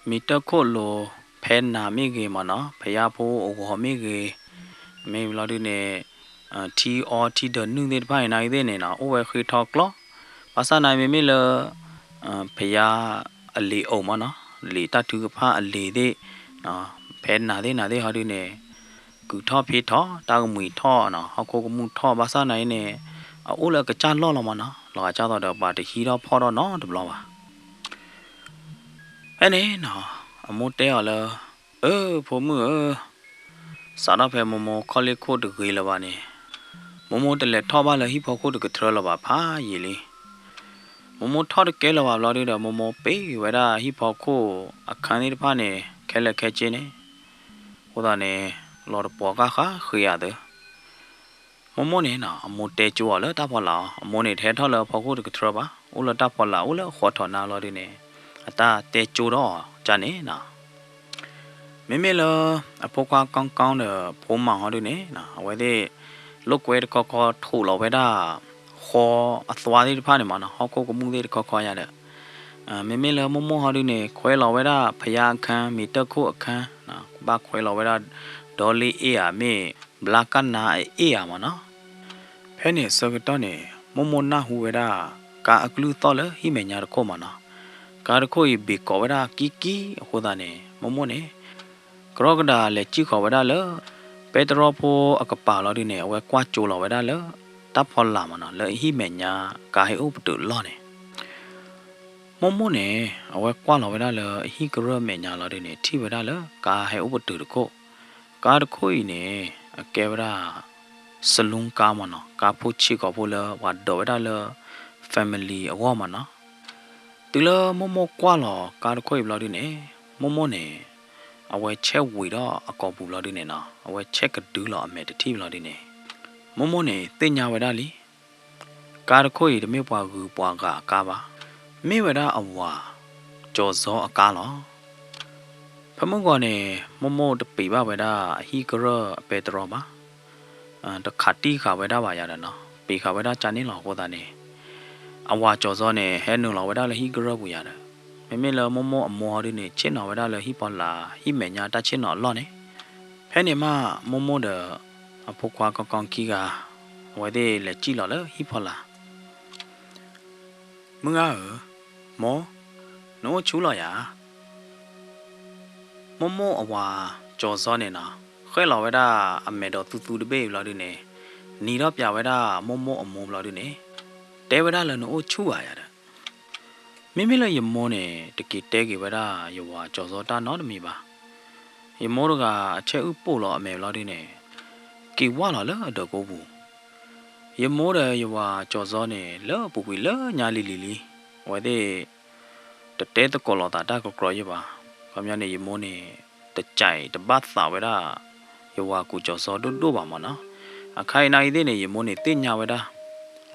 မ့ၢ်တၢ်ခိၣ်လိၤဖဲနၤမ့ၢ်ဂ့ၤမၢ်နီၤ ဖယါဖိအဂီၤမ့ၢ်ဂ့ၤ မ့ၢ်ဘျီဒုန့ၣ် ထံအီထံဒၢးနုၢ်သ့ၣ်တဖၣ်န့ၣ် နာ်ဂ့ၤသ့ၣ်န့ၣ်နီၤ အိၣ်ဝဲဃ့ထီကျီ ဘၣ်ဆၣ်နာ်ဂ့ၤမ့မ့ၢ်လၢ ဖယါအလံာ်အိၣ်မၢ်နီၤ လံာ်တၢ်ထုကဖၣ်အလံာ်သ့ၣ် ဖဲနၤသ့ၣ်နၤသ့ၣ်ဟီဒုန့ၣ် ကုာ်ထီၣ်ဖ့ထီၣ် တၢ်ကမှံၤထီၣ်နီၤ ဟီၣ်ခိၣ်ကမူၣ်ထီၣ် ဘၣ်ဆၣ်နာ်ဂ့ၤန့ၣ် အအိၣ်လၢအကစၢ်လီၢ်လီၤမၢ်နီၤ လီၤဂာ်ဒ်သိးဒီးပှၤတဟံးထီၣ်ဖီၣ်ထီၣ်နီတဘျီဘၣ်. ဖဲန့ၣ်နီၤ အမိၢ်တဲအီၤလၢ အၢ ဖိမုၣ်ဧၢ, စးထီၣ်ဖဲမိၢ်မိၢ်ခီၣ်လ့ၢ်ခိၣ်တဂ့ၤလၢၤဘၣ်န့ၣ် မိၢ်မိၢ်တလဲၤထီၣ်ဘၣ်လၢဟံၣ်ဖီခိၣ်တကထြၢလၢၤဘၣ်ဖးယံာ်လံ. မိၢ်မိၢ်ထီၣ်တကဲလၢၤဘၣ်ဘျီဒုဒီး မိၢ်မိၢ်ပ့ၤဝဲဒၣ်ဟံၣ်ဖီခိၣ်အခန်းသ့ၣ်တဖၣ်န့ၣ် ခဲလၢာ်ခဲဆ့န့ၣ်, အဃိသတးန့ၣ် လီၤတပှီၤဃၣ်ဃၣ်ဃ့အသး မိၢ်မိၢ်န့ၣ်နီၤ အမိၢ်တဲကၠိအီၤလၢတၢ်ဖီလာ်အီၤ, အမိၢ်န့ၣ် တဟဲထီၣ်လၢအဖီခိၣ်တကထြၢဘၣ်, အိၣ်လၢတၢ်ဖီလာ် အိၣ်လၢအဃီထီးနါလီၤဒုန့ၣ်, အတၢ်တဲကၠိဒီးအီၤကန့ၣ်နီၤ. မ့မ့ၢ်လၢ အဖိခွါကီကီဒီးဖိမၤဟီဒုန့ၣ်နီၤ, အဝဲသ့ၣ် လိာ်ကွဲတခီခီထိးလီၤဝဲဒၣ် ဃီအသွါသ့ၣ်တဖၣ်န့ၣ်မးနီၤ, ဟီၣ်ခိၣ်ကမူၣ်သ့ၣ်တခီခီယါဒီး, မ့မ့ၢ်လၢမိၢ်မိၢ်ဟီဒုန့ၣ် ခွဲးလီၤဝဲဒၣ်ဖယါအခၢၣ် မ့ၢ်တၢ်ခိၣ်အခၢၣ်, ကဘၣ်ခွဲးလီၤဝဲဒၣ် ဒီလ့အ့ၣ်ဧါ မ့ၢ်ဘျါကၣ်နါအအ့ၣ်ဧါမးနီၤ. ဖဲန့ၣ်အဆၢကတီၢ်န့ၣ် မိၢ်မိၢ်နၢ်ဟူဝဲဒၣ် ကါအကလုၢ်သီၣ်လၢဟံၣ်မဲာ်ညါတခိၣ်မးနီၤ. ကါတခိၣ်အံၤဘ့ၣ်ကိးဝဲဒၣ်ကံကံအဃိသတးန့ၣ် မိၢ်မိၢ်န့ၣ် ကရီကဒးလဲၤစံၣ်ဃီၤဝဲဒၣ်လၢ ပဲတြီဖိအကပၤလီၤဒုန့ၣ် အဝဲကွၢ်ကၠိလီၤဝဲဒၣ်လၢ တၢ်ဖီလာ်မးနီၤ, လၢအဟံၣ်မဲာ်ညါ ကါဟဲအိၣ်ပတုာ်အလီၢ်န့ၣ် မိၢ်မိၢ်န့ၣ် အဝဲကွၢ်လီၤဝဲဒၣ်လၢအဟံၣ်ကရၢၢ်မဲာ်ညါလီၤဒုန့ၣ် ထံၣ်ဝဲဒၣ်လၢကါဟဲအိၣ်ပတုာ်တခိၣ်, ကါတခိၣ်အံၤန့ၣ် အကဲဝဲဒၣ် saloon ကါမးနီၤ, ကါဖိဆံးကိာ်ဖိလၢပှၤဒိးဝဲဒၣ်လၢ family အဂီၢ်မးနီၤ. တုၤလၢမိၢ်မိၢ်ကွၢ်လီၤကါတခိၣ်အံၤဘျီဒုန့ၣ် မိၢ်မိၢ်န့ၣ် အဝဲဆဲးဝံၤဒီးအကိာ်ပူၤဘျီဒုန့ၣ်နီၤ, အဝဲဆဲးကဒုလီၤအမဲာ်တထံၣ်ဘျီဒုန့ၣ် မိၢ်မိၢ်န့ၣ် သ့ၣ်ညါဝဲဒၣ်လံ ကါတခိၣ်အံၤတမ့ၢ်ပှၤဂုၤပှၤဂၤအကါဘၣ်, မ့ၢ်ဝဲဒၣ်အဝၤကၠီၤစီအကါလီၤ. ဖဲမုၢ်ဂီၤန့ၣ် မိၢ်မိၢ်တပ့ၤဘၣ်ဝဲဒၣ်အဟံၣ်ကရၢၢ်အပဲတြီဘၣ်, တခးတံၢ်ဃာ်ဝဲဒၣ်ဘၣ်ယၤဒီးနီၤ, ပ့ၤဃာ်ဝဲဒၣ်ကန့ၣ်လီၤအဃိသတးန့ၣ် အဝၤကၠီၤစီန့ၣ် ဟဲနုာ်လီၤဝဲဒၣ်လၢဟံၣ်ကရၢၢ်ပူၤယၤဒီး, မ့မ့ၢ်လၢမိၢ်မိၢ်အမိၢ်ဟီဒုန့ၣ် ဆ့ၣ်နီၤဝဲဒၣ်လၢဟံၣ်ဖီလာ် ဟံၣ်မဲာ်ညါတၢ်ဆ့ၣ်နီၤအလီၢ်န့ၣ်, ဖဲန့ၣ်မး မိၢ်မိၢ်ဒီး အဖိခွါကီကီခံဂၤ အဝဲသ့ၣ်လဲၤစံၣ်လီၤလၢဟံၣ်ဖီလာ် မုၢ်ဂၤဧၢ, မိၢ်, နအိၣ်ဆူၣ်လီၤယၤ. မိၢ်မိၢ်အဝၤကၠီၤစီန့ၣ်နီၤ, ဃဲၣ်လီၤဝဲဒၣ်အမဲာ်ဒီးသူသူတဘ့ၣ်အံၤဘျီဒုန့ၣ်, နံၤထီၣ်ပၠးဝဲဒၣ်မိၢ်မိၢ်အမိၢ်ဘျီဒုန့ၣ်, တဲဝဲဒၣ်လၢနအိၣ်ဆူၣ်ဧါယၤဒီး, မ့မ့ၢ်လၢယမိၢ်န့ၣ် တက့ၤတဲက့ၤဝဲဒၣ်ယဝၤကၠီၤစီတၢ်နီတမံၤဘၣ်. ယမိၢ်တဂၤအဆဲးအုၣ်ပိာ်လီၤအမဲာ်ဘျီဒုန့ၣ်, က့ၤဝၢ်လီၤလၢအဒၢးကိပူၤ ယမိၢ်ဒီးယဝၤကၠီၤစီန့ၣ် လၢအပူၤကွံာ်လၢညါလံၤလံၤလံ, အဝဲသ့ၣ် တတဲသကိးလိာ်သးတၢ်ကကြီယဲၢ်ဘၣ်. ခီပညီန့ၣ် ယမိၢ်န့ၣ် တကးအံၤတဘၣ်သးဝဲဒၣ် ယဝၤကူၣ်ကၠီၤစီဒိၣ်ဒိၣ်ဘၣ်မးနီၤ. အခါအံၤနာ်အံၤသ့ၣ်န့ၣ် ယမိၢ်န့ၣ်သ့ၣ်ညါဝဲဒၣ်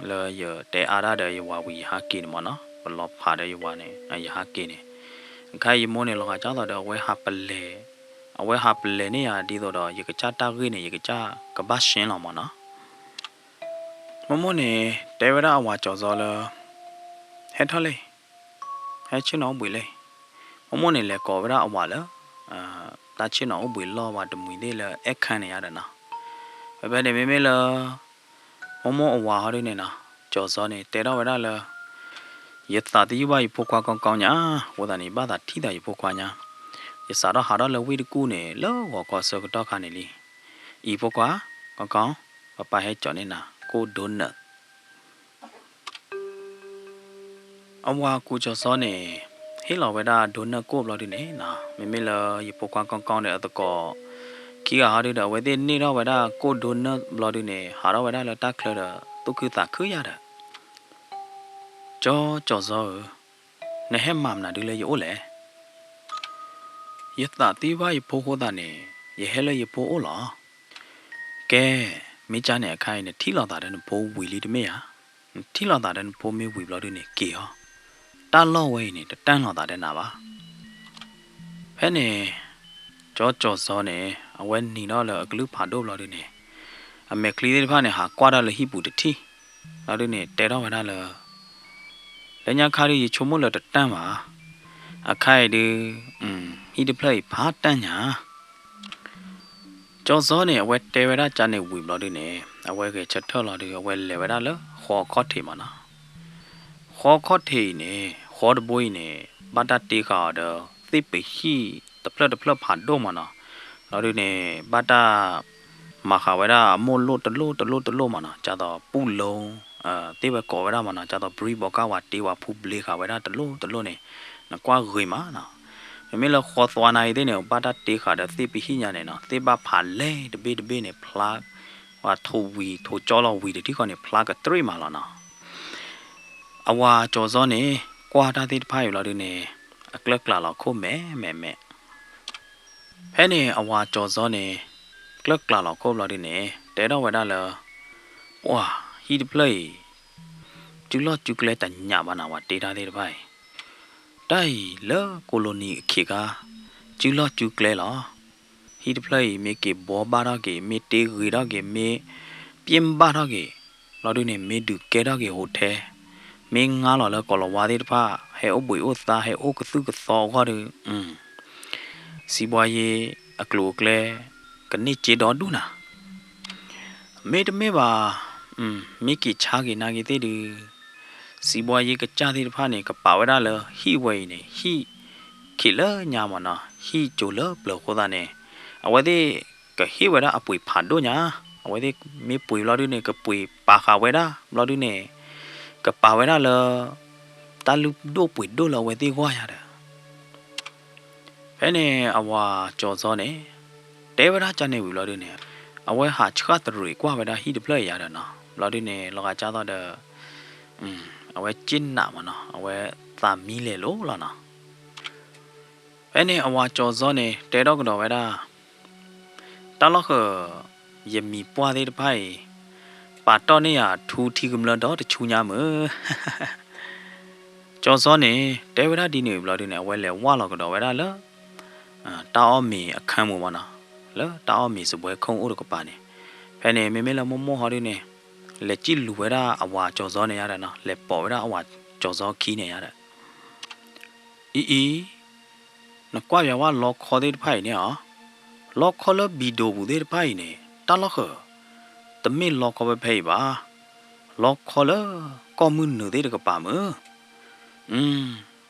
လၢယတဲအါဒၣ်ဒီးယဝၤဝံၤယဟးက့ၤန့ၣ်မးနီၤ, ပလီၤဖးဒီးယဝၤန့ၣ် ယဟးက့ၤန့ၣ်. အခါယမိၢ်န့ၣ် လီၤဂာ်ဒ်သိးဒီး အဝဲဟးပလဲၤ, အဝဲဟးပလဲၤန့ၢ်ယၤဒ်သိးဒီး ယကစၢ်တၢ်ဂ့ၢ်န့ၣ် ယကစၢ်ကဘၣ်ရှင်းလီၤမးနီၤ. မိၢ်မိၢ်န့ၣ် တဲဝဲဒၣ်အဝၤကၠီၤစီလၢ ဟဲထီၣ်လံ, ဟဲဆ့ၣ်နီၤအိၣ်ဘှံးလံ. မိၢ်မိၢ်န့ၣ် လဲၤကိးဝဲဒၣ်အဝၤလၢ တၢ်ဆ့ၣ်နီၤအိၣ်ဘှံးလီၢ်ဝဲတမှံၤသ့ၣ်လၢအဲၣ်ခၢၣ်န့ၣ်ယါဒီးနီၤ. ဖဲဖဲန့ၣ် မ့မ့ၢ်လၢ မိၢ်မိၢ်အဝၤဟီဒုန့ၣ်နီၤ, ကၠီၤစီန့ၣ် တဲထီၣ်ဝဲဒၣ်လၢ ယသးသယုၢ်ဘၣ်ယဖိခွါကီကီညါ, အဃိသတးန့ၣ် ယဘၣ်သးထံၣ်သးယဖိခွါညါ, ယစးထီၣ်ဟးထီၣ်လၢဝ့ၢ်တကူၣ်န့ၣ် လၢဂီၤခီဆၢကတီၢ်ခါန့ၣ်လံ. အံၤဖိခွါ, ကီကီ, ပၢ်ပၢ်ဟဲကၠီၤန့ၢ်နၤ ကိၣ်ဒိနၢၣ် အဝၤကူၣ်ကၠီၤစီန့ၣ် ဟ့ၣ်လီၤဝဲဒၣ်ဒိနၢၣ်ကိၣ်ဘျီဒုန့ၣ်နီၤ, မ့မ့ၢ်လၢယဖိခွါကီကီဒီးအသကိး ခံဂၤဟီဒုဒီး အဝဲသ့ၣ်န့ၢ်ထီၣ်ဝဲဒၣ်ကိၣ်ဒိနၢၣ်ဘျီဒုန့ၣ် ဟးထီၣ်ဝဲဒၣ်လၢတၢ်ချၢဒီး သူၣ်ခုသးခုယါဒီး ကၠီၤကၠီၤစီဧၢ, နဟဲမၤမနုၤဒုလၢယအိၣ်လဲၣ်. ယသးသယုၢ်ဘၣ်ယဖိအဃိသတးန့ၣ် ယဟဲလၢယဖိအိၣ်လီၤ. ကဲ, မ့ၢ်ကၢ်န့ၣ်အခါအံၤ နထံၣ်လိာ်သးဒီးနဖိဝံၤလံတမ့ၢ်ဧါ. နထံၣ်လိာ်သးဒီးနဖိမ့ၢ်ဝံၤဘျီဒုန့ၣ်က့ၤအီၤ, တၢ်လီၢ်ဝဲအံၤန့ၣ် တတၢ်လိာ်သးဒီးနၤဘၣ်. ဖဲန့ၣ် ကၠီၤကၠီၤစီန့ၣ် အဝဲနံၤထီၣ်လၢအကလုၢ်ဖးဒိၣ်ဘျီဒုန့ၣ် အမဲာ်ချံသ့ၣ်တဖၣ်န့ၣ် ဟးကွၢ်တၢ်လၢဟံၣ်ပူၤတထံၣ်, ဘျီဒုန့ၣ် တဲထီၣ်ဝဲဒၣ်လၢ လၢညါခါဒု ယဆိကမိၣ်လၢတတၢ်ဘၣ်, အခါအံၤဒု ဟံၣ်တဖျၢၣ်အံၤဖးတၢ်ညါ. ကၠီၤစီန့ၣ် အဝဲတဲဝဲဒၣ်ကၠီၤန့ၣ်ဝံၤဘျီဒုန့ၣ် အဝဲဂဲၤဆၢထၢၣ်လီၤဒု အဝဲလဲၤဝဲဒၣ်လၢဃီခီၣ်ထံးမးနီၤ. ဃီခီၣ်ထံးအံၤန့ၣ် ဃီတဘိအံၤန့ၣ် ဘၣ်တၢ်တ့ဃာ်အီၤဒီး သ့ၣ်ပဟံၣ်တဖျၢၣ်တဖျၢၣ်ဖးဒိၣ်မးနီၤ. ဘျီဒုန့ၣ် ဘၣ်တၢ် မၤဃာ်ဝဲဒၣ်အမိၢ်လိၣ်တလိၣ်တလိၣ်တလိၣ်မးနီၤ, ကၢ်သိးပူၣ်လိ သ့ၣ်ဝဲကိးဝဲဒၣ်မးနီၤ, ကၢ်သိးဘြံၤဘီကၢ်ဝၤတ့ဝဲဖူဘျ့ဃာ်ဝဲဒၣ်တလိၣ်တလိၣ်န့ၣ် နကွၢ်ဂ့ၤမးနီၤ. မ့မ့ၢ်လၢဃီသွါနၤအံၤသ့ၣ်န့ၣ် ဘၣ်တၢ်တ့ဃာ်ဒီးသ့ၣ်ပဟံၣ်ညါန့ၣ်နီၤ, သ့ၣ်ဘၣ်ဖးလဲၢ်တဘ့ၣ်တဘ့ၣ်န့ၣ် ဖျါ ပှၤထိးဝံၤထိးကၠီလီၤဝံၤတထံၣ်ဃီန့ၣ် ဖျါကတြ့ၣ်မးလီၤနီၤ. အဝၤကၠီၤစီန့ၣ် ကွၢ်တၢ်သ့ၣ်တဖၣ်အံၤဘျီဒုန့ၣ် အကျၢ်ကျးလီၤခိၣ်မဲာ်မဲာ်မဲာ် ဖဲန့ၣ်အဝၤကၠီၤစီန့ၣ် ကျၢၢ်ကျးလီၤခိၣ်ဘျီဒုန့ၣ် တဲထီၣ်ဝဲဒၣ်လၢ ပှၢ် ဟံၣ်တဖျၢၣ်အံၤ စုလီၢ်စုကျဲတညးဘၣ်နၤ ဝၤတ့တၢ်သ့ၣ်တဖၣ်အံၤ တၢ်အံၤလၢကိၣ်လိနံၤအခ့ခါ စုလီၢ်စုကျဲလီၤ. ဟံၣ်တဖျၢၣ်အံၤ မ့ၢ်က့ၤဘှီဘၣ်ထီၣ်က့ၤ မ့ၢ်တ့ဂ့ၤထီၣ်က့ၤ မ့ၢ်ပျ့ၢ်ဘၣ်ထီၣ်က့ၤ ဘျီဒုန့ၣ် မ့ၢ်ဒုးကဲထီၣ်က့ၤ hotel မ့ၢ်ငါလီၤလၢကိၤလၤဝါသ့ၣ်တဖၣ် ဟဲအိၣ်ဘှံးအိၣ်သါ ဟဲအိၣ်ကသုၣ်ကသီအဂီၢ်ဒီး စံးဘှါယ့အကျိၤအကျဲ ကန့ၢ်စ့ဒီဒူၣ်နၤ မ့တမ့ၢ်ဘၣ် မ့ၢ်က့ၤဆါက့ၤနာ်က့ၤသ့ၣ်ဒုး စံးဘှါယ့ကစၢ်သ့ၣ်တဖၣ်န့ၣ် ကပာ်ဝဲဒၣ်လၢဟံၣ်ဝဲအံၤန့ၣ် ဟံၣ်ခံးလၢညါမးနီၤ ဟံၣ်ကၠိၤလၢပျၢၤအဃိသတးန့ၣ် အဝဲသ့ၣ်ကဟ့ၣ်ဝဲဒၣ်အပှ့ၤဖးဒိၣ်ညါ အဝဲသ့ၣ်မ့ၢ်ပှ့ၤဘျီဒုန့ၣ် ကပှ့ၤပာ်ဃာ်ဝဲဒၣ် ဘျီဒုန့ၣ် ကပာ်ဝဲဒၣ်လၢ တၢ်လုၢ်ဒိၣ်ပှ့ၤဒိၣ်လၢအဝဲသ့ၣ်ဂီၢ်ယါဒီး ဖဲန့ၣ်အဝၤကၠီၤစီန့ၣ် တဲဝဲဒၣ်ကန့ၣ်ဝံၤဘျီဒုန့ၣ် အဝဲဟးဆှၣ်တရံးကွၢ်ဝဲဒၣ်ဟံၣ်တဖျၢၣ်အံၤယါဒီးနီၤ ဘျီဒုန့ၣ် လီၤဂာ်ကၢ်သိးဒီး အဝဲက့ၣ်နးမးနီၤ အဝဲသးမံလဲၤလိာ်လီၤနီၤ ဖဲန့ၣ်အဝၤကၠီၤစီန့ၣ် တဲထီၣ်ကဒီးဝဲဒၣ် တၢ်လီၢ်ဃၢၤ ယမံၤပှၢ်သ့ၣ်တဖၣ်အံၤ ပာ်တီၢ်န့ၢ်ယၤထူထံကမျၢၢ်ဒီတဆူညါမုၢ် ကၠီၤစီန့ၣ် တဲဝဲဒၣ်ဒ်န့ၣ်ဘျီဒုန့ၣ် အဝဲလဲၤဝၢ်လီၤကဒီးဝဲဒၣ်လၢ တၢ်အီၣ်မ့ၤအခန်းမူမးနီၤ လၢတၢ်အီၣ်မ့ၤစပွဲခိၣ်အိၣ်တကပၤန့ၣ် ဖဲန့ၣ် မ့မ့ၢ်လၢမိၢ်မိၢ်ဟီဒုန့ၣ် လဲၤစံၣ်လူၤဝဲဒၣ်အဝၤကၠီၤစီန့ၣ်ယါဒီးနီၤ လဲၤပိာ်ဝဲဒၣ်အဝၤကၠီၤစီခံန့ၣ်ယါဒီး အံၤအံၤ နကွၢ်ပၠးဝဲလီခီသ့ၣ်တဖၣ်အံၤန့ၣ်ဧါ, လီခီလၢဘံဒိပူၤသ့ၣ်တဖၣ်အံၤန့ၣ် တၢ်လီၢ်ဃၢၤ တမ့ၢ်လီခီဖဲဖဲအံၤဘၣ်. လီခီလၢကီၢ်မုၢ်နုာ်သ့ၣ်တကပၤမုၢ်.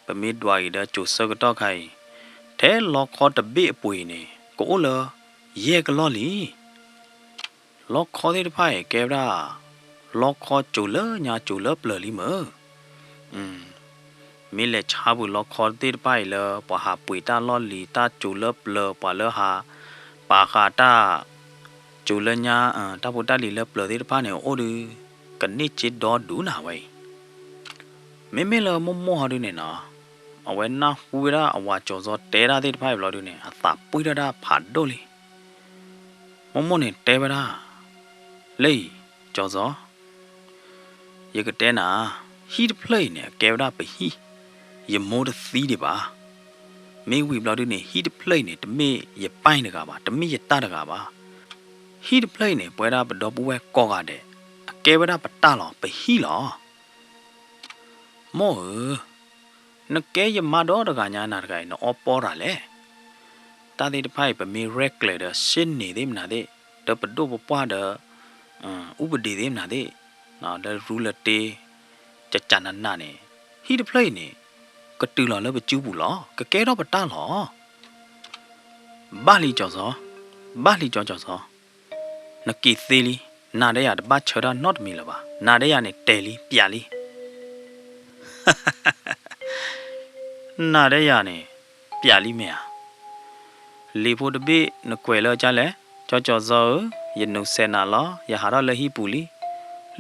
ပမ့ၢ်ဒွးအံၤဒီးကၠိၤဆၢကတီၢ်ခါအံၤ, ထဲလီခီတဘ့ၣ်အပှ့ၤန့ၣ် ကအိၣ်လၢယဲၢ်ကလီၢ်လံ. လီခီသ့ၣ်တဖၣ်အံၤကဲဝဲဒၣ် လီခီကၠိၤလၢညါကၠိၤလၢပျၢၤလံမုၢ်. မ့ၢ်လဲၤဆါပှ့ၤလီခီသ့ၣ်တဖၣ်အံၤလၢ ပှၤဟးပှ့ၤတၢ်လီၢ်လံၤ တၢ်ကၠိၤလၢပျၢၤ ပှၤလၢဟးပာ်ဃာ်တၢ် ကၠိၤလၢညါ တၢ်ဖိတၢ်လံၤလၢပျၢၤသ့ၣ်တဖၣ်န့ၣ် အိၣ်ဒုး ကန့ၢ်စ့ဒီဒူၣ်နၤဝဲအံၤ. မ့မ့ၢ်လၢမိၢ်မိၢ်ဟီဒုန့ၣ်နီၤ, အဝဲနၢ်ဟူဝဲဒၣ်အဝၤကၠီၤစီၤတဲဒၣ်သ့ၣ်တဖၣ်အံၤဘျီဒုန့ၣ် အသးပှံၢ်ထီၣ်ဒၣ်ဖးဒိၣ်လံ. မိၢ်မိၢ်န့ၣ်တဲဝဲဒၣ်, လၢအံၤ ကၠီၤစီၤ ယကတဲနၤ, ဟံၣ်တဖျၢၣ်အံၤန့ၣ် အကဲဝဲဒၣ်ပဟံၣ်, ယမိၢ်တသံဒံးဘၣ်. မ့ၢ်ဝံၤဘျီဒုန့ၣ် ဟံၣ်တဖျၢၣ်အံၤန့ၣ် တမ့ၢ်ယပၢ်တဂၤဘၣ်, တမ့ၢ်ယတၢ်တဂၤဘၣ်. ဟံၣ်တဖျၢၣ်အံၤန့ၣ် ပဝဲဒၣ်ပဒီပုၢ်ဝဲၢ်ကိးဂၤဒဲး, အကဲဝဲဒၣ်ပတၢ်လီၤ, ပဟံၣ်လီၤ. မိၢ်ဧၢ, နကဲယမါဒီတဂၤညါနၤတဂၤအံၤ နအီပီတၢ်လဲၣ်. တၢ်သ့ၣ်တဖၣ်အံၤ ပမ့ၢ်ရဲၣ်ကျဲၤဒီး ရှ့ၣ်န့ၣ်သ့ၣ်မနုၤသ့ၣ်, ဒီးပဒိၣ်ပပှၢ်ဒီး အူပဒ့သ့ၣ်မနုၤသ့ၣ်, ဒီးရူလၢတ့ ကကနနန့ၣ်, ဟံၣ်တဖျၢၣ်အံၤန့ၣ် ကတုၤလီၤလၢပစုပူၤလီၤ, ကကဲထီၣ်ပတၢ်လီၤ. ဘၣ်လံကၠီၤစီၤ, ဘၣ်လံကၠီၤစီၤ, နက့ၤသ့လံ, နၤဒီးယၤတဘၣ်ဆၢတၢ်နီတမံၤလၢၤဘၣ်, နၤဒီးယၤန့ၣ်တဲာ်လံ ပျးလံ နၤဒီးယၤန့ၣ် ပျးလံမ့ၢ်ဧါ. လံာ်ဖိတဘ့ၣ်နကွဲးလၢကၠါလဲၣ်, ကၠီကၠီၤစီၤဧၢ, ယနုးစဲးနၤလီၤ, ယဟးထီၣ်လၢဟံၣ်ပူၤလံ.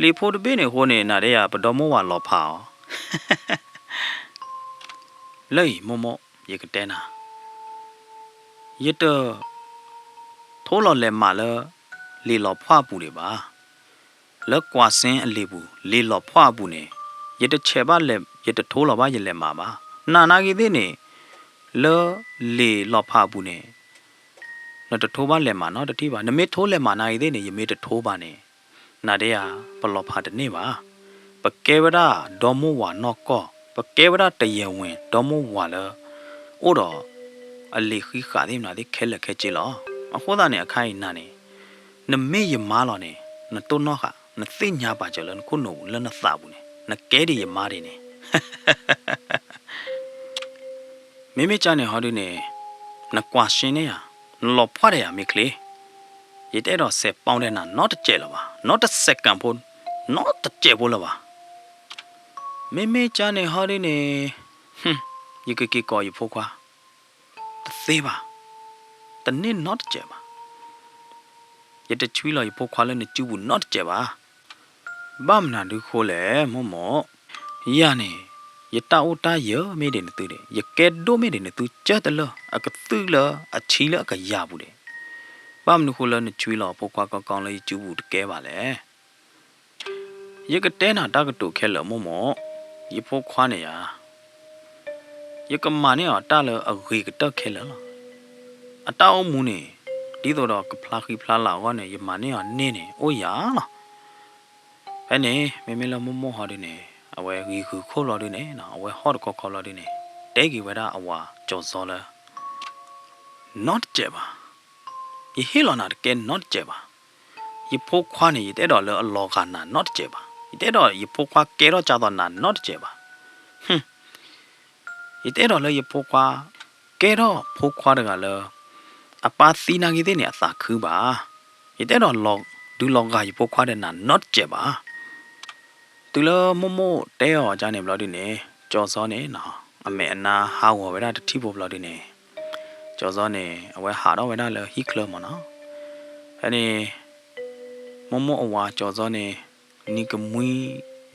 လံာ်ဖိတဘ့ၣ်န့ၣ်အဃိန့ၣ် နၤဒီးယၤပဒီမိၢ်ဝၤလီၤဖးအီၤ. လၢအံၤမိၢ်မိၢ် ယကတဲနၤ, ယတ ထိလီၤလဲၤမးလၢ လံာ်လီၤဖှၣ်အပူၤဒံးဘၣ်. လၢကွၢ်စ့အလံာ်ပူၤ လံာ်လီၤဖှၣ်အပူၤန့ၣ် ယတဆဲးဘၣ်လဲၤ ယတထိလီၤဘၣ်ယလဲၤမးဘၣ်. နၤနာ်က့သ့ၣ်န့ၣ် လၢလံာ်လီၤဖးအပူၤန့ၣ် နတထိဘၣ်လဲၤမးနီတထံၣ်ဘၣ်. နမ့ၢ်ထိလဲၤမးနာ်က့သ့ၣ်န့ၣ် ယမ့ၢ်တထိဘၣ်န့ၣ် နၤဒီးယၤ ပလီၤဖးတန့ၢ်ဘၣ်. ပကဲဝဲဒၣ်ဒီမိၢ်ဝၤနီၢ်ကီၢ်, ပကဲဝဲဒၣ်တယဲၢ်ဝဲၢ်ဒီမိၢ်ဝၤလၢ အိၣ်ဒီး အလံာ်ဃံဃာ်သ့ၣ်မနုၤသ့ၣ်ခဲလၢာ်ခဲဆ့လီၤ. အဃိသတးန့ၣ် အခါအံၤနၤန့ၣ် နမ့ၢ်ယမါလီၤန့ၣ် နတိၢ်နီၣ်ဃာ် နသ့ၣ်ညါပာ်စၢၤလၢနခိၣ်နူာ်ပူၤလၢနသးပူၤန့ၣ် နကဲဒံးယမါဒ်န့ၣ် မ့မ့ၢ်ကၠါန့ၣ်ဟီဒုန့ၣ် နကွၢ်ရှ့န့ၢ်ယၤ, နလီၤဖှၣ်ဒီးယၤမ့ၢ်ချ့, ယတအဲၣ်ဒိးစဲးပီၣ်ဒဲးနၤနီတစဲးလၢၤဘၣ်, နီတsecondဖိ, နီတစဲးဖိလၢၤဘၣ်. မ့မ့ၢ်ကၠါန့ၣ်ဟီဒုန့ၣ် ယကက့ၤကိးယဖိခွါ, တသ့ဘၣ်, တန့ၢ်နီတစဲးဘၣ်. ယတဆွံလီၤယဖိခွါလၢနစုပူၤနီတစဲးဘၣ်. ဘၣ်မနုၤဒုဃိလဲၣ် မိၢ်မိၢ်, ယၤန့ၣ် ယတၢ်အိၣ်တၢ်ယၢၤမ့ၢ်ဒ်နသုဒံး, ယကဲဒိၣ်မ့ၢ်ဒ်နသုကၢတလၢာ် အကသုၣ်လၢအဆံလၢအကယၤပူၤဒံး, ဘၣ်မနုၤဃိလၢနဆွံလီၤအဖိခွါကီကီလၢယစုပူၤတကဲဘၣ်လဲၣ်. ယကတဲနၤတၢ်ကတိၤခဲလၢာ်မိၢ်မိၢ်, ယဖိခွါန့ၣ်ယၤ ယကမၤန့ၢ်အီၤတၢ်လၢအဂ့ၤကတၢၢ်ခဲလၢာ်လီၤ. အတၢ်အိၣ်မူန့ၣ် ဒ်သိးဒီးကဖျါဃံဖျါလၤအဂီၢ်န့ၣ် ယမၤန့ၢ်အီၤန့ၢ်န့ၣ် အိၣ်ယၤလီၤ. ဖဲန့ၣ် မ့မ့ၢ်လၢမိၢ်မိၢ်ဟီဒုန့ၣ် အဝဲဂံၤဂုၤခိၣ်လီၤဒုန့ၣ် အဝဲဟီၣ်တခီခီလီၤဒုန့ၣ် တဲက့ၤဝဲဒၣ်အဝၤကၠီၤစီလၢ နီတစဲးဘၣ်. ယဟ့ၣ်လီၤနၤတကဲနီတစဲးဘၣ်. ယဖိခွါန့ၣ် ယတအဲၣ်ဒိးလၢအလီၤဂာ်နၤနီတစဲးဘၣ်. ယတအဲၣ်ဒိးယဖိခွါကဲထီၣ်ကၢ်သိးနၤနီတစဲးဘၣ်. ဟွ ယတအဲၣ်ဒိးလၢယဖိခွါ ကဲထီၣ်ဖိခွါတဂၤလၢ အပၢ်သံနာ်က့သ့ၣ်န့ၣ် အသးခုဘၣ်. ယတအဲၣ်ဒိးလီၤ ဒုးလီၤဂာ်ယဖိခွါဒီးနၤနီတစဲးဘၣ်. တုၤလၢမိၢ်မိၢ်တဲအီၤဒ်န့ၣ်ဘျီဒုန့ၣ် ကၠီၤစီန့ၣ်နီၤ အမဲာ်အနါဟးဂီၤဝဲဒၣ်တထံၣ်ဖိဘျီဒုန့ၣ် ကၠီၤစီန့ၣ် အဝဲဟးထီၣ်ဝဲဒၣ်လၢဟံၣ်ချၢမၢ်နီၤ. ဖဲန့ၣ် မိၢ်မိၢ်အဝၤကၠီၤစီန့ၣ် နံၤကမှံ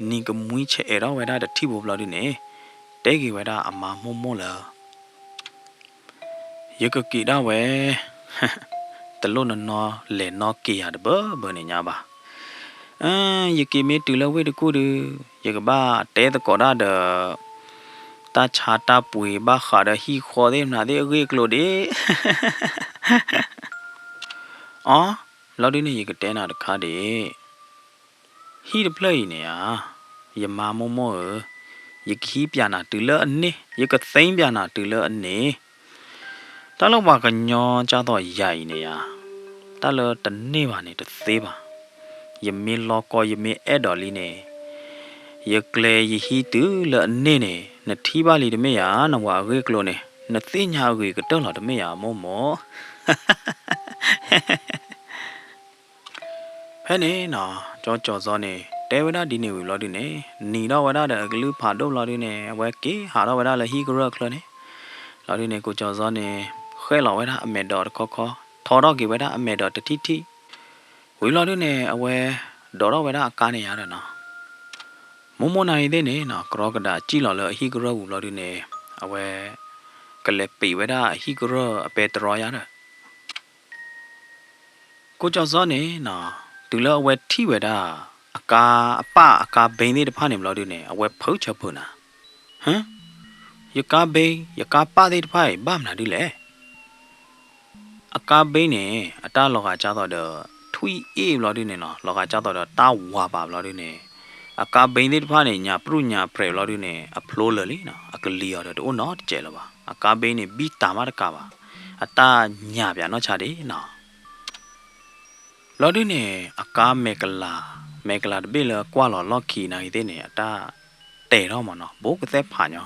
နံၤကမှံဆဲးအဲးထီၣ်ဝဲဒၣ်တထံၣ်ဖိဘျီဒုန့ၣ် တဲက့ၤဝဲဒၣ်အမါမိၢ်မိၢ်လၢ ယကက့ၤဒၣ်ဝဲ တလိၣ်နနီလဲၤနီက့ၤယၤတဘၢဘၢန့ၣ်ညါဘၣ်. ယက့ၤမ့ၢ်တုၤလၢဝ့ၢ်တကူၣ်ဒု ယကဘၣ်တဲသကိးတၢ်ဒီး တၢ်ဆါတၢ်ပှ့ၤဘၣ်ဃးဒီးဟံၣ်ဃီသ့ၣ်မနုၤသ့ၣ်အဂ့ၢ်အကျိၤဒံး. အီ လီၤဒုန့ၣ် ယကတဲနၤတခါဒံး ဟံၣ်တဖျၢၣ်အံၤန့ၣ်ဧါ, ယမါမိၢ်မိၢ်ဧၢ, ယကဟံးပၠးနၤတုၤလၢအန့ၢ်, ယကသ့ပၠးနၤတုၤလၢအန့ၢ်. တၢ်လၢပှၤကညီကၢ်သိးယၤအံၤန့ၣ်ဧါ, တၢ်လၢတန့ၢ်ဘၣ်န့ၣ်တသ့ဘၣ်. ယမ့ၢ်လီၤကီ ယမ့ၢ်အဲၣ်ဒိးလံန့ၣ်, ယကျဲၤယဟံးတုၤလၢအန့ၢ်န့ၣ် နထံၣ်ဘၣ်လံတမ့ၢ်ဧါ, နဝၤအဂ့ၢ်အကျိၤန့ၣ် နသ့ၣ်ညါအဂ့ၤကတၢၢ်လီၤတမ့ၢ်ဧါ မိၢ်မိၢ်. ဖဲန့ၣ်နီၤ ကၠီၤကၠီၤစီန့ၣ် တဲဝဲဒၣ်ဒ်န့ၣ်ဝံၤဘျီဒုန့ၣ် နံၤထီၣ်ဝဲဒၣ်ဒီးအကလုၢ်ဖးဒိၣ်ဘျီဒုန့ၣ် အဝဲက့ၤဟးထီၣ်ဝဲဒၣ်လၢဟံၣ်ကရၢၢ်ချၢန့ၣ်, ဘျီဒုန့ၣ် ကိကၠီၤစီန့ၣ် ဃဲၣ်လီၤဝဲဒၣ်အမဲာ်ဒိးတခီခီ, ထီထီၣ်က့ၤဝဲဒၣ်အမဲာ်ဒိးတထံၣ်ထံၣ်, ဝံၤဘျီဒုန့ၣ် အဝဲဒိးထီၣ်ဝဲဒၣ်အကါန့ၣ်ယါဒီးနီၤ မိၢ်မိၢ်နၤအံၤသ့ၣ်န့ၣ်နီၤ ကရီကဒးစံၣ်လီၤလၢအဟံၣ်ကရၢၢ်ပူၤဘျီဒုန့ၣ် အဝဲ ကလဲၤပံးဝဲဒၣ်အဟံၣ်ကရၢၢ်အပဲတြီယါဒီး ကိကၠီၤစီန့ၣ်နီၤ တုၤလၢအဝဲထံၣ်ဝဲဒၣ် အကါအပၣ်အကါဘ့သ့ၣ်တဖၣ်န့ၣ်ဘျီဒုန့ၣ် အဝဲဖုးဆၢဖုးနၤ, ဟၢ, ယကါဘ့ ယကါပၣ်သ့ၣ်တဖၣ်အံၤ ဘၣ်မနုၤဒ်လဲၣ်. အကါဘ့န့ၣ် အတၢ်လီၤဂာ်ကၢ်သိးဒီး ထွံၣ်အ့ၣ်ဘျီဒုန့ၣ်နီၤ လီၤဂာ်ကၢ်သိးဒီးတၢ်ဝၤဘၣ်ဘျီဒုန့ၣ် အကါဘ့သ့ၣ်တဖၣ်န့ၣ် ညၣ်ပြူၣ်ညၣ်ပြဲးဘျီဒုန့ၣ် အဖျိလၢာ်လံနီၤ အကလံၤအီၤဒီးတအိၣ်နီတစဲးလၢၤဘၣ်. အကါဘ့န့ၣ် ဘံၣ်တၢ်မးတကးဘၣ် အတၢ်ညၣ်ပၠးနီၢ်ဆါဒံးနီၤ ဘျီဒုန့ၣ် အကါမဲာ်ကလၤ မဲာ်ကလၤတဘ့ၣ်လၢကွၢ်လီၤလီၢ်ခံနာ်ဂ့ၤသ့ၣ်န့ၣ် အတၢ်တဲာ်ထီၣ်မးနီၤ ဘူးကသဲၣ်ဖးညီ,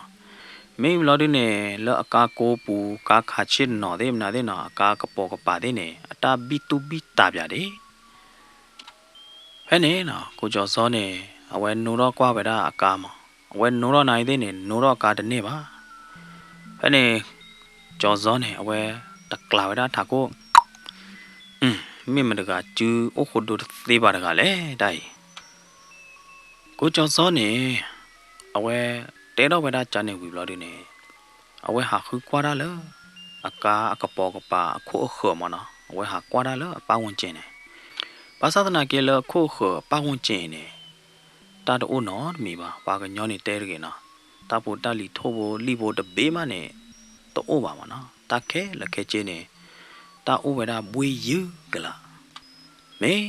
မ့ၢ်ဘျီဒုန့ၣ် လၢအကါကိးပူၤ ကါခးဆ့ၣ်နီၤသ့ၣ်မနုၤသ့ၣ်နီၤ အကါကပိာ်ကပၤသ့ၣ်န့ၣ် အတၢ်ဘံၣ်တူၢ်ဘံၣ်တၢ်ပၠးဒံး ဖဲန့ၣ်နီၤ ကိကၠီၤစီန့ၣ် အဝဲနိထီၣ်ကွၢ်ဝဲဒၣ်အကါမး, အဝဲနိထီၣ်နာ်ဂ့ၤသ့ၣ်န့ၣ် နိထီၣ်အကါတန့ၢ်ဘၣ်. ဖဲန့ၣ် ကၠီၤစီန့ၣ် အဝဲတကျးဝဲဒၣ်ထးခိၣ်, မ့ၢ်မတဂၤစုအိၣ်ဃိဒိတသ့ဘၣ်တဂၤလဲၣ်တၢ်အံၤ ကိကၠီၤစီန့ၣ် အဝဲတဲထီၣ်ဝဲဒၣ်ကန့ၣ်ဝံၤဘျီဒုန့ၣ် အဝဲဟးဃုကွၢ်တၢ်လၢ အကါအကပိာ်ကပၤအခိၣ်အဃၢၤမးနီၤ အဝဲဟးကွၢ်တၢ်လၢအပၣ်ဝူၣ်ကၠ့န့ၣ်, ဘၣ်ဆၣ်သနာ်က့လၢအခိၣ်အဃၢၤအပၣ်ဝူၣ်ကၠ့အံၤန့ၣ် တၢ်တအိၣ်နီတမံၤဘၣ်. ပှၤကညီန့ၣ်တဲတဂ့ၤနီၤ, တၢ်ဖိတၢ်လံၤထိၣ်ဖိလံၣ်ဖိတဘ့ၣ်မးန့ၣ် တအိၣ်ဘၣ်မးနီၤ. တၢ်ခဲလၢာ်ခဲဆ့န့ၣ် တၢ်အိၣ်ဝဲဒၣ်ဘှ့ၣ်ယုၢ်ကလာ် မ့ၢ်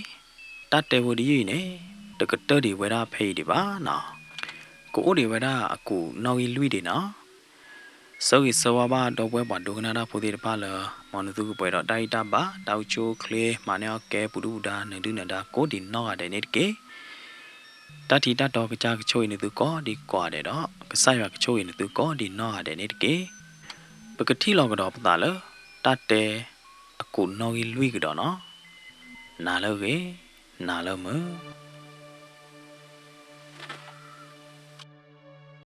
တၢ်တဲဖိတယုၢ်အံၤန့ၣ် တကတၢၢ်ဒံးဝဲဒၣ်ဖဲအံၤဒံးဘၣ်နီၤ, ကအိၣ်ဒံးဝဲဒၣ်အကူာ်နီၣ်ဂံၢ်လွံၢ်ဒံးနီၤ. ဆၢဂ့ၤဆၢဝါဘၣ်ဒီပုၢ်ဝဲၢ်ပှၤဒိကနၣ်တၢ်ဖိသ့ၣ်တဖၣ်လၢ မ်နသုကပှဲၤဒီးတၢ်ဂံၢ်တၢ်ဘါ တၢ်အိၣ်ဆူၣ်အိၣ်ချ့ မၤန့ၢ်အီၣ်ကဲပူၤဒုၣ်ပူၤဒါ နၢၤဒုၣ်နၢၤဒါကိးဒံးနီၢ်ဂၤဒဲးန့ၣ်တက့ၢ်. တၢ်ထံတၢ်တီကစၢ်ကဆိၣ်ဂ့ၤနသုကိးဒံးကိးဂၤဒဲးဒီး ကစၢ်ယွၤကဆိၣ်ဂ့ၤနသုကိးဒံးနီၢ်ဂၤဒဲးန့ၣ်တက့ၢ်. ပကထံၣ်လီၤကဒီးပသးလၢ တၢ်တဲအကူာ်နီၣ်ဂံၢ်လွံၢ်ကဒီးနီၤ. နၤလၢအဂ့ၤ, နၤလၢမုာ်.